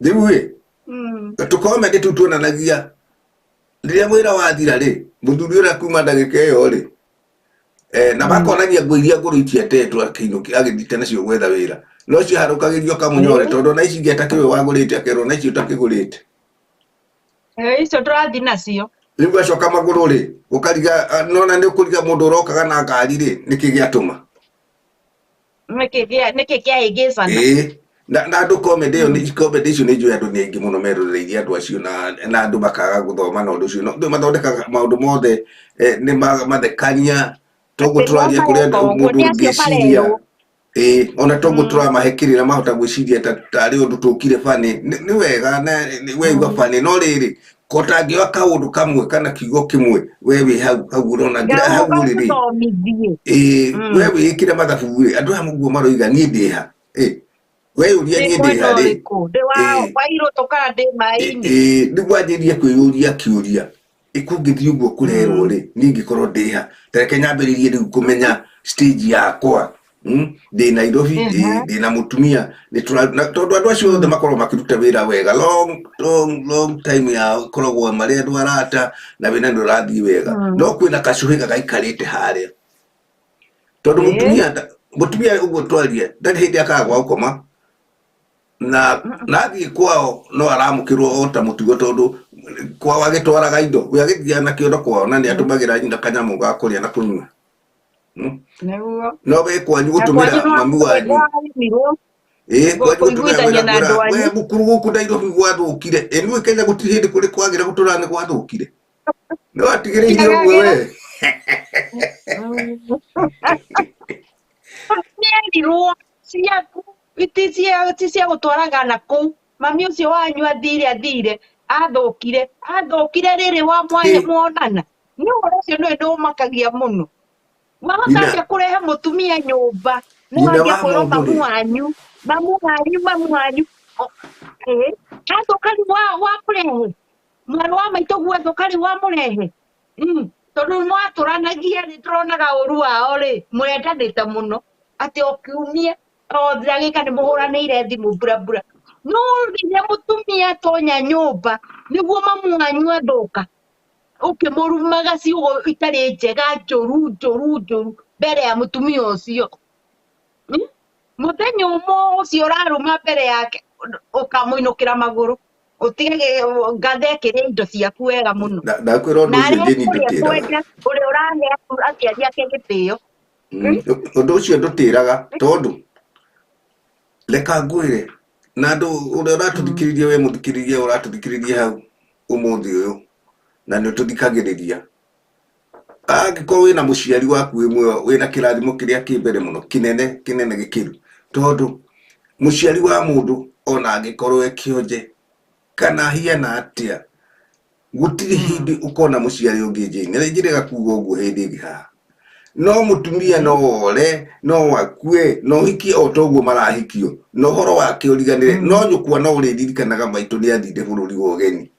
Rĩu ĩ, tũkomendĩ tũu tuonanagia rĩrĩa wĩra wathira rĩ, mũthuri ũrĩa kuma ndagĩka ĩyo rĩ, na makonania nguo iria ngũrũ itiatetwo akĩinũkia agĩthiĩte nacio gwetha wĩra, no ciaharũkagĩrio kamũnyore tondũ ona ici ingĩ atakĩũĩ wagũrĩte akerwo na ici ũtakĩgũrĩte. Icio tũrathiĩ nacio. Rĩu acoka magũrũ rĩ, ũkariga, nona nĩ ũkũriga mũndũ ũrokaga na ngari rĩ, nĩkĩ gĩatũma? Nĩkĩ kĩahĩngĩcana? Ĩĩ. Na andũ comedy ĩyo comedy icio nĩ njũĩ andũ nĩ aingĩ mũno meroreirie andũ acio na andũ makaga gũthoma na ũndũ ũcio. No mathondekaga maũndũ mothe, nĩ mathekania, toguo tũraria kũrĩ andũ mũndũ ũngĩciria. Ĩĩ, ona toguo tũramahe kĩrĩra mahota gwĩciria tarĩ ũndũ tũkire bani. Nĩ wega na weigua bani, no rĩrĩ, ko ũtangĩoya kaũndũ kamwe kana kiugo kĩmwe, we wĩ hau, hau ũrona ngira hau ũrĩ rĩ. Ĩĩ, we wĩĩkĩre mathabu rĩ, andũ aya mũguo maroiga niĩ ndĩ ha? Ĩ, we ũria niĩ ndĩ ha rĩ? Ndĩ wa wairũtũ kana ndĩ maĩ-inĩ? Ĩĩ, nĩguo anjĩrie kwĩyũria kĩũria. Ĩ, kũngĩthiĩ ũguo kũrerwo rĩ, niĩ ingĩkorwo ndĩ ha? Ta reke nyambĩrĩrie rĩu kũmenya stage yakwa. Ndĩ Nairobi, ndĩ na mũtumia, tondũ andũ acio othe makoragwo makĩruta wĩra wega long, long, long time yao ĩkoragwo marĩ andũ arata na wĩra nĩ ũrathiĩ wega. No kwĩna gacũhĩ gaikarĩte harĩa. Tondũ mũtumia ũguo twaria ndarĩ hĩndĩ akaga gwa gũkoma, na nathiĩ kwao no aramũkĩrwo o ta mũtugo tondũ kwao agĩtwaraga indo, we agĩthiaga na kĩondo kwao na nĩ atũmagĩra nyina kanyamũ ga kũrĩa na kũnyua. No we kwanyu gũtũmĩra mamu wanyu. Ĩĩ, kwanyu gũtũmĩra wĩra kwĩra, we mũkuru gũkũ Nairobi gwathũkire. Ĩ, nĩũĩ Kenya gũtirĩ hĩndĩ kũrĩ kwagĩra gũtũraga nĩ gwathũkire. No atigĩrĩire ũguo we. Nĩerirwo ciaku ti cia gũtwaraga na kũu. Mami ũcio wanyu athire athire athũkire athũkire rĩrĩ wa mwonana. Nĩ ũhoro ũcio nĩũĩ nĩ ũmakagia mũno. Wahota atĩa kũrehe mũtumia nyũmba nĩ wanjia kwĩrwo mamu wanyu mamu wanyu mamu wanyu athũka rĩu wamũrehe mwarĩ wa maitũ guo athũka rĩu wamũrehe. Tondũ mwatũranagia nĩ tũronaga ũru wao rĩ, mwendanĩte mũno atĩ o kiumia o ndagĩka nĩ mũhũranĩire thimũ mbura mbura. No rĩrĩa mũtumia atonya nyũmba nĩguo mamu wanyu athũka, ũkĩmũrumaga ciugo itarĩ njega njũru njũru njũru mbere ya mũtumia ũcio. Mũthenya ũmwe ũcio ũraruma mbere yake ũkamũinũkĩra magũrũ. Ũtige ngathe ĩkĩrĩa indo ciaku wega mũno. Ndakwĩra ũndũ ũcio Jane ndũtĩraga. Ũrĩa ũrahe aciari ake gĩtĩo. Ũndũ ũcio ndũtĩraga tondũ reka ngwĩre na andũ ũrĩa ũratũthikĩrĩria we mũthikĩrĩria ũratũthikĩrĩria hau ũmũthĩ ũyũ na nĩ ũtũthikagĩrĩria. Angĩkorwo wĩna mũciari waku wĩ muoyo wĩna kĩrathimo kĩrĩa kĩ mbere mũno kĩnene kĩnene gĩkĩru tondũ mũciari wa mũndũ ona angĩkorwo e kĩonje kana ahiana atĩa gũtirĩ hĩndĩ ũkona mũciari ũngĩ Jane. Na njĩrĩga kuga ũguo hĩndĩ ĩngĩ haha. No mũtumia no ore, no akue, no ũhikie o ta ũguo marahikio, na ũhoro wake ũriganĩre. No nyũkwa no ũrĩririkanaga maitũ nĩ athire bũrũri wa ũgeni.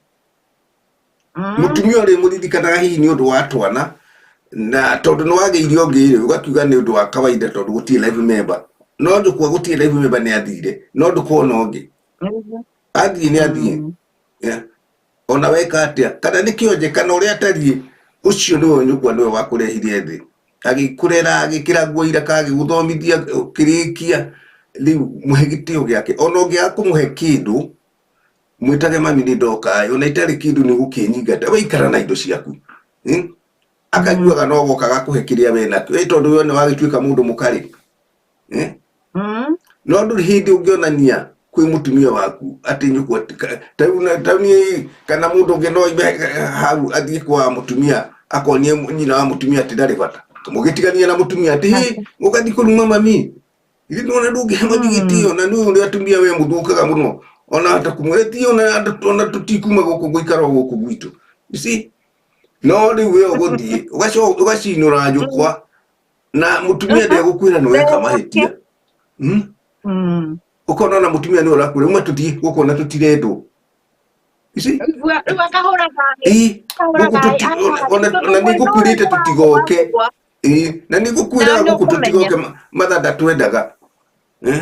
Mũtumia ũrĩmũririkanaga hihi nĩ ũndũ wa twana, na tondũ nĩ wagĩire ũngĩ rĩ, ũgakiuga nĩ ũndũ wa kawaida tondũ gũtirĩ life member. No nyũkwa gũtirĩ life member nĩ athire, no ndũkona ũngĩ. Athiĩ nĩ athiĩ. Ona weka atĩa, kana nĩ kĩonje, kana ũrĩa atariĩ, ũcio nĩwe nyũkwa nĩwe wakũrehire thĩ. Agĩkũrera, agĩkĩra nguo iraka, agĩgũthomithia, ũkĩrĩkia, rĩu mũhe gĩtĩo gĩake. Ona ũngĩaga kũmũhe kĩndũ, mwĩtage mami nĩ ndoka, ona itarĩ kĩndũ nĩ ũgũkĩnyingata, we ikara na indo ciaku. Akanyuaga no goka gakũhe kĩrĩa we nakĩo, ĩ tondũ we nĩ wagĩtuĩka mũndũ mũkarĩ. Eh? No ndũrĩ hĩndĩ ũngĩonania kwĩ mũtumia waku atĩ nyũkwa ta rĩu niĩ kana mũndũ ũngĩ no oime hau athiĩ kwa mũtumia akonie nyina wa mũtumia atĩ ndarĩ bata, mũgĩtigania na mũtumia atĩ hĩ ũgathiĩ kũruma mami ithe nĩwona ndũngĩhe mami gĩtĩo na nĩ ũrĩa atumia we mũthũkaga mũno ona hata kũmwĩra ti ona ona tũtikuma gũkũ gũikara o gũkũ gwitũ, you see. No rĩu we ũgũthiĩ ũgacinũra nyũkwa na mũtumia ndegũkwĩra nĩ weka mahĩtia. Ũkona ona mũtumia nĩ ũrakwĩra uma tũthiĩ gũkũ ona tũtirendwo. You see? Rĩu akahũra thaĩ. Ĩĩ, Akahũra gũkũ thaĩ, ona ona nĩ ngũkwĩrĩte tũtigoke. Ĩĩ, na nĩ ngũkwĩraga Na nĩ gũkũ ũkũmenya. tũtigoke mathaa ndatwendaga. Eh?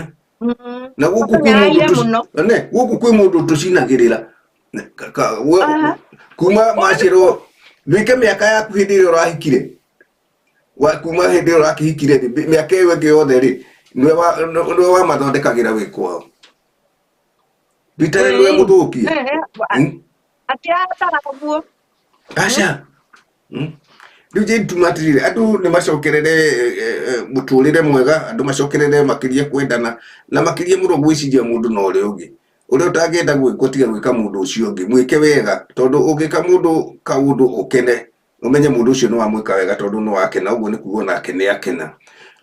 Na gũkũ kwĩ mũndũ Ũkũnyararire mũno. Ne, gũkũ kwĩ mũndũ tũcinagĩrĩra. Kuma macerwo ndwĩke mĩaka yaku hĩndĩ ĩrĩa ũrahikire. Wa kuma hĩndĩ ĩrĩa ũrakĩhikire rĩ, mĩaka ĩyo ĩngĩ yothe rĩ, nĩwe wamathondekagĩra wĩ kwao. Rita rĩ nĩwe mũthũkia. Akĩrataga ũguo. Aca. Rĩu njĩ tuma atĩrĩrĩ, andũ nĩ macokerere mũtũrĩre mwega, andũ macokerere makĩria kwendana, na makĩria mũno gwĩciria mũndũ na ũrĩa ũngĩ. Ũrĩa ũtangĩenda gwĩkwo tiga gwĩka mũndũ ũcio ũngĩ, mwĩke wega, tondũ ũngĩka mũndũ kaũndũ ũkene, ũmenye mũndũ ũcio nĩ wamwĩka wega tondũ nĩ wakena, ũguo nĩ kuga onake nĩ akena.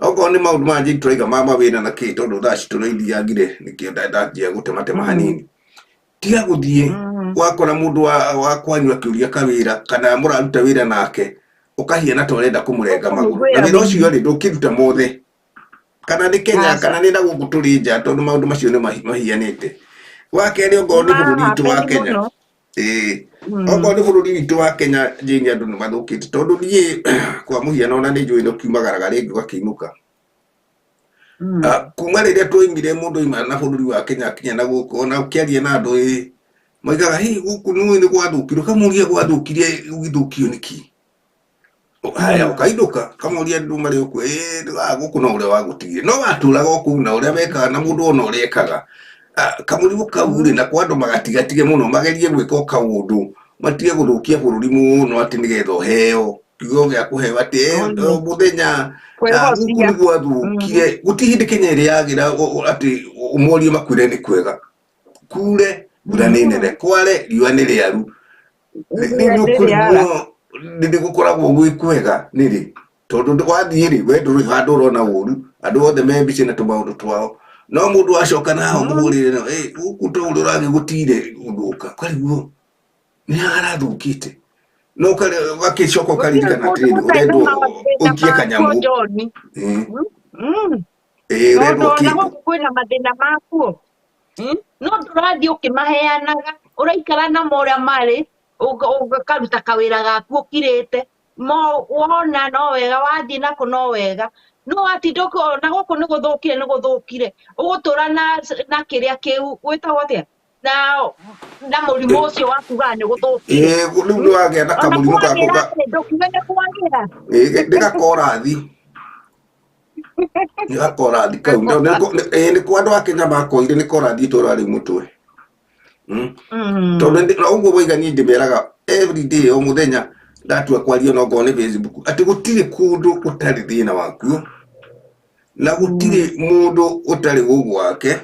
Okorwo nĩ maũndũ maya njĩ tũraiga ma mawĩra na kĩ, tondũ thaa citũ nĩ ithiangire, nĩkĩo ndanjia gũtematema hanini. Tiga gũthiĩ wakora mũndũ wa kwanyu akĩũria kawĩra kana mũraruta wĩra nake, ũkahiana ta ũrenda kũmũrenga magũrũ. Na wĩra ũcio rĩ, ndũkĩruta mothe. Kana nĩ Kenya, kana nĩ na gũkũ tũrĩ nja, tondũ maũndũ macio nĩ mahianĩte. Wa kerĩ, okorwo nĩ bũrũri witũ wa Kenya. Ĩĩ. Okorwo nĩ bũrũri witũ wa Kenya, Jane, andũ nĩ mathũkĩte. Tondũ niĩ kwa mũhiano ona nĩ njũĩ nĩ ũkiumagaraga rĩngĩ ũgakĩinũka. Kuma rĩrĩa twoimire mũndũ oima na bũrũri wa Kenya akinya na gũkũ, ona ũkĩaria na andũ ĩ, moigaga hĩ gũkũ nĩũĩ nĩ gwathũkire, ũkamũria gwathũkire gũgĩthũkio nĩkĩ? Haya ũkainũka, ũkamoria andũ marĩ o kuo, ĩ gũkũ no ũrĩa wagũtigire. No watũraga o kũu na ũrĩa wekaga na mũndũ ona ũrĩa ekaga. Kamũrimũ kau rĩ, nako andũ magatigatige mũno, magerie gwĩka o kaũndũ, matige gũthũkia bũrũri mũno atĩ nĩgetha ũheo kiugo gĩa kũheo atĩ o mũthenya gũkũ nĩ gwathũkire. Gũtirĩ hĩndĩ Kenya ĩrĩ yagĩra atĩ ũmorie makwĩre nĩ kwega. Kure mbura nĩ nene, kware riũa nĩ rĩaru. Rĩu nĩ ũkũrigwo nĩ gũkoragwo gwĩ kwega nĩrĩ, tondũ wathiĩ rĩ, we ndũrĩ handũ ũrona ũru, andũ othe me mbica na tũmaũndũ twao. No mũndũ acoka na hau mũhũrĩre no, ĩ gũkũ to ũrĩa ũragĩgũtire gũthũka, ũkarigwo nĩ harathũkĩte. No ũgagĩcoka ũkaririkana atĩrĩrĩ, ũrendwo ũikie kanyamũ. Ĩĩ, ũrendwo Tondũ ona kĩndũ. gũkũ kwĩna mathĩna makuo. No ndũrathiĩ ũkĩmaheanaga, ũraikara namo ũrĩa marĩ, ũkaruta kawĩra gaku ũkirĩte, mo wona no wega, wathiĩ nako no wega. No watinda ona gũkũ nĩ gũthũkire nĩ gũthũkire, ũgũtũra na kĩrĩa kĩu, gwĩtagwo atĩa? Na mũrimũ ũcio wa kugaga nĩ gũthũkire. Ĩĩ, rĩu nĩ wagĩa na Ona kamũrimũ gaku kwagĩra rĩ, ndũkiuge nĩ kwagĩra. Ĩĩ, nĩ gakorathi. Nĩ gakorathi kau. Ĩĩ, nĩ kwa andũ a Kenya makoire nĩ korathi itũra rĩu mũtwe. Tondũ na ũguo woiga niĩ ndĩmeraga every day o mũthenya ndatua kwaria ona okorwo nĩ Facebook atĩ gũtirĩ kũndũ gũtarĩ thĩna wakuo na gũtirĩ mũndũ ũtarĩ ũgũ wake.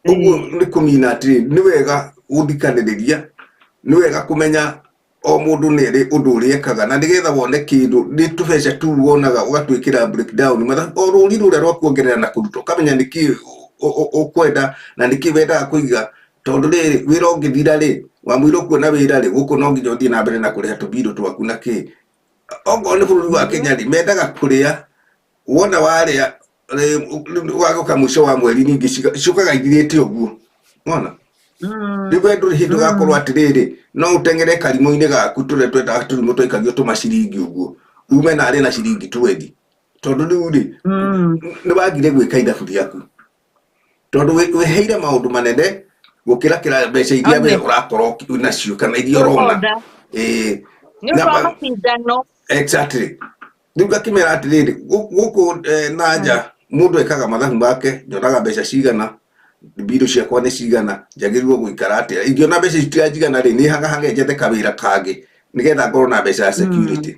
Ũguo nĩ kũmina atĩrĩ, nĩ wega gũthikanĩrĩria, nĩ wega kũmenya o mũndũ nĩ arĩ ũndũ ũrĩa ekaga, na nĩgetha wone kĩndũ nĩ tũbeca tu wonaga ũgatwĩkĩra breakdown matha o rũri rũrĩa rwa kuongerera na kũruta, ũkamenya nĩkĩ ũkwenda na nĩkĩ wendaga kũiga, tondũ rĩrĩ wĩra ũngĩthira rĩ, wamũira ũkuona wĩra rĩ, gũkũ no nginya ũthiĩ na mbere na kũrĩha tũbirũ twaku na kĩ. Okorwo nĩ bũrũri wa Kenya rĩ, mendaga kũrĩa, wona warĩa wagũka mũico wa mweri ningĩ ciũkaga ithirĩte ũguo. Wona? Rĩu we ndũrĩ hĩndĩ ũgakorwo atĩrĩrĩ, no ũteng'ere karimũ-inĩ gaku tũrĩa twendaga tũrimũ twaikagio tũmaciringi ũguo, ume narĩ na ciringi twendi. Tondũ rĩu rĩ, nĩ wagire gwĩka ithabu rĩaku. Tondũ wĩheire maũndũ manene gũkĩra kĩra mbeca iria we ũrakorwo nacio kana iria ũrona. Ĩĩ. Nĩ ũndũ wa macindano. Exactly. Rĩu ngakĩmera atĩrĩrĩ, gũkũ na nja mũndũ ekaga mathabu make, nyonaga mbeca cigana, mbirũ ciakwa nĩ cigana, njagĩrĩirwo gũikara atĩa. Ingĩona mbeca itiranjigana rĩ, nĩ hangahage njethe kawĩra kangĩ. Nĩgetha ngorwo na mbeca ya security.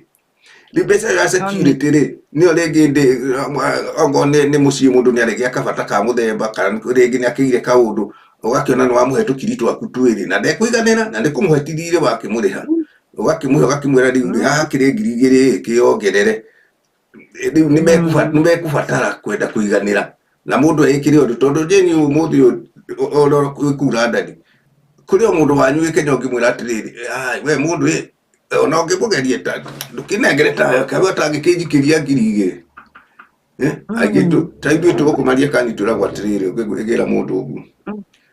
Rĩu mbeca ĩyo ya security rĩ, nĩyo rĩngĩ ndĩ okorwo nĩ mũciĩ mũndũ nĩ arĩgĩa kabata ka mũthemba kana rĩngĩ nĩ akĩgire kaũndũ, ũgakĩona nĩ wamũhe tũkiri twaku twĩrĩ na ndekũiganĩra na nĩ kũmũhe ti thirĩ wakĩmũrĩha. Ũgakĩmũhe ũgakĩmwĩra rĩu rĩ, haha hakĩrĩ 2,000 kĩongerere. Rĩu nĩ mekũbatara kwenda kũiganĩra na mũndũ ekĩre ũndũ tondũ Jane ũmũthĩ ũyũ ũrĩa wĩ kũu London kũrĩ o mũndũ wanyu wĩ Kenya ũngĩmwĩra atĩrĩrĩ, "Ai, we mũndũ ĩ ona ũngĩmũgeria ta ndũkĩnengere tayo kawe atangĩkĩnjikĩria 2,000." Eh, aingĩ ta ithuĩ tũgũkũmaria kani twĩragwo atĩrĩrĩ, ũngĩgĩra mũndũ ũguo,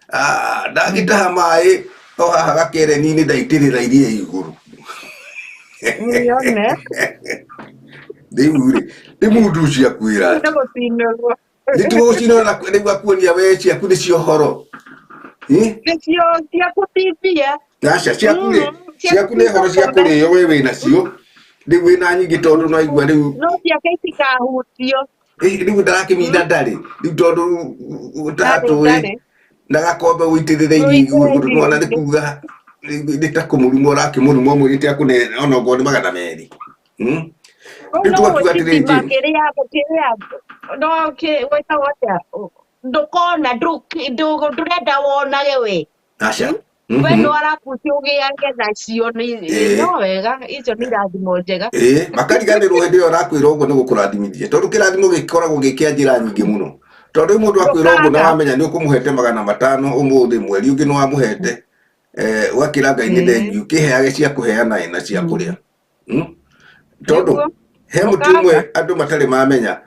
"Ah, ndangĩtaha maĩ o haha gakereni-inĩ ndaitĩrĩra iria igũrũ." Yone. Rĩu rĩ, nĩ mũndũ ũcio akwĩra Nĩ gũcinũrwo. Nĩ tũgũcinwo na rĩu akuonia we ciaku nĩ ciohoro. Eh? Nĩcio cia kũtibia. Aca, ciaku rĩ, ciaku nĩ horo cia kũrĩo we wĩ nacio rĩu wĩna nyingĩ tondũ no aigua rĩu No ciake itikahutio. Rĩu ndarakĩminda ndarĩ rĩu tondũ Ndarĩ, ũtatũĩ ndarĩ. Na gakombe ũitĩrĩre irio igũrũ nĩwona nĩ kuga nĩ ta kũmũruma ũrakĩmũruma ũmwĩrĩte akũne ona okorwo nĩ 200. Rĩu Rĩu no tũgakiuga atĩrĩrĩ, gwĩtitima Jane. kĩrĩa kĩrĩa no gwĩtagwo atĩa, ndũkona ndũrenda wonage we. Aca. We no arakuthi ũgĩage nacio nĩ no wega, icio nĩ irathimo njega. Ĩĩ, makariganĩrwo hĩndĩ ĩyo arakwĩra ũguo nĩ gũkũrathimithia tondũ kĩrathimo gĩkoragwo gĩ kĩa njĩra nyingĩ mũno tondũ rĩu mũndũ akwĩra ũguo na Ndũkaga. wamenya nĩ ũkũmũhete 500 ũmũthĩ, mweri ũngĩ nĩ wamũhete, ũgakĩra Ngai nĩ thengiũ kĩheage cia kũheana ĩ na cia kũrĩa. Tondũ he mũtĩ ũmwe Ndũkaga. andũ matarĩ mamenya,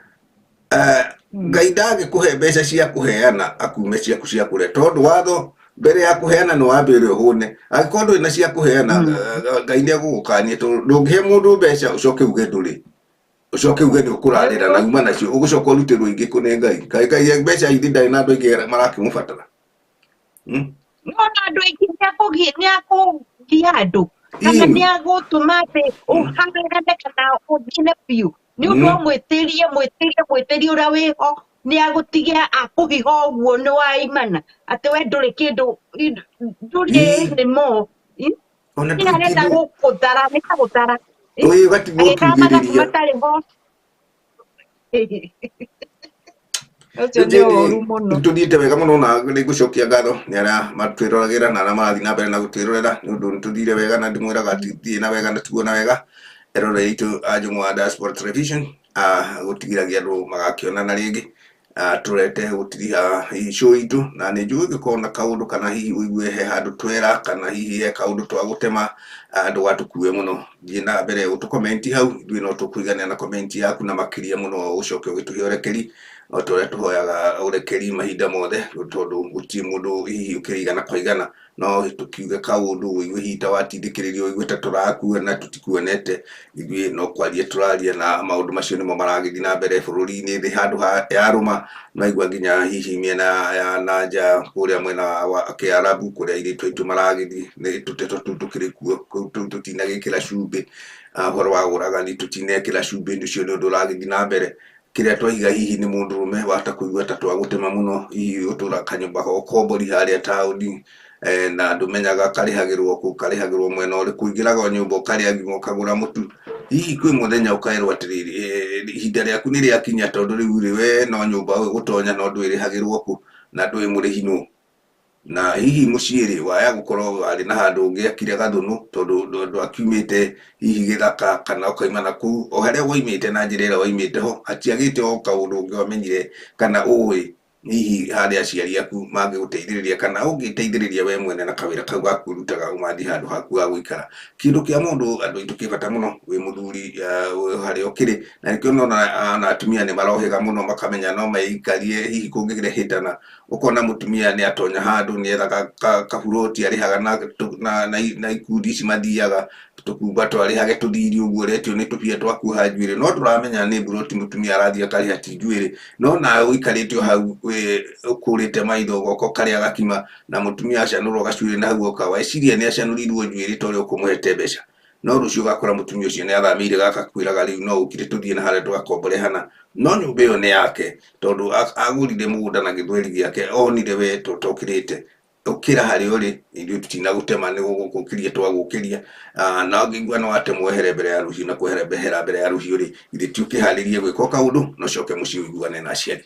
Ngai ndangĩkũhe mbeca cia kũheana akume ciaku cia kũrĩa tondũ watho mbere ya kũheana nĩ wambe ũrĩa ũhũne. Angĩkorwo ndũrĩ na cia kũheana, Ngai nĩ egũgũkania tondũ ndũngĩhe mũndũ mbeca ũcoke uge ndũrĩ, ũcoke uge nĩ ũkũrarĩra na uma nacio ũgũcoka ũrutĩrwo ingĩ kũ nĩ Ngai. Kaĩ Ngai mbeca ithi ndarĩ na andũ aingĩ marakĩmũbatara? No na andũ aingĩ nĩ akũgia andũ kana nĩ agũtũma atĩ ũhangane kana ũthine biũ nĩ ũndũ wa mwĩtĩrie mwĩtĩrie mwĩtĩrie ũrĩa wĩho nĩ agũtigia akũhiha ũguo nĩ waimana atĩ we ndũrĩ kĩndũ ndũrĩ nĩ mo Ona nĩ ndũrĩ arenda kĩndũ. gũkũthara nĩ ta gũthara. Ĩĩ, ũgatigwo Agĩkaga mathabu ũkiugĩrĩria. matarĩ ho. Ũcio nĩ ũru mũno. Nĩtũthiĩte wega mũno na nĩ ngũcokia ngatho nĩ arĩa matwĩroragĩra na arĩa marathiĩ na mbere na gũtwĩrorera nĩ ũndũ nĩtũthire wega na ndĩmwĩraga thiĩ na wega na tiguo na wega eroreri aitũ a Njũng'wa Diaspora Television, gũtigiragia andũ magakĩonana rĩngĩ, tũrete gũtiriha hihi show itũ na nĩ njũĩ ũngĩkorwo na kaũndũ kana hihi ũigue he handũ twera kana hihi he kaũndũ twagũtema, ndũgatũkue mũno, thiĩ na mbere ũtũ hau, ithuĩ no tũkũiganĩra na comment yaku na makĩria mũno ũcoke ũgĩtũhe ũrekeri o ta ũrĩa tũhoyaga ũrekeri mahinda mothe tondũ gũtirĩ mũndũ hihi ũkĩrĩ igana kwa igana no tũkiuge kaũndũ ũigue hihi ta watindĩkĩrĩrio ũigue ta tũrakuona tũtikuonete, ithuĩ no kwaria tũraria na maũndũ macio nĩmo maragĩthiĩ na mbere bũrũri-inĩ thĩ handũ ha yarũma naigua nginya hihi mĩena ya na nja kũrĩa mwena wa kĩarabu kũrĩa airĩtu aitũ maragĩthiĩ nĩ tũteto tũu tũkĩrĩ kuo kũu tũtinagĩkĩra cumbĩ, ũhoro wa ũragani tũtinekĩra cumbĩ ũcio nĩ ũndũ ũragĩthiĩ na mbere. Kĩrĩa twaiga hihi nĩ mũndũrũme wahota kũigua ta twagũtema mũno hihi ũtũraga kanyũmba ga ũkombori harĩa taũni, na ndũmenyaga karĩhagĩrwo kũ, karĩhagĩrwo mwena ũrĩkũ, ũingĩraga o nyũmba ũkarĩa ngima ũkagũra mũtu, hihi kwĩ mũthenya ũkerwo atĩrĩrĩ, ihinda rĩaku nĩ rĩakinya tondũ rĩu rĩ we no nyũmba ũĩ gũtonya no ndũĩ ĩrĩhagĩrwo kũ na ndũĩ mũrĩhi nũ. Na hihi mũciĩ rĩ waya gũkorwo warĩ na handũ ũngĩakire gathũnũ tondũ ndwakiumĩte hihi gĩthaka kana ũkaima na kũu o harĩa waimĩte na njĩra ĩrĩa waimĩte ho hatiagĩte o kaũndũ ũngĩ wamenyire kana ũĩ hihi harĩa aciari aku mangĩgũteithĩrĩria kana ũngĩteithĩrĩria we mwene na kawĩra kau gaku ũrutaga ũmathi handũ haku ha gũikara. Kĩndũ kĩa mũndũ andũ aitũ kĩ bata mũno wĩ mũthuri harĩa ũkĩrĩ na nĩkĩo nona ona atumia nĩ marohĩga mũno makamenya no meikarie hihi kũngĩkĩrehĩtana ũkona mũtumia nĩ atonya handũ nĩ ethaga kaburoti arĩhaga na ikundi ici mathiaga tũkumba twarĩhage tũthiri ũguo ũretio nĩ tũbia twa kuoha njuĩrĩ no ndũramenya nĩ mburoti mũtumia arathiĩ akarĩha ti njuĩrĩ no nawe ũikarĩte o hau ũkũrĩte maitho ũgoka ũkarĩa gakima na mũtumia acanũrwo gacuĩrĩ na hau oka weciria nĩ acanũrirwo njuĩrĩ ta ũrĩa ũkũmũhete mbeca no rũciũ ũgakora mũtumia ũcio nĩ athamĩire gaka kwĩraga rĩu no ũkire tũthiĩ na harĩa tũgakombore hana no nyũmba ĩyo nĩ yake tondũ agũrire mũgũnda na gĩthweri gĩake onire we tokĩrĩte. Ũkĩra harĩa ũrĩ, ithuĩ tũtinagũtema nĩ gũgũkĩria twagũkĩria. Na ũngĩigua nĩ watemwo wehere mbere ya rũhiũ na kwehera mbere ya rũhiũ rĩ, githĩ ti ũkĩharĩrie gwĩka o kaũndũ na ũcoke mũciĩ ũiguane na aciari.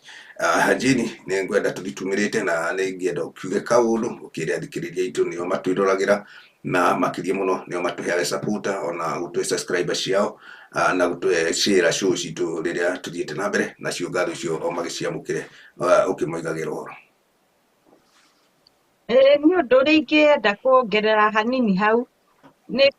Jane, nĩ ngwenda tũthiĩ tumĩrĩte na nĩ ingĩenda ũkiuge kaũndũ ũkĩre athikĩrĩria aitũ nĩo matwĩroragĩra na makĩria mũno nĩo matũheaga support ona gũtũhe subscriber ciao na gũtũhe share show citũ rĩrĩa tũthiĩte na mbere, nacio ngatho icio o magĩciamũkĩre ũkĩmoigagĩra ũhoro. Nĩ ũndũ ũrĩa ingĩenda kuongerera hanini hau nĩ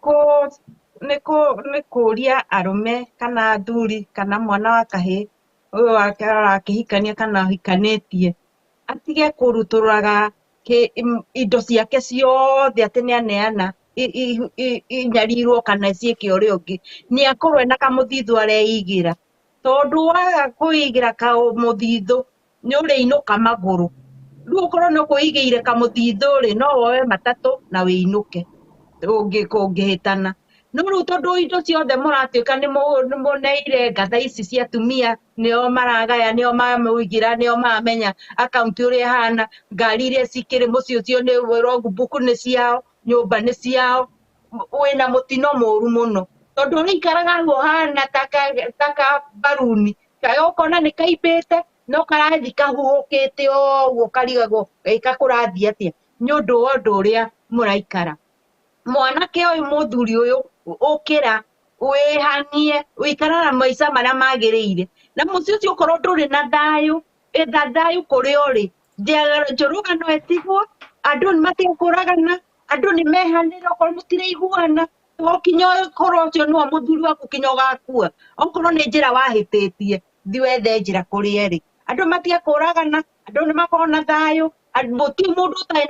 nĩ kũria arũme kana athuri kana mwana wa kahĩĩ ũyũ wake arakĩhikania kana ahikanĩtie atige kũrutũrũraga indo ciake ciothe atĩ nĩ aneana inyarirwo kana ciĩke ũrĩa ũngĩ, nĩ akorwo ena kamũthithũ areigĩra, tondũ waga kwĩigĩra kamũthithũ nĩ ũrĩinũka magũrũ. Rĩu ũkorwo nĩ ũkwĩigĩire kamũthithũ rĩ, no woe matatũ na wĩinũke ũngĩhĩtana. No rĩu tondũ indo ciothe mũratuĩka nĩ mũneire ngatha ici cia atumia, nĩo maragaya, nĩo mamũigĩra, nĩo maramenya akaunti ũrĩa ĩhana, ngari iria cikĩrĩ mũciĩ ũcio nĩ logbook nĩ ciao, nyũmba nĩ ciao, wĩna mũtino mũru mũno. Tondũ ũrĩikaraga hau ũhana ta ka mbaruni, ũkona nĩ kaimbĩte no karathiĩ kahuhũkĩte o ũguo karigagwo ĩ kũrathiĩ atĩa, nĩ ũndũ wa ũndũ ũrĩa mũraikara. Mwanake ũyũ mũthuri ũyũ ũkĩra wĩhanie, ũikare na maica marĩa magĩrĩire, na mũciĩ ũcio ũkorwo ndũrĩ na thayũ, etha thayũ kũrĩa ũrĩ, njũrũgano ĩtigwo, andũ nĩ matige kũragana, andũ nĩ mehanĩre okorwo mũtiraiguana, to kinya ũkorwo ũcio nĩwe mũthuri waku kinya ũgakua, okorwo nĩ njĩra wahĩtĩtie, thiĩ wethe njĩra kũrĩa ĩrĩ. Andũ matige kũragana, andũ nĩ makorwo na thayũ, gũtirĩ mũndũ ũtarĩ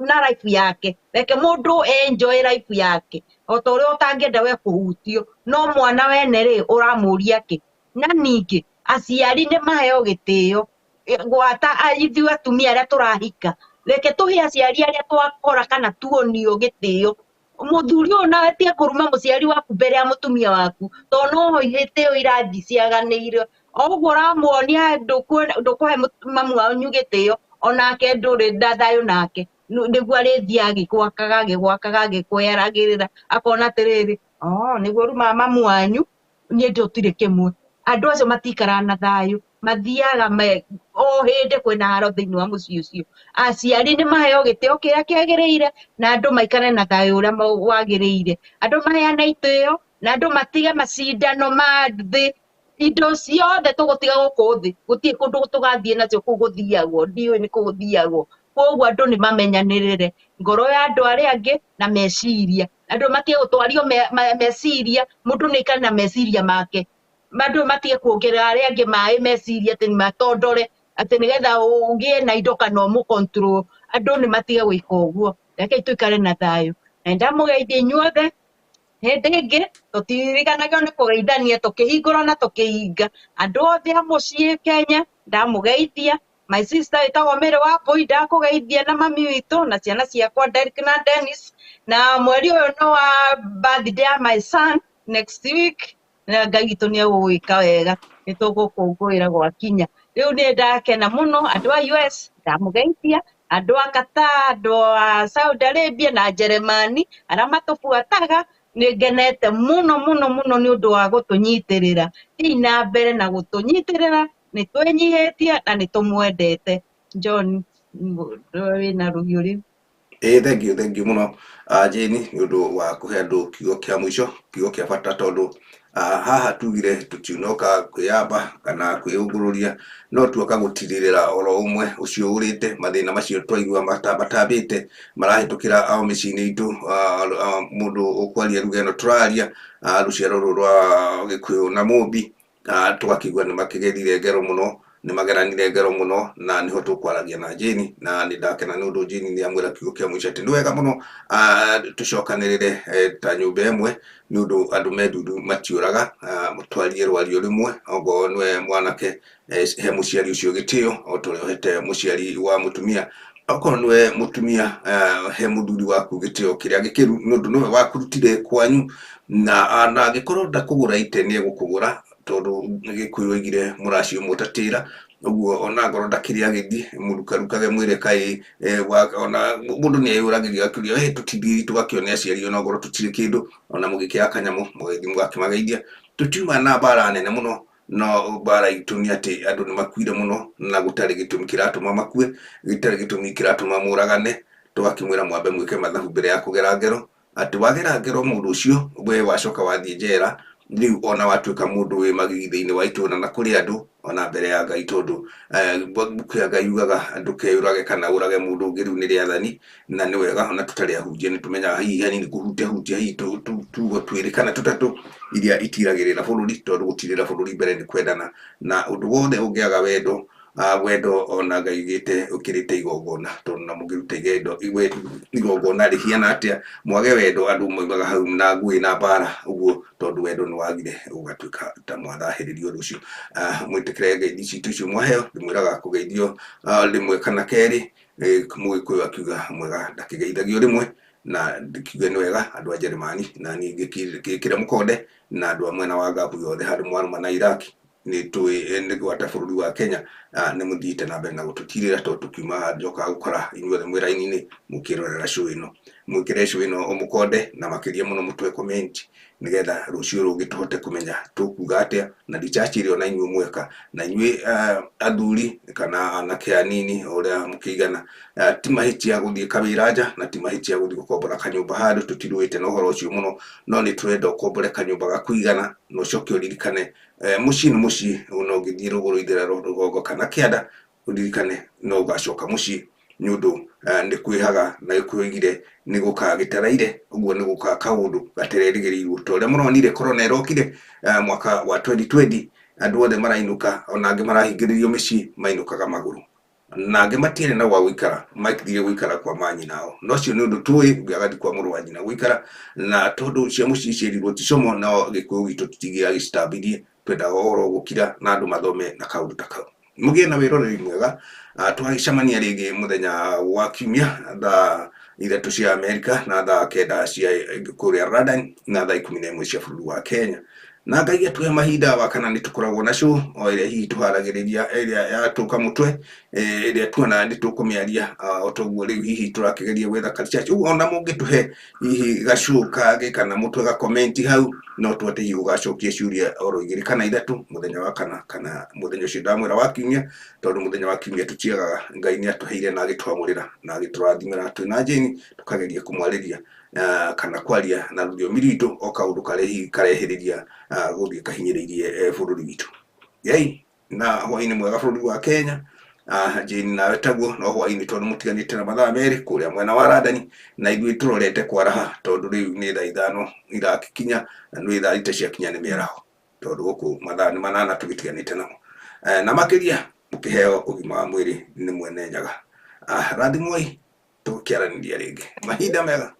na life yake, reke mũndũ enjoy life yake o ta ũrĩa ũtangĩenda we kũhutio, no mwana wene rĩ ũramũria kĩ? Na ningĩ aciari nĩ maheo gĩtĩo, gwata ithuĩ atumia arĩa tũrahika, reke tũhe aciari arĩa twakora kana tuonio gĩtĩo. Mũthuri ũyũ nawe tiga kũruma mũciari waku mbere ya mũtumia waku, tondũ no gĩtĩo irathiĩ ciaganĩire. O ũguo ũramuonia ndũkũhe mamu wanyu gĩtĩo, onake ndũrĩ na thayũ nake, nĩguo arĩthiĩ agĩgwakaga agĩgwakaga agĩkweragĩrĩra, akona atĩrĩrĩ, oh, nĩguo ũrumaga mamu wanyu, niĩ tũtirĩ kĩmwe. Andũ acio matikaraga na thayũ, mathiaga o hĩndĩ kwĩna haro thĩinĩ wa mũciĩ ũcio. Aciari nĩ maheo gĩtĩo kĩrĩa kĩagĩrĩire na andũ maikare na thayũ ũrĩa wagĩrĩire. Andũ maheane itĩo na andũ matige macindano ma thĩ. Indo ciothe tũgũtiga gũkũ thĩ, gũtirĩ kũndũ tũgathiĩ nacio kũu gũthiagwo, ndiũĩ nĩ kũ gũthiagwo. Koguo andũ nĩ mamenyanĩrĩre ngoro ya andũ arĩa angĩ na meciria. Andũ matige gũtwario meciria, mũndũ nĩ aikare na meciria make. Andũ matige kuongerera arĩa angĩ maĩ meciria atĩ matondore, atĩ nĩgetha ũgĩe na indo kana ũmũ control. Andũ nĩ matige gwĩka ũguo, rekei tũikare na thayũ. Na nĩndamũgeithia inyuothe, hĩndĩ ĩngĩ tũtiriganagĩrwo nĩ kũgeithania tũkĩhingũra na tũkĩhinga. Andũ othe a mũciĩ Kenya ndamũgeithia. My sister ĩtagwo Mary Wambui ndakũgeithia na mami witũ na ciana ciakwa Derek na Dennis. Na mweri ũyũ nĩ wa birthday ya my son next week, na Ngai witũ nĩ egũgwĩka wega, nĩ tũgũkũngũĩra gwakinya. Rĩu nĩ ndakena mũno, andũ a US ndamũgeithia, andũ a Qatar, andũ a Saudi Arabia na Jeremani arĩa matũbuataga, nĩ ngenete mũno mũno mũno nĩ ũndũ wa gũtũnyitĩrĩra. Thiĩi na mbere na gũtũnyitĩrĩra, nĩ twĩnyihĩtie na nĩ tũmwendete. John, wĩna rũhiũ rĩu. Ĩĩ, thank you, thank you mũno Jane nĩ ũndũ wa kũhe andũ kiugo kĩa mũico, kiugo kĩa bata tondũ haha tugire tũtiunoka kwĩyamba kana kwĩyũngũrũria, no tuoka gũtirĩrĩra oro ũmwe ũcio ũrĩte mathĩna macio twaigua matambatambĩte marahĩtũkĩra o mĩciĩ-inĩ itũ, mũndũ ũkwaria lugha ĩno tũraria, rũciaro rũrũ rwa Gĩkũyũ na Mũmbi, tũgakĩigua nĩ makĩgerire ngero mũno, nĩ mageranire ngero mũno, na nĩho tũkwaragia na Jane, na nĩ ndakena nĩ ũndũ Jane nĩ amwĩra kiugo kĩa mũico atĩ nĩ wega mũno tũcokanĩrĩre ta nyũmba ĩmwe, nĩ ũndũ andũ me ndundu matiũraga, twarie rwario rĩmwe, ongorwo nĩwe mwanake, he mũciari ũcio gĩtĩo o ta ũrĩa ũhete mũciari wa mũtumia, okorwo nĩwe mũtumia, he mũthuri waku gĩtĩo kĩrĩa gĩkĩru, nĩ ũndũ nĩwe wakurutire kwanyu, na angĩkorwo ndakũgũra ite nĩ egũkũgũra, tondũ Gĩkũyũ oigire mũraci ũmwe ũtatĩra. Ũguo ona ngorwo ndakĩrĩ agĩthiĩ mũrukarukage mwĩre kaĩ ona mũndũ nĩ eyũragĩria akĩũria tũtithiĩ tũgakĩone aciari ona ngorwo tũtirĩ kĩndũ, ona mũgĩkĩaga kanyamũ mũgagĩthiĩ mũgakĩmageithia. Tũtiuma na mbara nene mũno, no mbara itũ nĩ atĩ andũ nĩ makuire mũno na gũtarĩ gĩtũmi kĩratũma makue, gĩtarĩ gĩtũmi kĩratũma mũragane. Tũgakĩmwĩra mwambe mwĩke mathabu mbere ya kũgera ngero, atĩ wagera ngero mũndũ ũcio we wacoka wathiĩ njera, rĩu ona watuĩka mũndũ wĩ magigi thĩinĩ wa itũra na kũrĩ andũ ona mbere ya Ngai, tondũ mbuku ya Ngai yugaga ndũkeyũrage kana ũrage mũndũ ũngĩ, rĩu nĩ rĩathani na nĩ wega ona tũtarĩ ahunjia nĩ tũmenyaga hihi hanini kũhutia hutia hihi tugo twĩrĩ kana tũtatũ iria itiragĩrĩra bũrũri, tondũ gũtirĩra bũrũri mbere nĩ kwendana, na ũndũ wothe ũngĩaga wendo, wendo ona Ngai ugĩte ũkĩrĩte igongona, tondũ na mũngĩruta igongona rĩhiana atĩa mwage wendo, andũ moimaga hau na ngũĩ na mbara, ũguo tondũ wendo nĩ wagire ũgatuĩka ta mwathahĩrĩrio ũndũ ũcio. Mwĩtĩkĩre ngeithi citũ icio mwaheo, ndĩmwĩraga kũgeithio rĩmwe kana kerĩ, Mũgĩkũyũ akiuga mwega ndakĩgeithagio rĩmwe, na ndikiuge nĩ wega andũ a Jeremani, na niĩ ngĩkĩre mũkonde na andũ a mwena wa Gabu yothe handũ mwarũma na Iraq, nĩ tũĩ nĩ gwata bũrũri wa Kenya, nĩ mũthiĩte na mbere na gũtũtirĩra, tondũ tũkiuma haha njokaga gũkora inyuothe mwĩ raini-inĩ mũkĩrorera show ĩno. Mwĩkĩre show ĩno mũkonde na makĩria mũno mũtwe comment, nĩgetha rũciũ rũngĩ tũhote kũmenya tũkuga atĩa, na research ĩrĩa ona inyuĩ mweka, na inyuĩ athuri kana anake anini ũrĩa mũkĩigana, ti mahĩtia gũthiĩ kawĩra nja, na ti mahĩtia gũthiĩ gũkombora kanyũmba handũ, tũtirũĩte na ũhoro ũcio mũno, no nĩ tũrenda ũkombore kanyũmba ga kũigana, na ũcoke ũririkane mũciĩ nĩ mũciĩ, ona ũngĩthiĩ rũgũrũ itherero rũgongo kana kĩanda, ũririkane no ũgacoka mũciĩ, nĩ ũndũ nĩ kwĩhaga na kwĩgire nĩ gũkaga gĩtaraire, ũguo nĩ gũkaga kaũndũ gatererĩgĩrĩirwo, ta ũrĩa mũronire corona ĩrokire mwaka wa 2020, andũ othe marainũka, ona angĩ marahingĩrĩrio mĩciĩ mainũkaga magũrũ, na angĩ matiarĩ na gwa gũikara, mathire gũikara kwa manyina ao, no ũcio nĩ ũndũ tũĩ, ũngĩ agathiĩ kwa mũrũ wa nyina gũikara, na tondũ cia mũciĩ ciĩrirwo ti como, no gĩkũyũ gitũ tũtingĩagĩcitambirie, twendaga ũhoro gũkira na andũ mathome na kaũndũ ta kau. Mũgĩe na wĩroreri mwega, tũgagĩcemania rĩngĩ mũthenya wa kiumia thaa 3 cia Amerika na thaa 9 cia kũrĩa London na thaa 11 cia bũrũri wa Kenya. Na Ngai atũhe mahinda wa kana nĩ tũkoragwo na show o ĩrĩa hihi tũharagĩrĩria ĩrĩa yatũka mũtwe, ĩrĩa tuona nĩ tũkũmĩaria, o toguo rĩu hihi tũrakĩgeria gwetha ka research. Ũguo ona mũngĩtũhe hihi gacũũ kangĩ kana mũtwe ga comment hau, no tũhote hihi gũgacokia ciũria oro 2 kana 3 mũthenya wa kana, kana mũthenya ũcio ndamwĩra wa kiumia, tondũ mũthenya wa kiumia tũtiagaga. Ngai nĩ atũheire na agĩtwamũrĩra na agĩtũrathimĩra twĩna Jane, tũkageria kũmwarĩria kana kwaria na rũthiomi rwitũ o kaũndũ karĩa hihi karehĩrĩria gũthiĩ kahinyĩrĩirie bũrũri witũ. Yei, na hwaĩ-inĩ mwega bũrũri wa Kenya. Jane nawe taguo, no hwaĩ-inĩ tondũ mũtiganĩte na mathaa merĩ kũrĩa mwena wa London, na ithuĩ tũrorete kwaraha tondũ rĩu nĩ thaa 5 irakinya, na nĩ thaa 6 ciakinya nĩ mĩaraho, tondũ gũkũ mathaa nĩ 8 tũgĩtiganĩte namo. Na makĩria mũkĩheo ũgima wa mwĩrĩ nĩ mwene Nyaga. Rathimwoi, tũgũkĩaranĩria rĩngĩ mahinda mega.